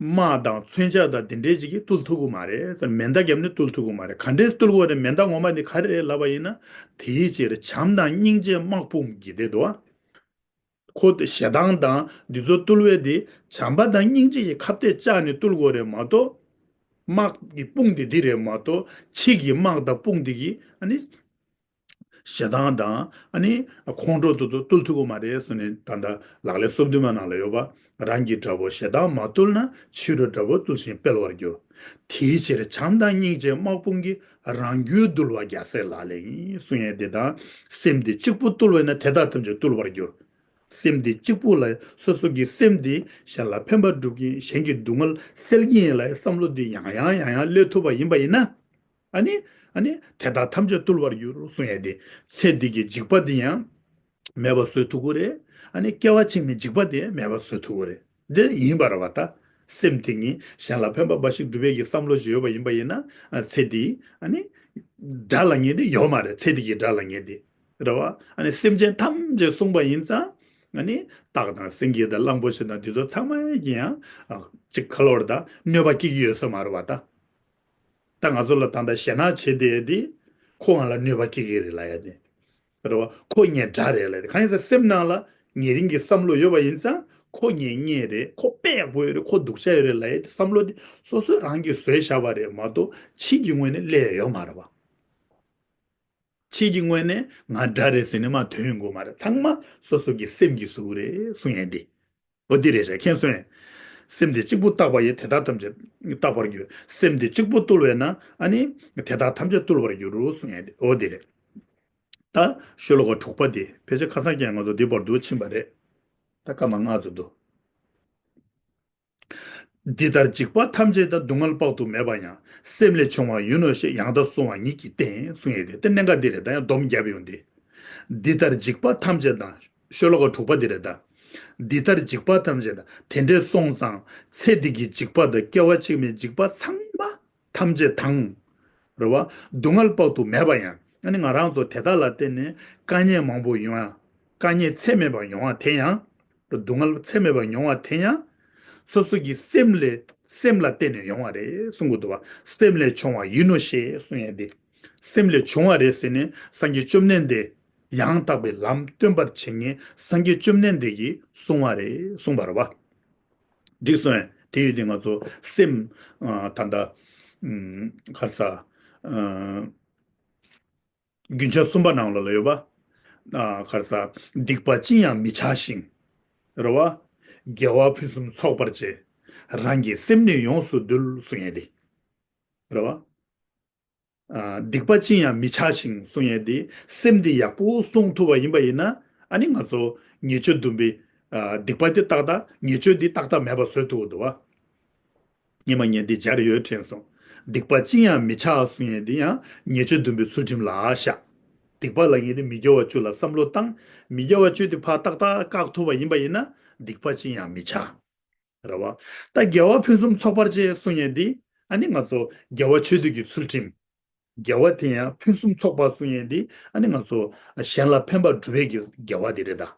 དམག་དང་མཚོན་ཆ་དང་དེ་འདྲའི་ཅིག་གིས་བཏུལ་ཐུབ་ཀྱི་མ་རེད་ཟེར། མེ་མདའ་བརྒྱབ་ནས་བཏུལ་ཐུབ་ཀྱི་མ་རེད། ག་འདྲས་བཏུལ་དགོས་རེད། མེ་མདའ་ངོ་མ་དེ་ག་རེ་རེད་ལབ་པ་ཡིན་ན། དེའི་ཕྱིར་བྱམས་དང་སྙིང་རྗེ་དམག་དཔུང་གིས་དེ་འདུག་ཨ། ཁོ་དེ་ཞེ་སྡང་དང་འདི་ཚོ་བཏུལ་བས་དེ་བྱམས་པ་དང་སྙིང་རྗེ་ཡི་ཁ་གཏད་བཅག་ནས་བཏུལ་དགོས་རེད་མ་གཏོགས། དམག་གི་དཔུང་དེ་འདི་རེད་མ་གཏོགས་ཕྱི་གི་དམག་དང་དཔུང་དེ་གིས་ཨ་ནི་ཞེ་སྡང་དང་ཨ་ནི་ཁོང་ཁྲོ་དེ་ཚོ་བཏུལ་ཐུབ་ཀྱི་མ་རེད་གསུངས་ནས། ད་ལྟ་ལག་ལེན་སོ་བདུན་མ་ནང་ལ་ཡོད་པ། རང་གི་དགྲ་བོ་ཞེ་སྡང་མ་བཏུལ་ན། ཕྱི་རོལ་དགྲ་བོ་བཏུལ་ཞིང་སྤེལ་བར་འགྱུར། དེའི་ཕྱིར་བྱམས་དང་སྙིང་རྗེ་དམག་དཔུང་གིས། རང་རྒྱུད་འདུལ་བ་རྒྱལ་སྲས་ལག་ལེན་ཡིན་གསུངས་ཡས་དེ་དང་། སེམས་འདི་གཅིག་པུ་བཏུལ་བས་ན་དེ་དག་ཐམས་ཅད་བཏུལ་བར་འགྱུར། སེམས་འདི་གཅིག་པུ་ལ་སོ་སོ་གི་སེམས་འདི་གཞན་ལ་ཕན་པ་སྒྲུབ་ཀྱིན་གཞན་གྱི་སྡུག་བསྔལ་སེལ་གྱི་ཡིན་ལ་བསམ་བློ་འདི་ཡང་ཡང་ཡང་ཡང་སླེབས་ཐུབ་པ་ཡིན་པ་ཡིན་ན། ཨ་ནི། ཨ་ནི་དེ་དག་ཐམས་ཅད་བཏུལ་བར་འགྱུར་གསུངས་ཡས་དེ། ཚེ་འདི་གི་འཇིགས་པ་འདི་ཡང་མེད་པ་བཟོ་ཐུབ་ཀྱི་རེད། ཨ་ནི་སྐྱེ་བ་ཕྱི་མའི་འཇིགས་པ་དེ་མེད་པ་བཟོ་ཐུབ་ཀྱི་རེད། འདི་ཡིན་པ་རེད་བ། ད་སེམས་དེ་ཉིད་གཞན་ལ་ཕན་པ་འབའ་ཞིག་སྒྲུབ་པའི་གི་བསམ་བློ་ཞིག་ཡོད་པ་ཡིན་པ་ཡིན་ན། ཨ་ཚེ་འདི་ཨ་ནི་དགྲ་ལ་ངེས་དེ་ཡོད་མ་རེད། ཚེ་འདི་གི་དགྲ་ལ་ངེས་དེ་རེད་བ། ཨ་ནི་སེམས་ཅན་ཐམས་ཅད་བསྲུངས་པ་ཡིན་ཙང་། ཨ་ནི་སྟག་དང་སེང་གེ་དང་གླང་པོ་ཆེ་དང་འདི་ཚོ་ཚང་མ་གི་ཡང་ཨ་ཅིག་ག་ལོར་ད་གནོད་པ་སྐྱེལ་གྱི་ཡོད་ས་མ་རེད་བ་ད། ད་ང་ཚོ་ལ་ད་ལྟ་ཞེད་སྣང་བྱེད་བསྡད་དེ། ཁོ་ང་ལ་གནོད་པ་སྐྱེལ་གྱི་རེད་ལབ་ཡ་དེ། རེད་བ། ཁོ་ངའི་དགྲ་རེད་ལབ་ཡ་དེ། གང་ཡིན་ཟེར་སེམས་ནང་ལ་ཉེ་རིང་གི་བསམ་བློ་ཡོད་པ་ཡིན་ཙང་། ཁོ་ངའི་གཉེན་རེད། ཁོ་དཔེ་ཡག་པོ་ཡོད་རེད། ཁོ་སྡུག་ཅག་ཡོད་རེད་ལབ་ཡ་དེ་བསམ་བློ་དེ་སོ་སོས་རང་གིས་བཟོས་བཞག་པ་རེད་མ་གཏོགས་ཕྱིའི་ངོས་ནས་སླེབས་ཡ་ཡོད་མ་རེད་བ། ཕྱིའི་ངོས་ནས་ང་དགྲ་རེད་ཟེར་ནས་མར་ཐོན་ཡོང་གི་མ་རེད། ཚང་མ་སོ་སོ་གི་སེམས་ཀྱིས་བཟོས་རེད་གསུང་ཡ་དེ། འོ་འདི་རེད་རེད། མཁྱེན་སོང་ངས། སེམས་འདི་གཅིག་པུ་བརྟག་པ་ཡིས། དེ་དག་ཐམས་ཅད་བརྟག་པར་འགྱུར། སེམས་འདི་གཅིག་པུ་བཏུལ་བས་ན། ཨ་ནི་དེ་དག་ཐམས་ཅད་བཏུལ་བར་འགྱུར་རོ་གསུང་ཡ་འདི། འོ་འདི་རེད། ད་ཤོ་ལོ་ཀ་དྲུག་པ་འདི་ཕལ་ཆེར་ཁ་སང་ཀྱང་ང་ཚོ་འདི་བར་དུ་ཕྱིན་པ་རེད། ད་སྐར་མ་ལྔ་ཙམ་འདུག་འདི་ལྟར་འཇིགས་པ་ཐམས་ཅད་དང་། སྡུག་བསྔལ་དཔག་ཏུ་མེད་པ་ཡང་། སེམས་ལས་བྱུང་བ་ཡིན་ནོ་ཞེས། ཡང་དག་གསུང་བ་ཉིད་ཀྱིས་བསྟན། གསུང་ཡས་དེ་དེ་གནད་འགག་འདི་རེད། ད་ཡང་སྡོམ་བརྒྱབ་ཡོང་དེ། འདི་ལྟར་འཇིགས་པ་ཐམས་ཅད་དང་། ཤོ་ལོ་ཀ་དྲུག་པ་འདི་རེད་ད། འདི་ལྟར་འཇིགས་པ་ཐམས་ཅད་དང་། དེ་འདྲས་སོང་ཙང་ཚེ་འདི་གི་འཇིགས་པ་དང་། སྐྱེ་བ་ཕྱི་མའི་འཇིགས་པ་ཚང་མ་ཐམས་ཅད་དང་། རེད་བ། སྡུག་བསྔལ་དཔག་ཏུ་མེད་པ་ཡང་། ཨ་ནི་ང་རང་ཚོ་དེ་དག་ལ་བརྟེན་ནས་དཀའ་ངལ་མང་པོ་ཡོང་ཡ། དཀའ་ངལ་ཚད་མེད་པ་ཡོང་བ་དེ་ཡང་། སྡུག་བསྔལ་ཚད་མེད་པ་ཡོང་བ་དེ་ཡང་། སོ་སོ་གི་སེམས་ལས་སེམས་ལ་བརྟེན་ནས་ཡོང་བ་རེད་གསུང་གི་འདུག་བ། སེམས་ལས་བྱུང་བ་ཡིན་ནོ་ཞེས་གསུང་ཡ་དེ། སེམས་ལས་བྱུང་བ་རེད་ཟེར་ནས་སངས་རྒྱས་བཅོམ་ལྡན་འདས། ཡང་དག་པའི་ལམ་སྟོན་པར་བྱེད་མཁན་སངས་རྒྱས་བཅོམ་ལྡན་འདས་ཀྱིས་གསུང་བ་རེད་གསུངས་པ་རེད་བ། འགྲིག་སོང་ངས། དེ་ཡོད་དུས་ང་ཚོ་སེམས། ཨ་ད་ལྟ། ཨུམ། ག་རེ་ཟ། ཨ་རྒྱུན་ཆགས་གསུམ་པ་ནང་ལོགས་ལ་ཡོད་པ། ཨ་ག་རེ་ཟ། སྡིག་པ་ཅི་ཡང་མི་བྱ་ཞིང་། རེད་བ། དགེ་བ་ཕུན་སུམ་ཚོགས་པར་བྱེད། རང་གི་སེམས་ནི་ཡོངས་སུ་འདུལ་གསུང་ཡས་དེ། རེད་བ། ཨ། སྡིག་པ་ཅི་ཡང་མི་བྱ་ཞིང་གསུང་ཡས་དེ། སེམས་དེ་ཡག་པོ་བསྲུང་ཐུབ་པ་ཡིན་པ་ཡིན་ན། ཨ་ནི་ང་ཚོ་ཉེས་སྤྱོད་བདུན་པའི། ཨ། སྡིག་པ་དེ་ཏག་ཏག་ཉེས་སྤྱོད་དེ་ཏག་ཏག་མེད་པ་བཟོ་ཐུབ་འདུག་བ། སྔོན་མ་ངས་འདི་སྦྱར་ཡོད་དྲན་སོང་། སྡིག་པ་ཅི་ཡང་མི་བྱ་གསུང་ཡས་འདི་ཡང་ཉེས་སྤྱོད་བདུན་པའི་ཚུལ་ཁྲིམས་ལ་བཞག་སྡིག་པ་ལབ་མཁན་དེ་མི་དགེ་བ་བཅུ་ལ་བསམ་བློ་བཏང་། མི་དགེ་བ་བཅུ་དེ་ཕར་ཏག་ཏག་བཀག་ཐུབ་པ་ཡིན་པ་ཡིན་ན། སྡིག་པ་ཅི་ཡང་མི་བྱ། རེད་བ། ད་དགེ་བ་ཕུན་སུམ་ཚོགས་པར་སྤྱད་གསུང་ཡས་འདི། ཨ་ནི་ང་ཚོ་དགེ་བ་ཆོས་སྡུད་ཀྱི་ཚུལ་ཁྲིམས། དགེ་བ་དེ་ཡང་ཕུན་སུམ་ཚོགས་པ་གསུང་ཡས་འདི། ཨ་ནི་ང་ཚོ་གཞན་ལ་ཕན་པ་སྒྲུབ་པའི་གི་དགེ་བ་དེ་རེད་ད།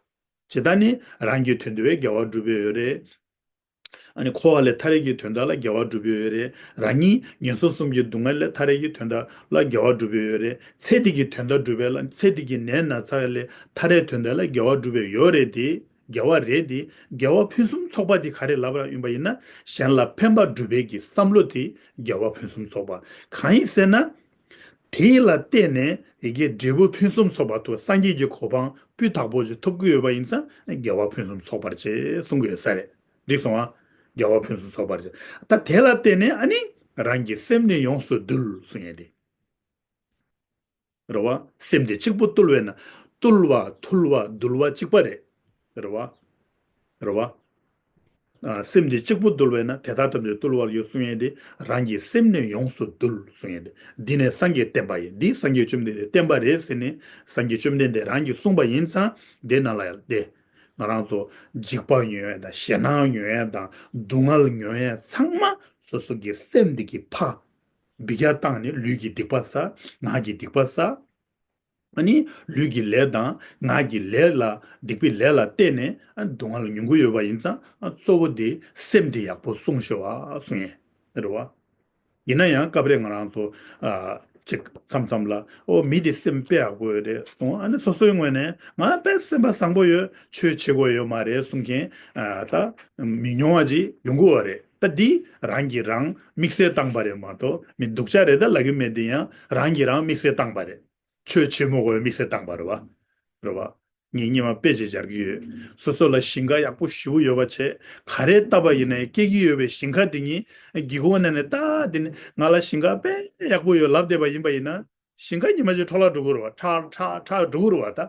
ཇི་ལྟར་ནི་རང་གི་དོན་དུ་བའི་དགེ་བ་སྒྲུབ་པའི་ཡོད་རེད། ཨ་ནི་འཁོར་བ་ལས་ཐར་ཡས་ཀྱི་དོན་དག་ལ་དགེ་བ་སྒྲུབ་པའི་ཡོད་རེད། རང་ཉིད་ངན་སོང་གསུམ་གྱི་སྡུག་བསྔལ་ལས་ཐར་ཡས་ཀྱི་དོན་དག་ལ་དགེ་བ་སྒྲུབ་པའི་ཡོད་རེད། ཚེ་འདི་གི་དོན་དག་སྒྲུབ་པའི་ལ། ཚེ་འདི་གི་ནད་ན་ཚ་ལས་ཐར་ཡས་དོན་དག་ལ་དགེ་བ་སྒྲུབ་པའི་ཡོད་རེད་དེ། དགེ་བ་རེད་དེ། དགེ་བ་ཕུན་སུམ་ཚོགས་པ་དེ་ག་རེ་ལབ་པ་ཡིན་པ་ཡིན་ན། གཞན་ལ་ཕན་པ་སྒྲུབ་པའི་གི་བསམ་བློ་དེ་དགེ་བ་ཕུན་སུམ་ཚོགས་པ། གང་ཡིན་ཟེར་ན། དེ་ལ་བརྟེན་ནས་ཡི་གེ་འབྲས་བུ་ཕུན་སུམ་ཚོགས་པ་ཐོབ། སངས་རྒྱས་ཀྱི་གོ་འཕང་སྤུས་དག་པོ་ཞིག་ཐོབ་ཀྱི་ཡོད་པ་ཡིན་ཙང་། དགེ་བ་ཕུན་སུམ་ཚོགས་པར་བྱེད་གསུང་གི་ཡོད་ས་རེད། འགྲིག་སོང་ཨ། དགེ་བ་ཕུན་སུམ་ཚོགས་པར་བྱེད། ད་དེ་ལ་བརྟེན་ནས་ཨ་ནི་རང་གི་སེམས་ནི་ཡོངས་སུ་འདུལ་གསུང་ཡས་དེ། རེད་བ། སེམས་དེ་གཅིག་པུ་བཏུལ་བས་ན། བཏུལ་བ་འདུལ་བ་འདུལ་བ་གཅིག་པ་རེད། རེད་བ། རེད་བ། ཨ། སེམས་དེ་གཅིག་པུ་འདུལ་བས་ན། དེ་དག་ཐམས་ཅད་བཏུལ་བར་འགྱུར་གསུང་ཡས་དེ། རང་གི་སེམས་ནི་ཡོངས་སུ་འདུལ་གསུང་ཡས་དེ། འདི་ནི་སངས་རྒྱས་བསྟན་པ་ཡིན། འདི་སངས་རྒྱས་བཅོམ་ལྡན་འདས་བསྟན་པ་རེད་ཟེར་ནས། སངས་རྒྱས་བཅོམ་ལྡན་འདས་རང་གིས་གསུངས་པ་ཡིན་ཙང་། དེ་ནང་ལ་ཡང་དེ། ང་རང་ཚོ་འཇིགས་པ་མྱོང་ཡས་དང་། ཞེད་སྣང་མྱོང་ཡས་དང་། སྡུག་བསྔལ་མྱོང་ཡས་ཚང་མ་སོ་སོ་གི་སེམས་འདི་གིས་ཕར་འབུད་རྒྱག་བཏང་ནས། ལུས་ཀྱི་སྡིག་པ་བསགས། ངག་གི་སྡིག་པ་བསགས། ཨ་ནི་ལུས་ཀྱི་ལས་དང་ངག་གི་ལས་ལ། སྡིག་པའི་ལས་ལ་བརྟེན་ནས། ཨ། སྡུག་བསྔལ་མྱོང་གི་ཡོད་པ་ཡིན་ཙང་། ཨ། གཙོ་བོ་དེ་སེམས་དེ་ཡག་པོ་བསྲུང་ཤོག་ཨ་གསུང་ཡས་རེད་བ། ཡིན་ན་ཡང་སྐབས་རེ་ང་རང་ཚོ། ཨ། ཅིག་མཚམས་མཚམས་ལ། ཨོ། མི་དེ་སེམས་དཔེ་ཡག་པོ་ཡོད་རེད་གསུང་། ཨ་ནི་སོ་སོའི་ངོས་ནས་ང་དཔེ་སེམས་པ་བཟང་པོ་ཡོད། ཆོས་བྱེད་དགོས་ཡོད་མ་རེད་གསུང་མཁན། ཨ། ད་མི་ཉུང་བ་ཅིག་ཡོང་གི་ཡོད་རེད། ད་འདི་རང་གིས་རང་དམིགས་བསལ་བཏང་པ་རེད་མ་གཏོགས། མི་སྡུག་ཅག་རེད་ད་ལབ་ཀྱི་མེད། དེ་ཡང་རང་གིས་རང་དམིགས་བསལ་བཏང་པ་རེད། ཆོས་བྱེད་མི་དགོས་དམིགས་བསལ་བཏང་པ་རེད་བ། རེད་བ། ངས་སྔོན་མ་དཔེ་ཅིག་སྦྱར་གྱི་ཡོད། སོ་སོ་ལ་ཞིང་ཁ་ཡག་པོ་ཞེ་པོ་ཡོད་པ་བྱས། ག་རེ་བཏབ་པ་ཡིན་ནའི་སྐྱེ་གི་ཡོད་པའི་ཞིང་ཁ་དེ་ཉིད་སྒེའུ་ཁུང་ནང་ནས་ལྟ། དེ་ནི་ང་ལ་ཞིང་ཁ་དཔེ་ཡག་པོ་ཡོད་ལབ་བསྡད་པ་ཡིན་པ་ཡིན་ན། ཞིང་ཁ་ཉི་མ་གཅིག་འཕྲོ་བརླག་འགྲོ་གི་རེད་བ། ཁྲག་ཁྲག་ཁྲག་འགྲོ་གི་རེད་བ་ད།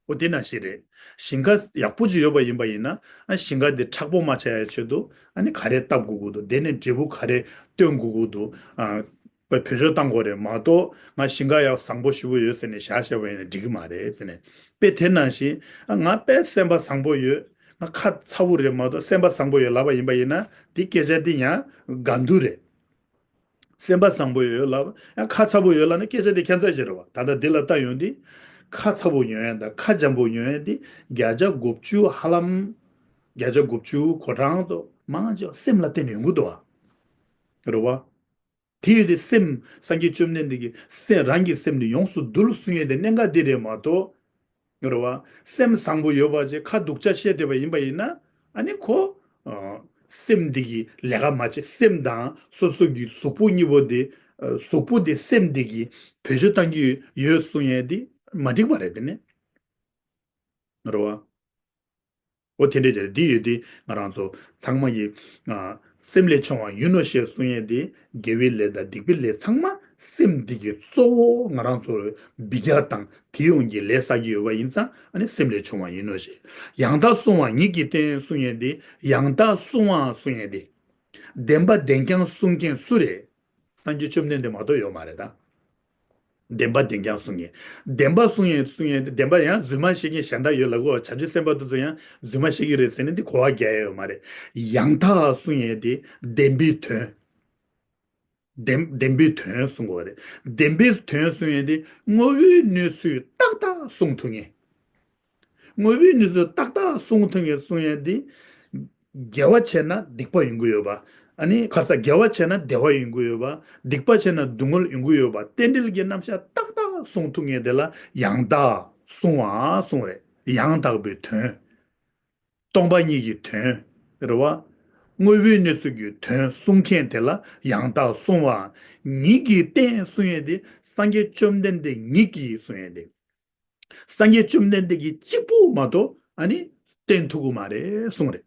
འོ་དེ་ནང་བཞིན་རེད། ཞིང་ཁ་ཡག་པོ་ཅིག་ཡོད་པ་ཡིན་པ་ཡིན་ན། ཨ། ཞིང་ཁ་དེ་མཁྲེགས་པོ་མ་ཆགས་ཡ་ཆེད་དུ། ཨ་ནི་ག་རེ་བཏབ་དགོས་ཀྱི་འདུག་དེ་ནས་འབྲས་བུ་ག་རེ་སྟོན་དགོས་ཀྱི་འདུག་ཨ། བེད་སྤྱོད་བཏང་དགོས་རེད་མ་གཏོགས། ང་ཞིང་ཁ་ཡག་བཟང་པོ་ཞེ་པོ་ཡོད་ཟེར་ནས་བཞག་བཞག་པ་ཡིན་ན་འགྲིག་གི་མ་རེད་ཟེར་ནས། དཔེ་དེ་ནང་བཞིན། ཨ། ང་དཔེ་སེམས་པ་བཟང་པོ་ཡོད། ང་ཁ་ཚ་པོ་རེད་མ་གཏོགས་སེམས་པ་བཟང་པོ་ཡོད་ལབ་པ་ཡིན་པ་ཡིན་ན། དེ་སྐད་ཆ་དེ་ཡང་འགལ་འདུ་རེད། སེམས་པ་བཟང་པོ་ཡོད་ལབ། ཡང་ཁ་ཚ་པོ་ཡོད་ལབ་ན་སྐད་ཆ་དེ་ཁྱད་མཚར་ཞིག་རེད་བ། ད་ལྟ་འདི་ལ་ལྟ་ཡོང་དུས། ཁ་ཚ་པོ་ཡོང་ཡ་དང་ཁ་འཇམ་པོ་ཡོང་ཡ་དེ་བརྒྱ་ཆ་དགུ་བཅུ་ཧ་ལམ། བརྒྱ་ཆ་དགུ་བཅུ་གོ་གྲངས་ཚོ་མང་ཆེ་བ་སེམས་ལ་བརྟེན་ནས་ཡོང་གི་འདུག་བ། རེད་བ། དེ་ཡོད་དུས་སེམས། སངས་རྒྱས་བཅོམ་ལྡན་འདས་ཀྱིས་སེམས། རང་གི་སེམས་ནི་ཡོངས་སུ་འདུལ་གསུང་ཡས་དེ་གནད་འགག་འདི་རེད་མ་གཏོགས། རེད་བ། སེམས་བཟང་པོ་ཡོད་པ་ཅིག་ཁ་སྡུག་ཅག་བཤད་བསྡད་པ་ཡིན་པ་ཡིན་ན། ཨ་ནི་ཁོ། ཨ། སེམས་འདི་གིས་ལས་ཀ་མ་བྱེད། སེམས་དང་སོ་སོ་གི་གཟུགས་པོ་གཉིས་པོ་དེ། ཨ། གཟུགས་པོ་དེ་སེམས་འདི་གིས་བེད་སྤྱོད་བཏང་གི་ཡོད་གསུང་ཡས་དེ་མ་འགྲིག་པ་རེད་དེ་ནི། རེད་བ། འོ་དེ་འདྲ་ཅིག་རེད། འདི་ཡོད་དུས་ང་རང་ཚོ་ཚང་མ་ཡི། ཨ། སེམས་ལས་བྱུང་བ་ཡིན་ནོ་ཞེས་གསུང་ཡས་དེ། དགེ་བའི་ལས་དང་སྡིག་པའི་ལས་ཚང་མ་སེམས་འདི་གིས་གཙོ་བོ་ང་རང་ཚོར་འབུད་རྒྱག་དང་། དེའི་དབང་གིས་ལས་བསགས་ཀྱི་ཡོད་པ་ཡིན་ཙང་། ཨ་ནི་སེམས་ལས་བྱུང་བ་ཡིན་ནོ་ཞེས། ཡང་དག་བསྲུང་བ་ཉིད་ཀྱིས་བསྟན་གསུང་ཡས་དེ། ཡང་དག་བསྲུང་བ་གསུང་ཡས་དེ། བདེན་པ་བདེན་རྐྱང་གསུང་མཁན་སུ་རེད། སངས་རྒྱས་བཅོམ་ལྡན་འདས་མ་གཏོགས་ཡོད་མ་རེད་ད། བདེན་པ་བདེན་རྐྱང་གསུང་མཁན། བདེན་པ་གསུང་ཡས་གསུང་ཡས་དེ། བདེན་པ་ཡང་རྫུན་མ་བཤད་མཁན་གཞན་དག་ཡོད་ལབ་གོ། བྱང་ཆུབ་སེམས་དཔའ་དེ་ཚོ་ཡང་རྫུན་མ་བཤད་ཀྱི་རེད་ཟེར་ནས་འདི་གོ་བ་རྒྱག་ཡས་ཡོད་མ་རེད། ཡང་དག་གསུང་ཡས་དེ་བདེན་པའི་དོན། བདེན། བདེན་པའི་དོན་གསུང་དགོས་རེད། བདེན་པའི་དོན་གསུང་ཡས་དེ་དངོས་པོའི་གནས་ཚུལ་ཏག་ཏག་གསུང་ཐུབ་མཁན། དངོས་པོའི་གནས་ཚུལ་ཏག་ཏག་གསུང་ཐུབ་མཁན་གསུང་ཡས་དེ། དགེ་བ་བྱས་ན་སྡིག་པ་ཡོང་གི་ཡོད་པ། ཨ་ནི་ཁ་ས་དགེ་བ་བྱས་ན་བདེ་བ་ཡོང་གི་ཡོད་པ། སྡིག་པ་བྱས་ན་སྡུག་བསྔལ་ཡོང་གི་ཡོད་པ། རྟེན་འབྲེལ་གྱི་རྣམ་གཞག་ཏག་ཏག་གསུང་ཐུབ་མཁན་དེ་ལ་ཡང་དག་གསུང་བ་གསུང་རེད། ཡང་དག་པའི་དོན། སྟོང་པ་ཉིད་ཀྱི་དོན། རེད་བ། དངོས་པོའི་གནས་ཚུལ་གྱི་དོན་གསུང་མཁན་དེ་ལ་ཡང་དག་གསུང་བ་ཉིད་ཀྱིས་བསྟན་གསུང་ཡས་དེ། སངས་རྒྱས་བཅོམ་ལྡན་འདས་ཉིད་ཀྱིས་གསུང་ཡས་དེ། སངས་རྒྱས་བཅོམ་ལྡན་འདས་ཀྱིས་གཅིག་པུ་མ་གཏོགས་ཨ་ནི་བསྟན་ཐུབ་ཀྱི་མ་རེད་གསུང་རེད།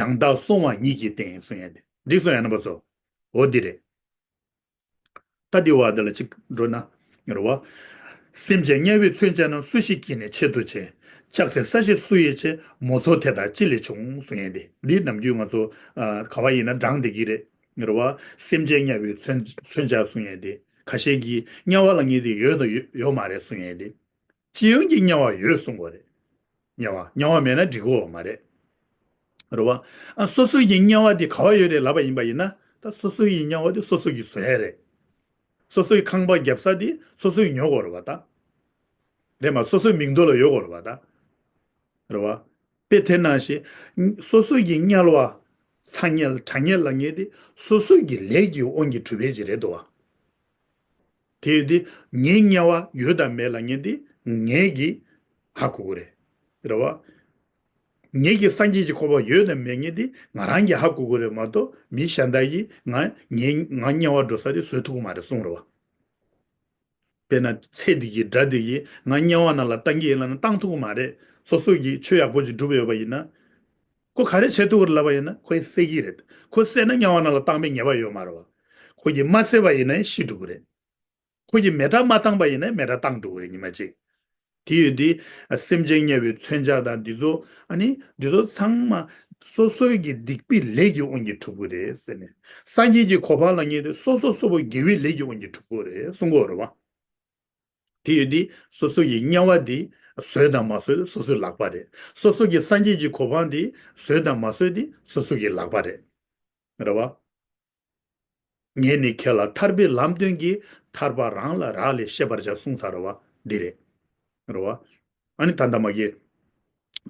ཡང་དག་གསུང་བ་ཉིད་ཀྱིས་བསྟན་གསུང་ཡས་དེ། འགྲིག་སོང་ཡ་རྣམ་པ་ཚོ། འོ་འདི་རེད། ད་འདི་བ་འདི་ལ་གཅིག་འགྲོ་ན། རེད་བ། སེམས་ཅན་དམྱལ་བའི་མཚོན་ཆ་རྣམས། སུ་ཞིག་གིས་ནི་ཆེད་དུ་བྱས། ལྕགས་སྲེག་ས་གཞི་སུ་ཡིས་བྱས། མོ་ཚོགས་དེ་དག་ཅི་ལས་བྱུང་། གསུང་ཡས་འདི། འདི་ནམ་རྒྱུན་ང་ཚོ་ཨ་ག་བ་ཡིན་ན་བགྲང་བསྡད་ཀྱི་རེད། རེད་བ། སེམས་ཅན་དམྱལ་བའི་མཚོན་མཚོན་ཆ་གསུང་ཡས་འདི། ཁ་ཤས་ཀྱིས་དམྱལ་བ་ལབ་མཁན་དེ་ཡོད་དང་ཡོད་ཡོད་མ་རེད་གསུང་ཡས་འདི། སྤྱི་ཡོངས་ཀྱི་དམྱལ་བ་ཡོད་གསུང་གི་རེད། དམྱལ་བ་དམྱལ་བ་མེད་ན་འགྲིག་གི་མ་རེད། རེད་བ། ཨ་སོ་སོ་ཡི་དམྱལ་བ་དེ་ག་བ་ཡོད་རེད་ལབ་པ་ཡིན་པ་ཡིན་ན། ད་སོ་སོ་ཡི་དམྱལ་བ་དེ་སོ་སོ་གིས་བཟོ་ཡས་རེད། སོ་སོ་ཡི་ཁང་པ་རྒྱབ་ས་དེ་སོ་སོ་ཡིས་ཉོ་དགོས་རེད་བ་ད། རེད་མ། སོ་སོའི་མིང་ཐོག་ལ་ཡོད་དགོས་རེད་བ་ད། རེད་བ། དཔེ་དེ་ནང་བཞིན། སོ་སོ་ཡི་དམྱལ་བ། ཚ་དམྱལ་གྲང་དམྱལ་ལབ་མཁན་དེ་སོ་སོ་ཡི་ལས་ཀྱི་དབང་གིས་གྲུབ་པའི་ཅིག་རེད་འདུག་བ། དེ་ཡོད་དེ། ངའི་དམྱལ་བ་ཡོད་དང་མེད་ལབ་མཁན་དེ་ངས་ཀྱིས་ཧ་གོ་གི་རེད། རེད་བ། ངེད་ཀྱི་སངས་རྒྱས་ཀྱི་གོ་འཕང་ཡོད་དང་མེད་མཁན་དེ་ང་རང་གིས་ཧ་གོ་གི་རེད་མ་གཏོགས། མི་གཞན་དག་གིས་ང་ངའི་ང་དམྱལ་བ་འགྲོ་ས་དེ་བཟོས་ཐུབ་ཀྱི་མ་རེད་གསུངས་རེད་བ། དཔེར་ན་ཚེ་འདི་གི་དགྲ་འདི་གིས་ང་དམྱལ་བ་ནང་ལ་བཏང་གི་ཡིན་ལབ་ན་བཏང་ཐུབ་ཀྱི་མ་རེད། སོ་སོ་གིས་ཆོས་ཡག་པོ་ཅིག་བསྒྲུབས་ཡོད་པ་ཡིན་ན། ཁོ་ག་རེ་བྱེད་ཐུབ་ཀྱི་རེད་ལབ་པ་ཡིན་ན། ཁོས་བསད་ཀྱི་རེད། ཁོས་བསད་ན་དམྱལ་བ་ནང་ལ་བཏང་པའི་ཉེས་པ་ཡོད་མ་རེད་བ། ཁོ་གིས་མ་བསད་པ་ཡིན་ན་ཤི་འགྲོ་གི་རེད། ཁོ་གིས་མེ་སྲེག་མ་བཏང་པ་ཡིན་ན་མེ་སྲེག་བཏང་འགྲོ་གི་རེད་ཉི་མ་གཅིག་དེ་ཡོད་དེ། སེམས་ཅན་དམྱལ་བའི་མཚོན་ཆ་དང་འདི་ཚོ། ཨ་ནི་འདི་ཚོ་ཚང་མ་སོ་སོའི་གི་སྡིག་པའི་ལས་ཀྱི་དབང་གིས་གྲུབ་ཀྱི་རེད་ཟེར་ནས། སངས་རྒྱས་ཀྱི་གོ་འཕང་ལབ་མཁན་དེ་སོ་སོ་སོ་སོ་དགེ་བའི་ལས་ཀྱི་དབང་གིས་གྲུབ་ཀྱི་རེད་གསུང་གི་ཡོད་རེད་བ། དེ་ཡོད་དེ། སོ་སོ་ཡི་དམྱལ་བ་དེ་བཟོས་དང་མ་བཟོས་སོ་སོའི་ལག་པ་རེད། སོ་སོ་གི་སངས་རྒྱས་ཀྱི་གོ་འཕང་དེ་བཟོས་དང་མ་བཟོས་དེ་སོ་སོ་གི་ལག་པ་རེད། རེད་བ། ངས་ནི་ཁྱེད་ལ་ཐར་པའི་ལམ་སྟོན་གྱི། ཐར་པ་རང་ལ་རག་ལས་ཤེས་པར་བྱ་གསུངས་ས་རེད་བ། འདི་རེད། རེད་བ། ཨ་ནི་ད་ལྟ་མ་གི་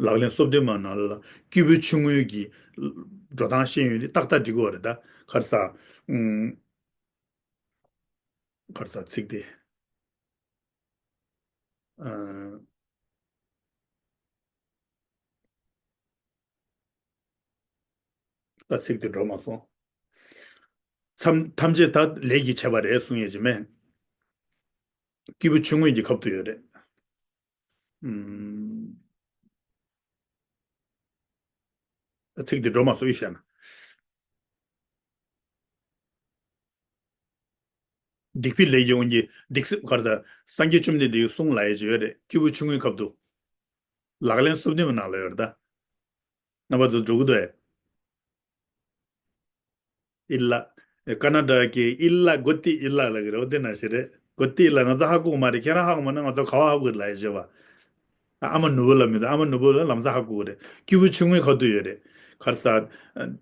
ལག་ལེན་སོ་བདུན་མ་ནང་ལ་སྐྱེས་བུ་ཆུང་ངུའི་གི་འགྲོ་སྟངས་བཤད་ཡོད་དེ་ཏག་ཏག་འགྲིག་གི་ཡོད་རེད་ད། ག་རེ་ཟ། ཨུམ། ག་རེ་ཟ་ཚིག་དེ། ཨ། ད་ཚིག་དེ་འགྲོ་མ་སོང་། ཐམས་ཐམས་ཅད་ད་ལས་ཀྱིས་བྱས་པ་རེད་གསུང་ཡས་ཅིག་མེད། སྐྱེས་བུ་ཆུང་ངུའི་གི་ཁབ་ཏུ་ཡོད་རེད། ཨུམ། ད་ཚིག་དེ་འགྲོ་མ་སོང་ཡིན་ཤག་ན། སྡིག་པའི་ལས་ཀྱི་དབང་གིས་སྡིག་སེམས་ག་རེ་ཟ། སངས་རྒྱས་བཅོམ་ལྡན་འདས་ཀྱིས་གསུངས་ལབ་ཡས་ཅིག་ཡོད་རེད། སྐྱེས་བུ་ཆུང་ངུའི་ཁབ་ཏུ། ལག་ལེན་སོ་བདུན་མའི་ནང་ལ་ཡོད་རེད་ད། རྣམ་པ་ཚོ་འགྲོ་གི་འདུག་ཨེ། ཨི་ལ། ཀ་ན་ཌ་གི་ཨི་ལ་གོ་ཏི་ཨི་ལ་ལ་གི་རེད། འོ་དེ་ནང་བཞིན་རེད། གོ་ཏི་ཨི་ལ་ང་ཚོ་ཧ་གོ་གི་མ་རེད། ཁྱེད་རང་ཧ་གོ་མ་ན་ང་ཚོ་ག་བ་ཧ་གོ་གི་ལབ་ཡས་བྱེད་པ། ཨ་མ་ནོར་བུ་ལ་མི་འདུག་ཨ་མ་ནོར་བུ་ལ་ལམ་སང་ཧ་གོ་གི་རེད། སྐྱེས་བུ་ཆུང་ངུའི་ཁ་ཐུག་ཡོད་རེད། ག་རེ་ཟ།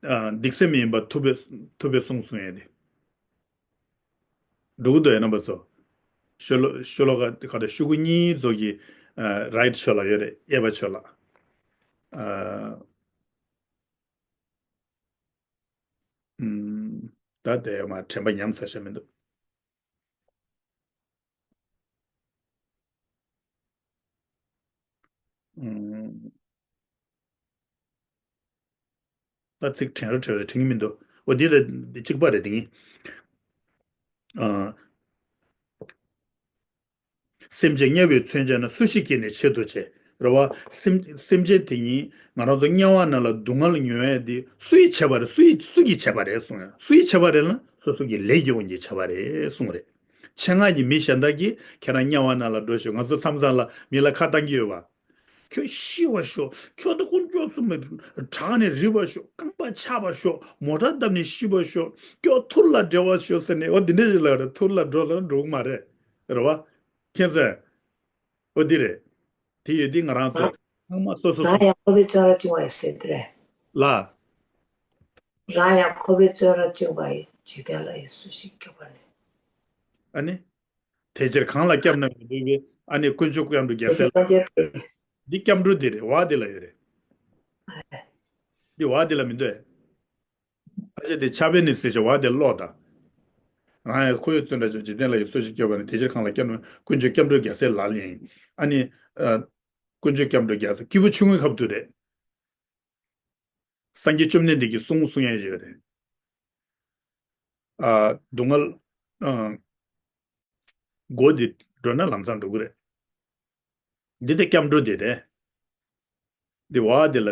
ཨ་སྡིག་སེམས་ཡིན་པ་ཐུབ་པས་ཐུབ་པས་གསུངས་གསུང་ཡས་དེ། འགྲོ་གི་འདུག་ཨེ་རྣམ་པ་ཚོ། ཤོ་ལོ་ཤོ་ལོ་ཀ་ག་རེ་ཤོ་གུ་གཉིས་ཚོ་གི་ཨ་རའིཊ་ཕྱོགས་ལ་ཡོད་རེད། གཡས་པ་ཕྱོགས་ལ། ཨ། ཨུམ། ད་དེ་མ་དྲན་པ་ཉམས་ས་ཞིག་མི་འདུག་ཨུམ། ད་ཚིག་དྲན་རོ་དྲན་རོ་དྲན་གྱི་མི་འདུག་འོ་འདི་ལ་འདི་གཅིག་པ་རེད་འདི་ངེས། ཨ། སེམས་ཅན་དམྱལ་བའི་མཚོན་ཆ་རྣམས། སུ་ཞིག་གིས་ནི་ཆེད་དུ་བྱས། རེད་བ། སེམས་སེམས་ཅན་དེ་ཉིད་ང་རང་ཚོ་དམྱལ་བ་ནང་ལ་སྡུག་བསྔལ་མྱོང་ཡས་དེ་སུ་ཡིས་བྱས་པ་རེད། སུ་ཡིས་སུ་གིས་བྱས་པ་རེད་གསུངས་ཡ། སུ་ཡིས་བྱས་པ་རེད་ལབ་ན་སོ་སོ་གི་ལས་ཀྱི་དབང་གིས་བྱས་པ་རེད་གསུངས་རེད། ཆེད་མངགས་ཀྱི་མི་གཞན་དག་གིས་ཁྱེད་རང་དམྱལ་བ་ནང་ལ་འགྲོ་ཤོག་ང་ཚོ་མཚམས་མཚམས་ལ་མི་ལ་ཁ་བཏང་གི་ཡོད་པ། ཁྱོད་ཤི་བར་ཤོག་ཁྱོད་དང་དཀོན་མཆོག་གསུམ་པོ་བྲག་ནས་རིལ་བར་ཤོག་རྐང་པ་ཆག་པར་ཤོག་མོ་ཊ་བརྡབས་ནས་ཤི་བར་ཤོག་ཁྱོད་ཐུར་ལ་འགྲོ་བར་ཤོག་ཟེར་ནས་འོ་འདི་འདྲ་ཞིག་ལབ་རེད། ཐུར་ལ་འགྲོ་ལབ་ན་འགྲོ་གི་མ་རེད། རེད་བ། མཁྱེན་སོང་། འོ་འདི་རེད། དེ་ཡོད་དེ་ང་རང་ཚོ་ཚང་མ་སོ་སོ་སོ། རང་ཡང་ཁོ་པའི་བཙོན་ར་བཅིངས་པ་ཡིན་ཟེར་དེ་རེད། ལ། རང་ཡང་ཁོ་པའི་བཙོན་ར་བཅིངས་པ་ཡིན། འཇིག་རྟེན་ལ་ཡིན་སུ་ཞིག་སྐྱོབ་པ་ནི། ཨ་ནི། དེ་ཕྱིར་གང་ལ་སྐྱབས་ན་མི་འདོད་པའི། ཨ་ནི་དཀོན་མཆོག་སྐྱབས་འགྲོ་རྒྱལ་སྲས་ལ། འདི་སྐྱབས་འགྲོ་འདི་རེད། བ་འདི་ལ་ཡོད་རེད། འདི་བ་འདི་ལ་མི་འདོད། ཨ་ཅེ་དེ་ཆ་བེ་ནི་ཟེར་བྱ་བ་དེ་ཀློག་དང་། རང་ཡང་ཁོ་ཡི་བཙོན་ར་ཅོ་འཇིག་རྟེན་ལ་ཡི་སོ་ཞིག་སྐྱོབ་པ་ནི་དེ་ཕྱིར་གང་ལ་སྐྱབས་ན་དཀོན་མཆོག་སྐྱབས་འགྲོ་རྒྱལ་སྲས་ལག་ལེན་ཡིན། ཨ་ནི། ཨ། དཀོན་མཆོག་སྐྱབས་འགྲོ་རྒྱལ་སྲས་སྐྱེས་བུ་ཆུང་ངུའི་ཁབ་ཏུ་རེད། སངས་རྒྱས་བཅོམ་ལྡན་འདས་ཀྱིས་གསུང་གསུང་ཡས་ཞིག་རེད། ཨ། སྡུག་བསྔལ། ཨ། སྒོ་འདི་འགྲོ་ན་ལམ་སང་འགྲོ་གི་རེད། འདི་ནི་སྐྱབས་འགྲོ་འདི་རེད། འདི་བ་འདི་ལ།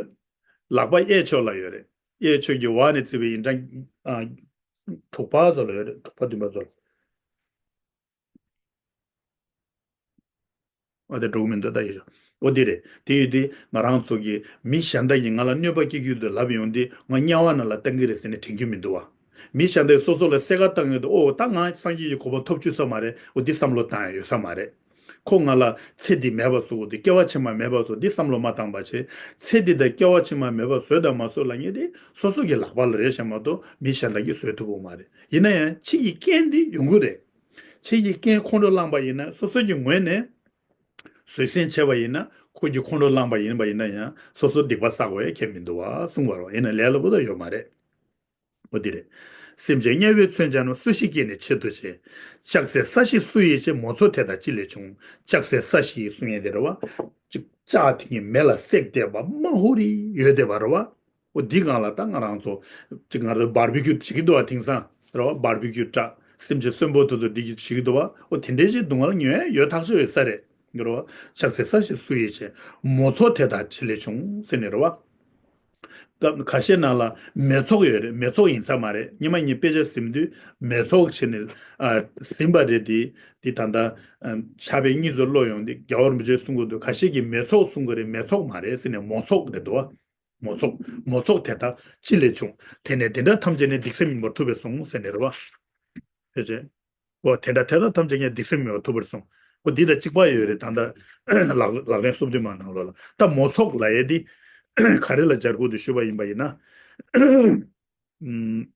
ལག་པ་གཡས་ཕྱོགས་ལ་ཡོད་རེད། གཡས་ཕྱོགས་ཀྱི་བ་ནས་བརྩིས་པའི་ཡིན་གྲངས། ཨ། དྲུག་པ་ཚོ་ལ་ཡོད་རེད། དྲུག་པ་བདུན་པ་ཚོ་ལ། ཨ་དེ་འགྲོ་གི་མི་འདུག་ད་ཡིན་ཤག་འོ་དེ་རེད། དེ་ཡོད་དེ་ང་རང་ཚོ་གི་མི་གཞན་དག་གིས་ང་ལ་གནོད་པ་སྐྱེལ་གྱི་ཡོད་དུ་ལབ་ཡོང་དུས་ང་དམྱལ་བ་ནང་ལ་བཏང་གི་རེད་ཟེར་ནས་དྲན་རྒྱུ་མི་འདུག་བ། མི་གཞན་དག་གིས་སོ་སོ་ལ་བསད་ཁ་བཏང་ཡོང་དུས་ཨོ་ད་ང་སངས་རྒྱས་ཀྱི་གོ་འཕང་ཐོབ་བཅུག་ས་མ་རེད། འོ་འདི་བསམ་བློ་བཏང་ཡ་ཡོད་ས་མ་རེད། ཁོ་ང་ལ་ཚེ་འདི་མེད་པ་བཟོ་དགོས་འདི་སྐྱེ་བ་ཕྱི་མ་མེད་པ་བཟོ་འདི་བསམ་བློ་མ་བཏང་པ་བྱས། ཚེ་འདི་དང་སྐྱེ་བ་ཕྱི་མ་མེད་པ་བཟོས་དང་མ་བཟོས་ལབ་མཁན་དེ་སོ་སོ་གི་ལག་པ་ལ་རེད་ཤག་མ་གཏོགས་མི་གཞན་དག་གིས་བཟོས་ཐུབ་ཀྱི་མ་རེད། ཡིན་ན་ཡང་ཕྱི་ཡི་རྐྱེན་འདི་ཡོང་གི་རེད། ཕྱི་ཡི་རྐྱེན་ཁོང་ཁྲོ་བསླངས་པ་ཡིན་ན་སོ་སོ་གི་ངོས་ནས་བཟོད་བསྲན་བྱས་པ་ཡིན་ན་ཁོ་གི་ཁོང་ཁྲོ་བསླངས་པ་ཡིན་པ་ཡིན་ན་ཡང་སོ་སོ་སྡིག་པ་བསགས་དགོས་ཡ་ཁྱད་མི་འདུག་བ་གསུངས་པ་རེད། ཡིན་ན་ལས་སླ་པོ་ད་ཡོད་མ་རེད། འོ་དེ་རེད། སེམས་ཅན་དམྱལ་བའི་མཚོན་ཆ་རྣམས། སུ་ཞིག་སྐྱེས་ནས་ཆེད་དུ་བྱས། ལྕགས་སྲེག་ས་ཞིག་སུ་ཡིས་བྱས། མོ་ཚོགས་དེ་དག་ཅི་ལས་བྱུང་། ལྕགས་སྲེག་ས་ཞིག་གསུང་ཡས་དེ་རེད་བ། ཅིག་ལྕགས་དེ་གཉིས་མེ་ལ་བསྲེགས་བསྡད་པ་མ་ཧུ་རི་ཡོད་བསྡད་པ་རེད་བ། འོ་འདི་སྒང་ལ་ད་ང་རང་ཚོ་ཅིག་ང་རང་ཚོ་བར་བི་ཁྱུ་བྱེད་ཀྱི་འདུག་བ། དེང་སང་རེད་བ། བར་བི་ཁྱུ་སྐྲག་སེམས་ཅན་གསོན་པོ་དེ་ཚོ་འདི་གི་བྱེད་ཀྱི་འདུག་བ། འོ་དེ་འདྲའི་ཅིག་སྡུག་བསྔལ་མྱོང་ཡས་ཡོད་ཐག་ཆོད་ཡོད་ས་རེད། འདི་རེད་བ། ལྕགས་སྲེག་ས་ཞིག་སུ་ཡིས་བྱས། མོ་ཚོགས་དེ་དག་ཅི་ལས་བྱུང་ཟེར་ནས་རེད་བ། སྐབས་ཁ་ཤས་ནང་ལ་མེ་ཚོགས་ཡོད་རེད། མེ་ཚོགས་ཡིན་ས་མ་རེད། སྔོན་མ་ངས་དཔེ་ཆ་ཟིན་དུས་མེ་ཚོགས་བྱས་ནས་ཨ་ཟིན་པ་རེད་དེ། དེ་ད་ལྟ་ཨ་ཕྱག་དཔེ་གཉིས་ཚོ་ཀློག་ཡོང་དུས་རྒྱལ་བ་རིན་པོ་ཆེས་གསུང་གི་འདུག་ཁ་ཤས་ཀྱིས་མེ་ཚོགས་གསུང་གི་རེད། མེ་ཚོགས་མ་རེད་ཟེར་ནས་མོ་ཚོགས་རེད་འདུག་བ། མོ་ཚོགས་མོ་ཚོགས་དེ་དག་ཅི་ལས་བྱུང་། དེ་ནས་དེ་འདྲ་ཐམས་ཅད་ནི་སྡིག་སེམས་ཡིན་པར་ཐུབ་པས་གསུངས་ཟེར་ནས་རེད་བ། ཕལ་ཆེར། འོ་དེ་འདྲ་དེ་དག་ཐམས་ཅད་ངས་སྡིག་སེམས་མེད་པར་ཐུབ་པར་གསུངས། འོ་འདི་དང་གཅིག་པ་ཡོད་རེད། ད་ལྟ་ལག་ལག་ལེན་སོ་བདུན་མ་ནང་ལོགས་ལ་ད་མོ་ཚོགས་ལབ་ཡས་འདི་ག་རེ་ལ་སྦྱར་དགོས་འདུག་ཞུས་པ་ཡིན་པ་ཡིན་ན། ཨུམ།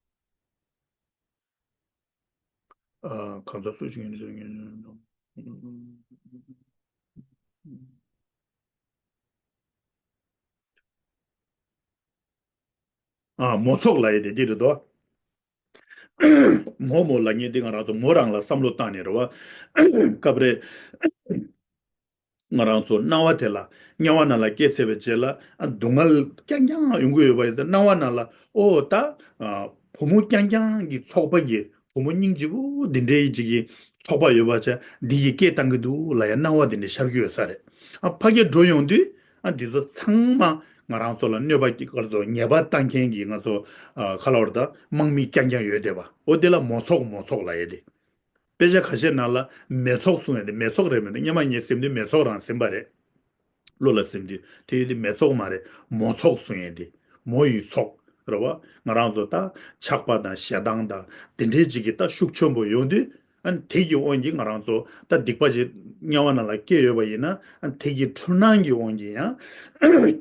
ཨ་གང་ཟག་སུ་ཞིག་ཡིན་ན། ཨ་མོ་ཚོགས་ལབ་ཡས་དེ་འདི་རེད་དོ། མོ་མོ་ལབ་མཁན་འདི་ང་རང་ཚོ་མོ་རང་ལ་བསམ་བློ་བཏང་ནས་རེད་བ། སྐབས་རེ་ང་རང་ཚོ་སྣང་བ་དེ་ལ་དམྱལ་བ་ནང་ལ་སྐྱེས་ཚར་བའི་རྗེས་ལ་ཨ་སྡུག་བསྔལ་རྐྱང་རྐྱང་ཡོང་གི་ཡོད་པ་ཡིན་ཙང་སྣང་བ་ནང་ལ་ཨོ་ད་ཨ་བུ་མོ་རྐྱང་རྐྱང་གི་ཚོགས་པ་གི་བུ་མོ་སྙིང་རྗེ་པོ་འདི་འདྲའི་ཅིག་གི་ཚོགས་པ་ཡོད་པ་ཆ་འདི་ཡིས་སྐད་བཏང་གི་འདུག་ལབ་ཡ་སྣང་བ་འདི་འདྲ་ཤར་གྱི་ཡོད་ས་རེད། ཨ་ཕ་གིར་འགྲོ་ཡོང་དུས་ཨ་འདི་ཚོ་ཚང་མ་ང་རང་ཚོ་ལ་གནོད་པ་སྐྱེལ་ག་ཚོ་ཉེས་པ་བཏང་མཁན་གྱི་ང་ཚོ་ཨ་ག་ལབ་ར་ད་དམག་མི་རྐྱང་རྐྱང་ཡོད་བསྡད་པ་འོ་དེ་ལ་མོ་ཚོགས་མོ་ཚོགས་ལབ་ཡ་དེ། དཔེ་ཆ་ཁ་ཤས་ནང་ལ་མེ་ཚོགས་གསུང་ཡ་དེ་མེ་ཚོགས་རེད་མི་འདུག་སྔོན་མ་ངས་ཟིན་དུས་མེ་ཚོགས་རང་ཟིན་པ་རེད། བློ་ལ་ཟིན་དུས་དེ་ཡོད་དེ་མེ་ཚོགས་མ་རེད། མོ་ཚོགས་གསུང་ཡ་དེ། མོ་ཡི་ཚོགས་རེད་བ། ང་རང་ཚོ་ད་ཆགས་པ་དང་ཞེ་སྡང་དང་དེ་འདྲའི་ཅིག་གི་ད་ཤུགས་ཆེན་པོ་ཡོང་དུས་ཨ་ནི་དེ་གི་དབང་གིས་ང་རང་ཚོ་ད་སྡིག་པ་ཅིག་དམྱལ་བ་ནང་ལ་སྐྱེས་ཡོད་པ་ཡིན་ན་ཨ་ནི་དེ་གི་འཁྲུལ་སྣང་གི་དབང་གིས་ཡང་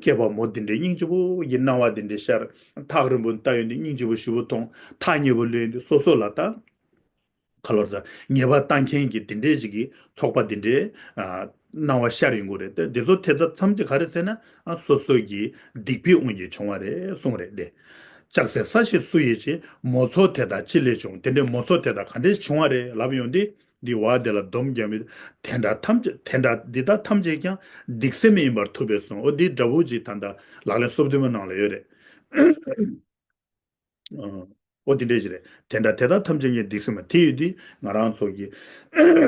སྐྱེས་པ་མོ་དེ་འདྲའི་སྙིང་རྗེ་པོ་གི་སྣང་བ་དེ་འདྲའི་ཤར། ཐག་རིང་པོ་ལྟ་ཡོང་དུས་སྙིང་རྗེ་པོ་ཞེ་པོ་མཐོང་། ཐག་ཉེ་པོ་སླེབས་ཡོང་དུས་སོ་སོ་ལ་ད། ཁ་ལོར་ས་ཉེས་པ་བཏང་མཁན་གྱི་དེ་འདྲའི་ཞིག་གི་ཚོགས་པ་དེ་འདྲའི་ཨ་སྣང་བ་ཤར་ཡོང་གི་རེད་དེ། འདི་ཚོ་དེ་དག་ཐམས་ཅད་ག་རེ་ཟེར་ན་ཨ་སོ་སོ་གི་སྡིག་པའི་དབང་གིས་བྱུང་བ་རེད་གསུངས་རེད་དེ། ལྕགས་སྲེག་ས་ཞིག་སུ་ཡིས་བྱས། མོ་ཚོགས་དེ་དག་ཅི་ལས་བྱུང་། དེ་འདྲའི་མོ་ཚོགས་དེ་དག་ག་འདྲས་བྱུང་བ་རེད་ལབ་ཡོང་དུས་འདི་བ་དེ་ལ་སྡོམ་རྒྱག་མི་དེ་འདྲ་ཐམས་ཅད་དེ་འདྲ་འདི་དག་ཐམས་ཅད་ཀྱང་སྡིག་སེམས་ཡིན་པར་ཐུབ་པས་གསུངས། འོ་འདི་འདྲ་བོ་ཅིག་ད་ལྟ་ལག་ལེན་སོ་བདུན་མའི་ནང་ལ་ཡོད་རེད། ཨ། འོ་དེ་འདྲས་ཞིག་རེད། དེ་འདྲ་དེ་དག་ཐམས་ཅད་ཀྱང་སྡིག་སེམས་མ་དེ་ཡོད་དུས་ང་རང་ཚོ་གི་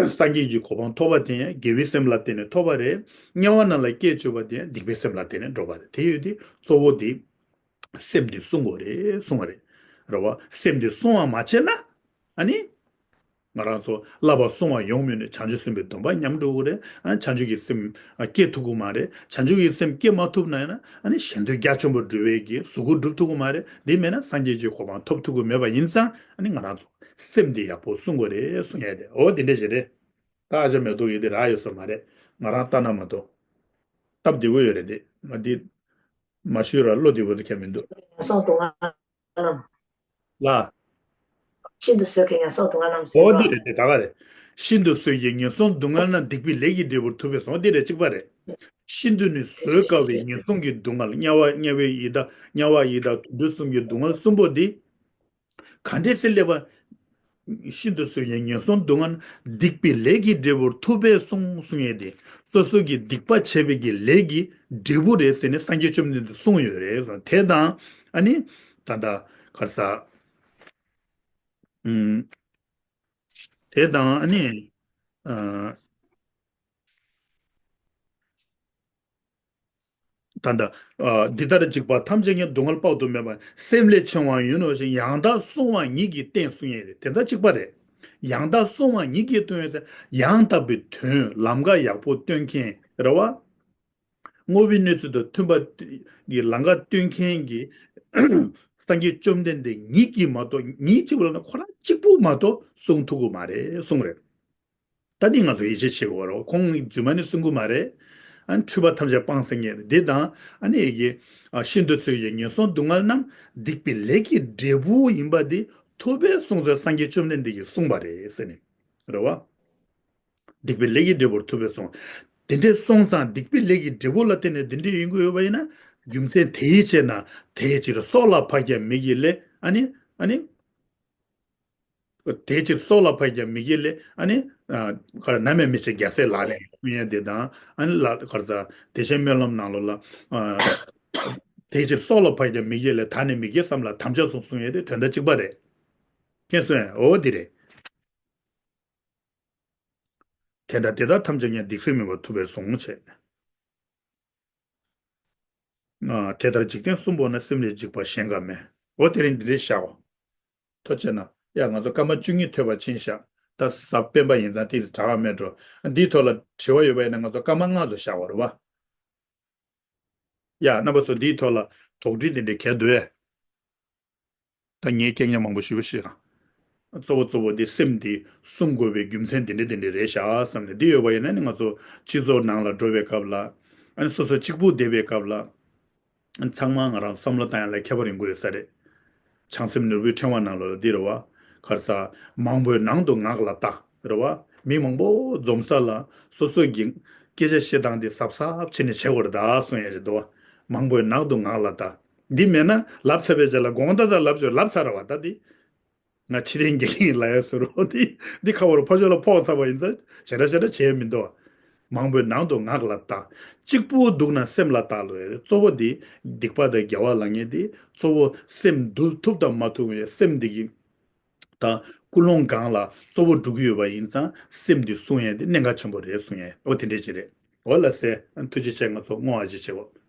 སངས་རྒྱས་ཀྱི་གོ་འཕང་ཐོབ་པ་དེ་ཡང་དགེ་བའི་སེམས་ལ་བརྟེན་ནས་ཐོབ་པ་རེད། དམྱལ་བ་ནང་ལ་སྐྱེས་བཅུག་པ་དེ་ཡང་སྡིག་པའི་སེམས་ལ་བརྟེན་ནས་འགྲོ་བ་རེད། དེ་ཡོད་དུས་གཙོ་བོ་དེ་སེམས་དེ་བསྲུང་དགོས་རེད་གསུང་བ་རེད། རེད་བ། སེམས་དེ་བསྲུང་བ་མ་བྱས་ན་ཨ་ནི། ང་རང་ཚོ་བསླབ་པ་བསྲུང་བ་ཡོང་མེད་ནས་བྱང་ཆུབ་སེམས་དཔའི་སྡོམ་པ་ཉམས་འགྲོ་གི་རེད། ཨ་བྱང་ཆུབ་ཀྱི་སེམས་ཨ་སྐྱེ་ཐུབ་ཀྱི་མ་རེད། བྱང་ཆུབ་ཀྱི་སེམས་སྐྱེ་མ་ཐུབ་ན་ཡང་ན་ཨ་ནི་གཞན་དོན་རྒྱ་ཆེན་པོ་སྒྲུབ་པའི་གི་གཟུགས་པོ་སྒྲུབ་ཐུབ་ཀྱི་མ་རེད། དེ་མེད་ན་སངས་རྒྱས་ཀྱི་གོ་འཕང་ཐོབ་ཐུབ་ཀྱི་མེད་པ་ཡིན་ཙང་ཨ་ནི་ང་རང་ཚོ་སེམས་འདི་ཡག་པོ་བསྲུང་དགོས་རེད་གསུང་ཡས་དེ་འོ་དེ་འདྲ་ཞིག་རེད། ད་ཨ་ཅག་མེ་ཏོག་ཡོད་དེ་རག་ཡོད་ས་མ་རེད། ང་རང་ལྟ་ན་མ་གཏོགས། སྟབས་བདེ་པོ་ཡོད་རེད་དེ། ང་འདི་མ་ཞུས་ར་བློ་བདེ་པོ་དེ་ཁྱད་མི་འདུག་ངན་སོང་སྡུག་བསྔལ་རྣམས། ལ། ཤིན་ཏུ་བཟོད་ཀྱི་ངན་སོང་སྡུག་བསྔལ་རྣམས་ཟེར་བ། འོ་འདི་རེད་དེ་ད་ག་རེད། ཤིན་ཏུ་བཟོད་ཀྱི་ངན་སོང་སྡུག་བསྔལ་རྣམས། སྡིག་པའི་ལས་ཀྱིས་འབྲས་བུར་ཐུབ་པས་གསུངས། འོ་འདི་རེད་གཅིག་པ་རེད། ཤིན་ཏུ་ནི་བཟོད་དཀའ་བའི་ངན་སོང་གི་སྡུག་བསྔལ་དམྱལ་བ་དམྱལ་བའི་ཡི་དྭགས་དམྱལ་བ་ཡི་དྭགས་དུད་འགྲོ་གསུམ་གྱི་སྡུག་བསྔལ་གསུམ་པོ་འདི། ག་འདྲས་སེ་སླེབས་པ། ཤིན་ཏུ་བཟོད་ཀྱི་ངན་སོང་སྡུག་བསྔལ་སྡིག་པའི་ལས་ཀྱིས་འབྲས་བུར་ཐུབ་པས་གསུངས་གསུང་ཡས་དེ། སོ་སོ་གི་སྡིག་པ་བྱས་པའི་གི་ལས་ཀྱི་འབྲས་བུ་རེད་ཟེར་ནས་སངས་རྒྱས་བཅོམ་ལྡན་འདས་གསུངས་ཡོད་རེད་གསུངས། དེ་དང་ཨ་ནི་ད་ལྟ་ག་རེ་ཟ། ཨུམ། དེ་དང་ཨ་ནི། ཨ། ད་ལྟ། ཨ། འདི་ལྟར་འཇིགས་པ་ཐམས་ཅད་ཀྱང་སྡུག་བསྔལ་དཔག་ཏུ་མེད་པ་སེམས་ལས་བྱུང་བ་ཡིན་ནོ་ཞེས་ཡང་དག་བསྲུང་བ་ཉིད་ཀྱིས་བསྟན་གསུང་ཡས་རེད། དེ་ལྟར་གཅིག་པ་རེད། ཡང་དག་གསུང་བ་ཉིད་ཀྱིས་སྟོན་ཟེར། ཡང་དག་པའི་དོན་ལམ་ཁ་ཡག་པོ་སྟོན་མཁན་རེད་བ། བསྔོ་བའི་གནས་ཚུལ་དང་མཐུན་པ་གི་ལམ་ཁ་སྟོན་མཁན་གྱི་སངས་རྒྱས་བཅོམ་ལྡན་འདས་ཉིད་ཀྱིས་མ་གཏོགས། ཉིད་གཅིག་པུ་ལ་ན་ཁོ་རང་གཅིག་པུ་མ་གཏོགས་གསུང་ཐུབ་ཀྱི་མ་རེད་གསུངས་རེད། ད་འདི་ང་ཚོ་ཡིད་ཆེས་བྱེད་དགོས་རེད། ཁོང་རྫུན་མ་ནི་གསུང་གི་མ་རེད། ཨ་ནི་འཁྲུལ་པ་ཐམས་ཅད་སྤངས་ཟེར་མཁན་འདི་དང་། ཨ་ནི་ཡི་གེ་ཨ་ཤིན་ཏུ་ཚོལ་བའི་ངན་སོང་སྡུག་བསྔལ་རྣམས་སྡིག་པའི་ལས་ཀྱི་འབྲས་བུ་ཡིན་པ་འདི་ཐུབ་པས་གསུངས་ཟེར། སངས་རྒྱས་བཅོམ་ལྡན་འདས་ཀྱིས་གསུངས་པ་རེད་ཟེར་ནས། རེད་བ། སྡིག་པའི་ལས་ཀྱི་འབྲས་བུར་ཐུབ་པས་གསུངས། དེ་འདྲས་སོང་ཙང་སྡིག་པའི་ལས་ཀྱི་འབྲས་བུ་ལ་བརྟེན་ནས་དེ་འདྲས་ཡོང་གི་ཡོད་པ་ཡིན་ན། རྒྱུ་མཚན་དེའི་ཕྱིར་ན་དེའི་ཕྱིར་སྲོག་ལ་བབ་ཀྱང་མི་དགེའི་ལས། ཨ་ནི་ཨ་ནི། དེའི་ཕྱིར་སྲོག་ལ་བབ་ཀྱང་མི་དགེའི་ལས། ཨ་ནི་ཨ་ག་རེ། ནམ་ཡང་མི་བྱེད་རྒྱལ་སྲས་ལག་ལེན་གསུང་ཡས་དེ་དང་། ཨ་ནི་ལ་ག་རེ་ཟ། བདེ་ཆེན་སྨོན་ལམ་ནང་ལོགས་ལ། ཨ་དེའི་ཕྱིར་སྲོག་ལ་བབ་ཀྱང་མི་དགེའི་ལས། ད་ནི་མི་དགེ་བསམ་ལ་དམ་བཅའ་བཟུང་གསུང་ཡས་དེ་དོན་དག་གཅིག་པ་རེད། མཁྱེན་སོང་ངས། འོ་འདི་རེད། དེ་འདྲ་དེ་དག་ཐམས་ཅད་ཀྱང་སྡིག་སེལ་མིན་པར་ཐུབ་པས་གསུངས་བྱས། ཨ་དེ་ལྟར་འཇིག་རྟེན་གསུམ་པོ་ན། སེམས་ལས་འཇིགས་པ་གཞན་འགའ་མེད། འོ་དེ་རིང་འདི་འདྲའི་བཞག་གོ། ཐུགས་རྗེ་གནང་། ཡ་ང་ཚོ་སྐར་མ་བཅུ་གཉིས་ཐོན་པ་ཕྱིན་བཞག། ད་གཟའ་སྤེན་པ་ཡིན་ཙང་ཏོག་ཙམ་དྲག་མེད་འགྲོ། འདིའི་ཐོག་ལ་དྲི་བ་ཡོད་པ་ཡིན་ན་ང་ཚོ་སྐར་མ་ལྔ་ཙམ་བཞག་པ་རེད་བ། ཡ་རྣམ་པ་ཚོ་འདིའི་ཐོག་ལ་དོགས་འདྲི་དེ་འདྲའི་གལ་འདུག་ཨེ། ད་ངས་སྐད་ཉན་མང་པོ་ཞུ་བ་ཞིག་དང་། གཙོ་བོ་གཙོ་བོ་འདི་སེམས་འདི་བསྲུང་དགོས་པའི་རྒྱུ་མཚན་འདི་འདྲ་འདི་འདྲ་རེད་ཤག་བསམ་ནས། འདི་ཡོད་པ་ཡིན་ན་ནི་ང་ཚོ་སྤྱི་ཚོགས་ནང་ལ་འགྲོ་བའི་སྐབས་ལ། ཨ་ནི་སོ་སོ་གཅིག་པུ་བསྡད་པའི་སྐབས་ལ། ཨ་ནི་ཚང་མ་ང་རང་བསམ་བློ་བཏང་ཡ་ལ་ཁྱད་པར་ཡོང་གི་ཡོད་ས་རེད། བྱང་སེམས་ནོར་བུའི་ཕྲེང་བ་ནང་ལོགས་ལ་འདི་རེད་བ། ག་རེ་ཟ། མང་པོའི་ནང་དུ་ངག་ལ་བལྟ། རེད་བ། མི་མང་པོ་འཛོམས་ས་ལ་སོ་སོ་གི་སྐད་ཆ་བཤད་སྟངས་འདི་གཟབ་གཟབ་བྱས་ནས་བྱེད་དགོས་རེད་ད་གསུང་ཡ་ཞིག་འདུག་བ། མང་པོའི་ནང་དུ་ངག་ལ་བལྟ། འདི་མེད་ན་ལབ་ཚར་བའི་རྗེས་ལ་དགོངས་དག་དང་ལབ་ཆོག་ལབ་ཚར་བ་ད་འདི། ང་ཕྱི་རྟེན་དགེ་རྒན་ཡིན་ལབ་ཡ་ཟེར་རོ། འདི་འདི་ཁ་བོར་ཕ་ཆོས་ལ་ཕོག་ཚར་བ་ཡིན་ཙང་ཞེ་དྲག་ཞེ་དྲག་བྱས་མི་འདུག་བ། མང་པོའི་ནང་དུ་ངག་ལ་བལྟ། གཅིག་པུ་འདུག་ན་སེམས་ལ་བལྟ་ལོ། གཙོ་བོ་འདི་སྡིག་པ་དང་དགེ་བ་ལབ་མཁན་འདི་གཙོ་བོ་སེམས་འདུལ་ཐུབ་དང་མ་ཐུབ་ཡ། སེམས་འདི་གི་ད་ཀུན་སློང་གང་ལ་གཙོ་བོ་འགྲོ་གི་ཡོད་པ་ཡིན་ཙང་སེམས་འདི་བསྲུང་ཡས་འདི་གནད་འགག་ཆེན་པོ་རེད་གསུང་ཡས། འོ་དེ་འདྲས་ཅིག་རེད། འོ་ལགས་སེ། ཐུགས་རྗེ་ཆེ། ང་ཚོ་བསྔོ་བ་ཅིག་བྱེད་འོ།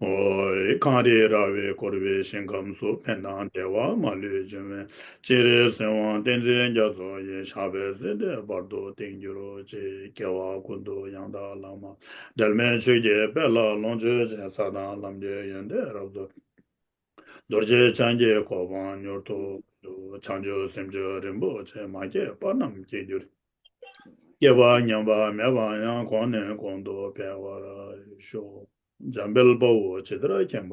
ཨོ། གངས་རི་ར་བས་བསྐོར་བའི་ཞིང་ཁམས་སུ། ཕན་དང་བདེ་བ་མ་ལུས་འབྱུང་བའི་སྤྱན་རས་གཟིགས་དབང་བསྟན་འཛིན་རྒྱ་མཚོ་ཡི། ཞབས་པད་སྲིད་མཐའི་བར་དུ་བརྟན་གྱུར་ཅིག། སྐྱེ་བ་ཀུན་ཏུ་ཡང་དག་བླ་མ་འབྲལ་མེད་ཆོས་ཀྱི་དཔལ་ལ་ལོངས་སྤྱོད་ཅིང་། ས་དང་ལམ་གྱི་ཡོན་ཏན་རབ་ཏུ་རྡོ་རྗེ་འཆང་གི་གོ་འཕང་མྱུར་དུ་ཐོབ། བྱང་ཆུབ་སེམས་མཆོག་རིན་པོ་ཆེ། མ་སྐྱེས་པ་རྣམས་སྐྱེ་གྱུར། སྐྱེས་པ་ཉམས་པ་མེད་པ་ཡང་། གོང་ནས་གོང་དུ་འཕེལ་བར་ཤོག། འཇམ་དཔལ་དཔའ་བོས་ཇི་ལྟར་མཁྱེན་པ་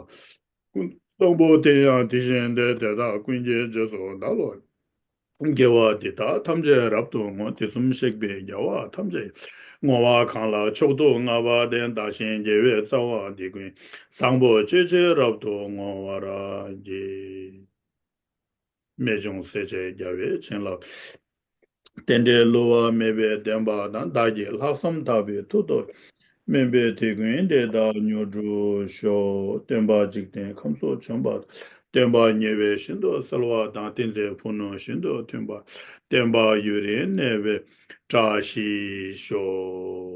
དང་པོ་དེ་ཡང་དེ་བཞིན་ཏེ། དེ་དག་ཀུན་གྱི་རྗེས་སུ་བདག་སློབ་དགེ་བ་འདི་དག་ཐམས་ཅད་རབ་ཏུ་བསྔོ། དུས་གསུམ་གཤེགས་པའི་རྒྱལ་བ་ཐམས་ཅད་ཀྱི། བསྔོ་བ་གང་ལ་མཆོག་ཏུ་བསྔགས་པ་དེ། བདག་གཞན་དགེ་བའི་རྩ་བ་འདི་ཀུན། བཟང་པོ་སྤྱོད་ཕྱིར་རབ་ཏུ་བསྔོ་བར་བགྱི། རྨད་བྱུང་སྲས་བཅས་རྒྱལ་བའི་བྱིན་རླབས། རྟེན་འབྲེལ་བསླུ་བ་མེད་པའི་བདེན་པ་དང་། བདག་གི་ལྷག་བསམ་དག་པའི་མཐུ་སྟོབས། སྨན་པའི་དེད་དགུན་འདི་དག་མྱུར་འགྲུབ་ཤོག། སྟོན་པ་འཇིག་རྟེན་ཁམས་སུ་བྱོན་པ་དང་། སྟོན་པ་ཉེ་བའི་ཤིན་ཏུ་གསལ་བ་དང་། ཏིང་འཛིན་ཕུ་ནུ་ཤིན་ཏུ་མཐུན་པ། སྟོན་པ་ཡུན་རིང་གནས་པའི་བཀྲ་ཤིས་ཤོག།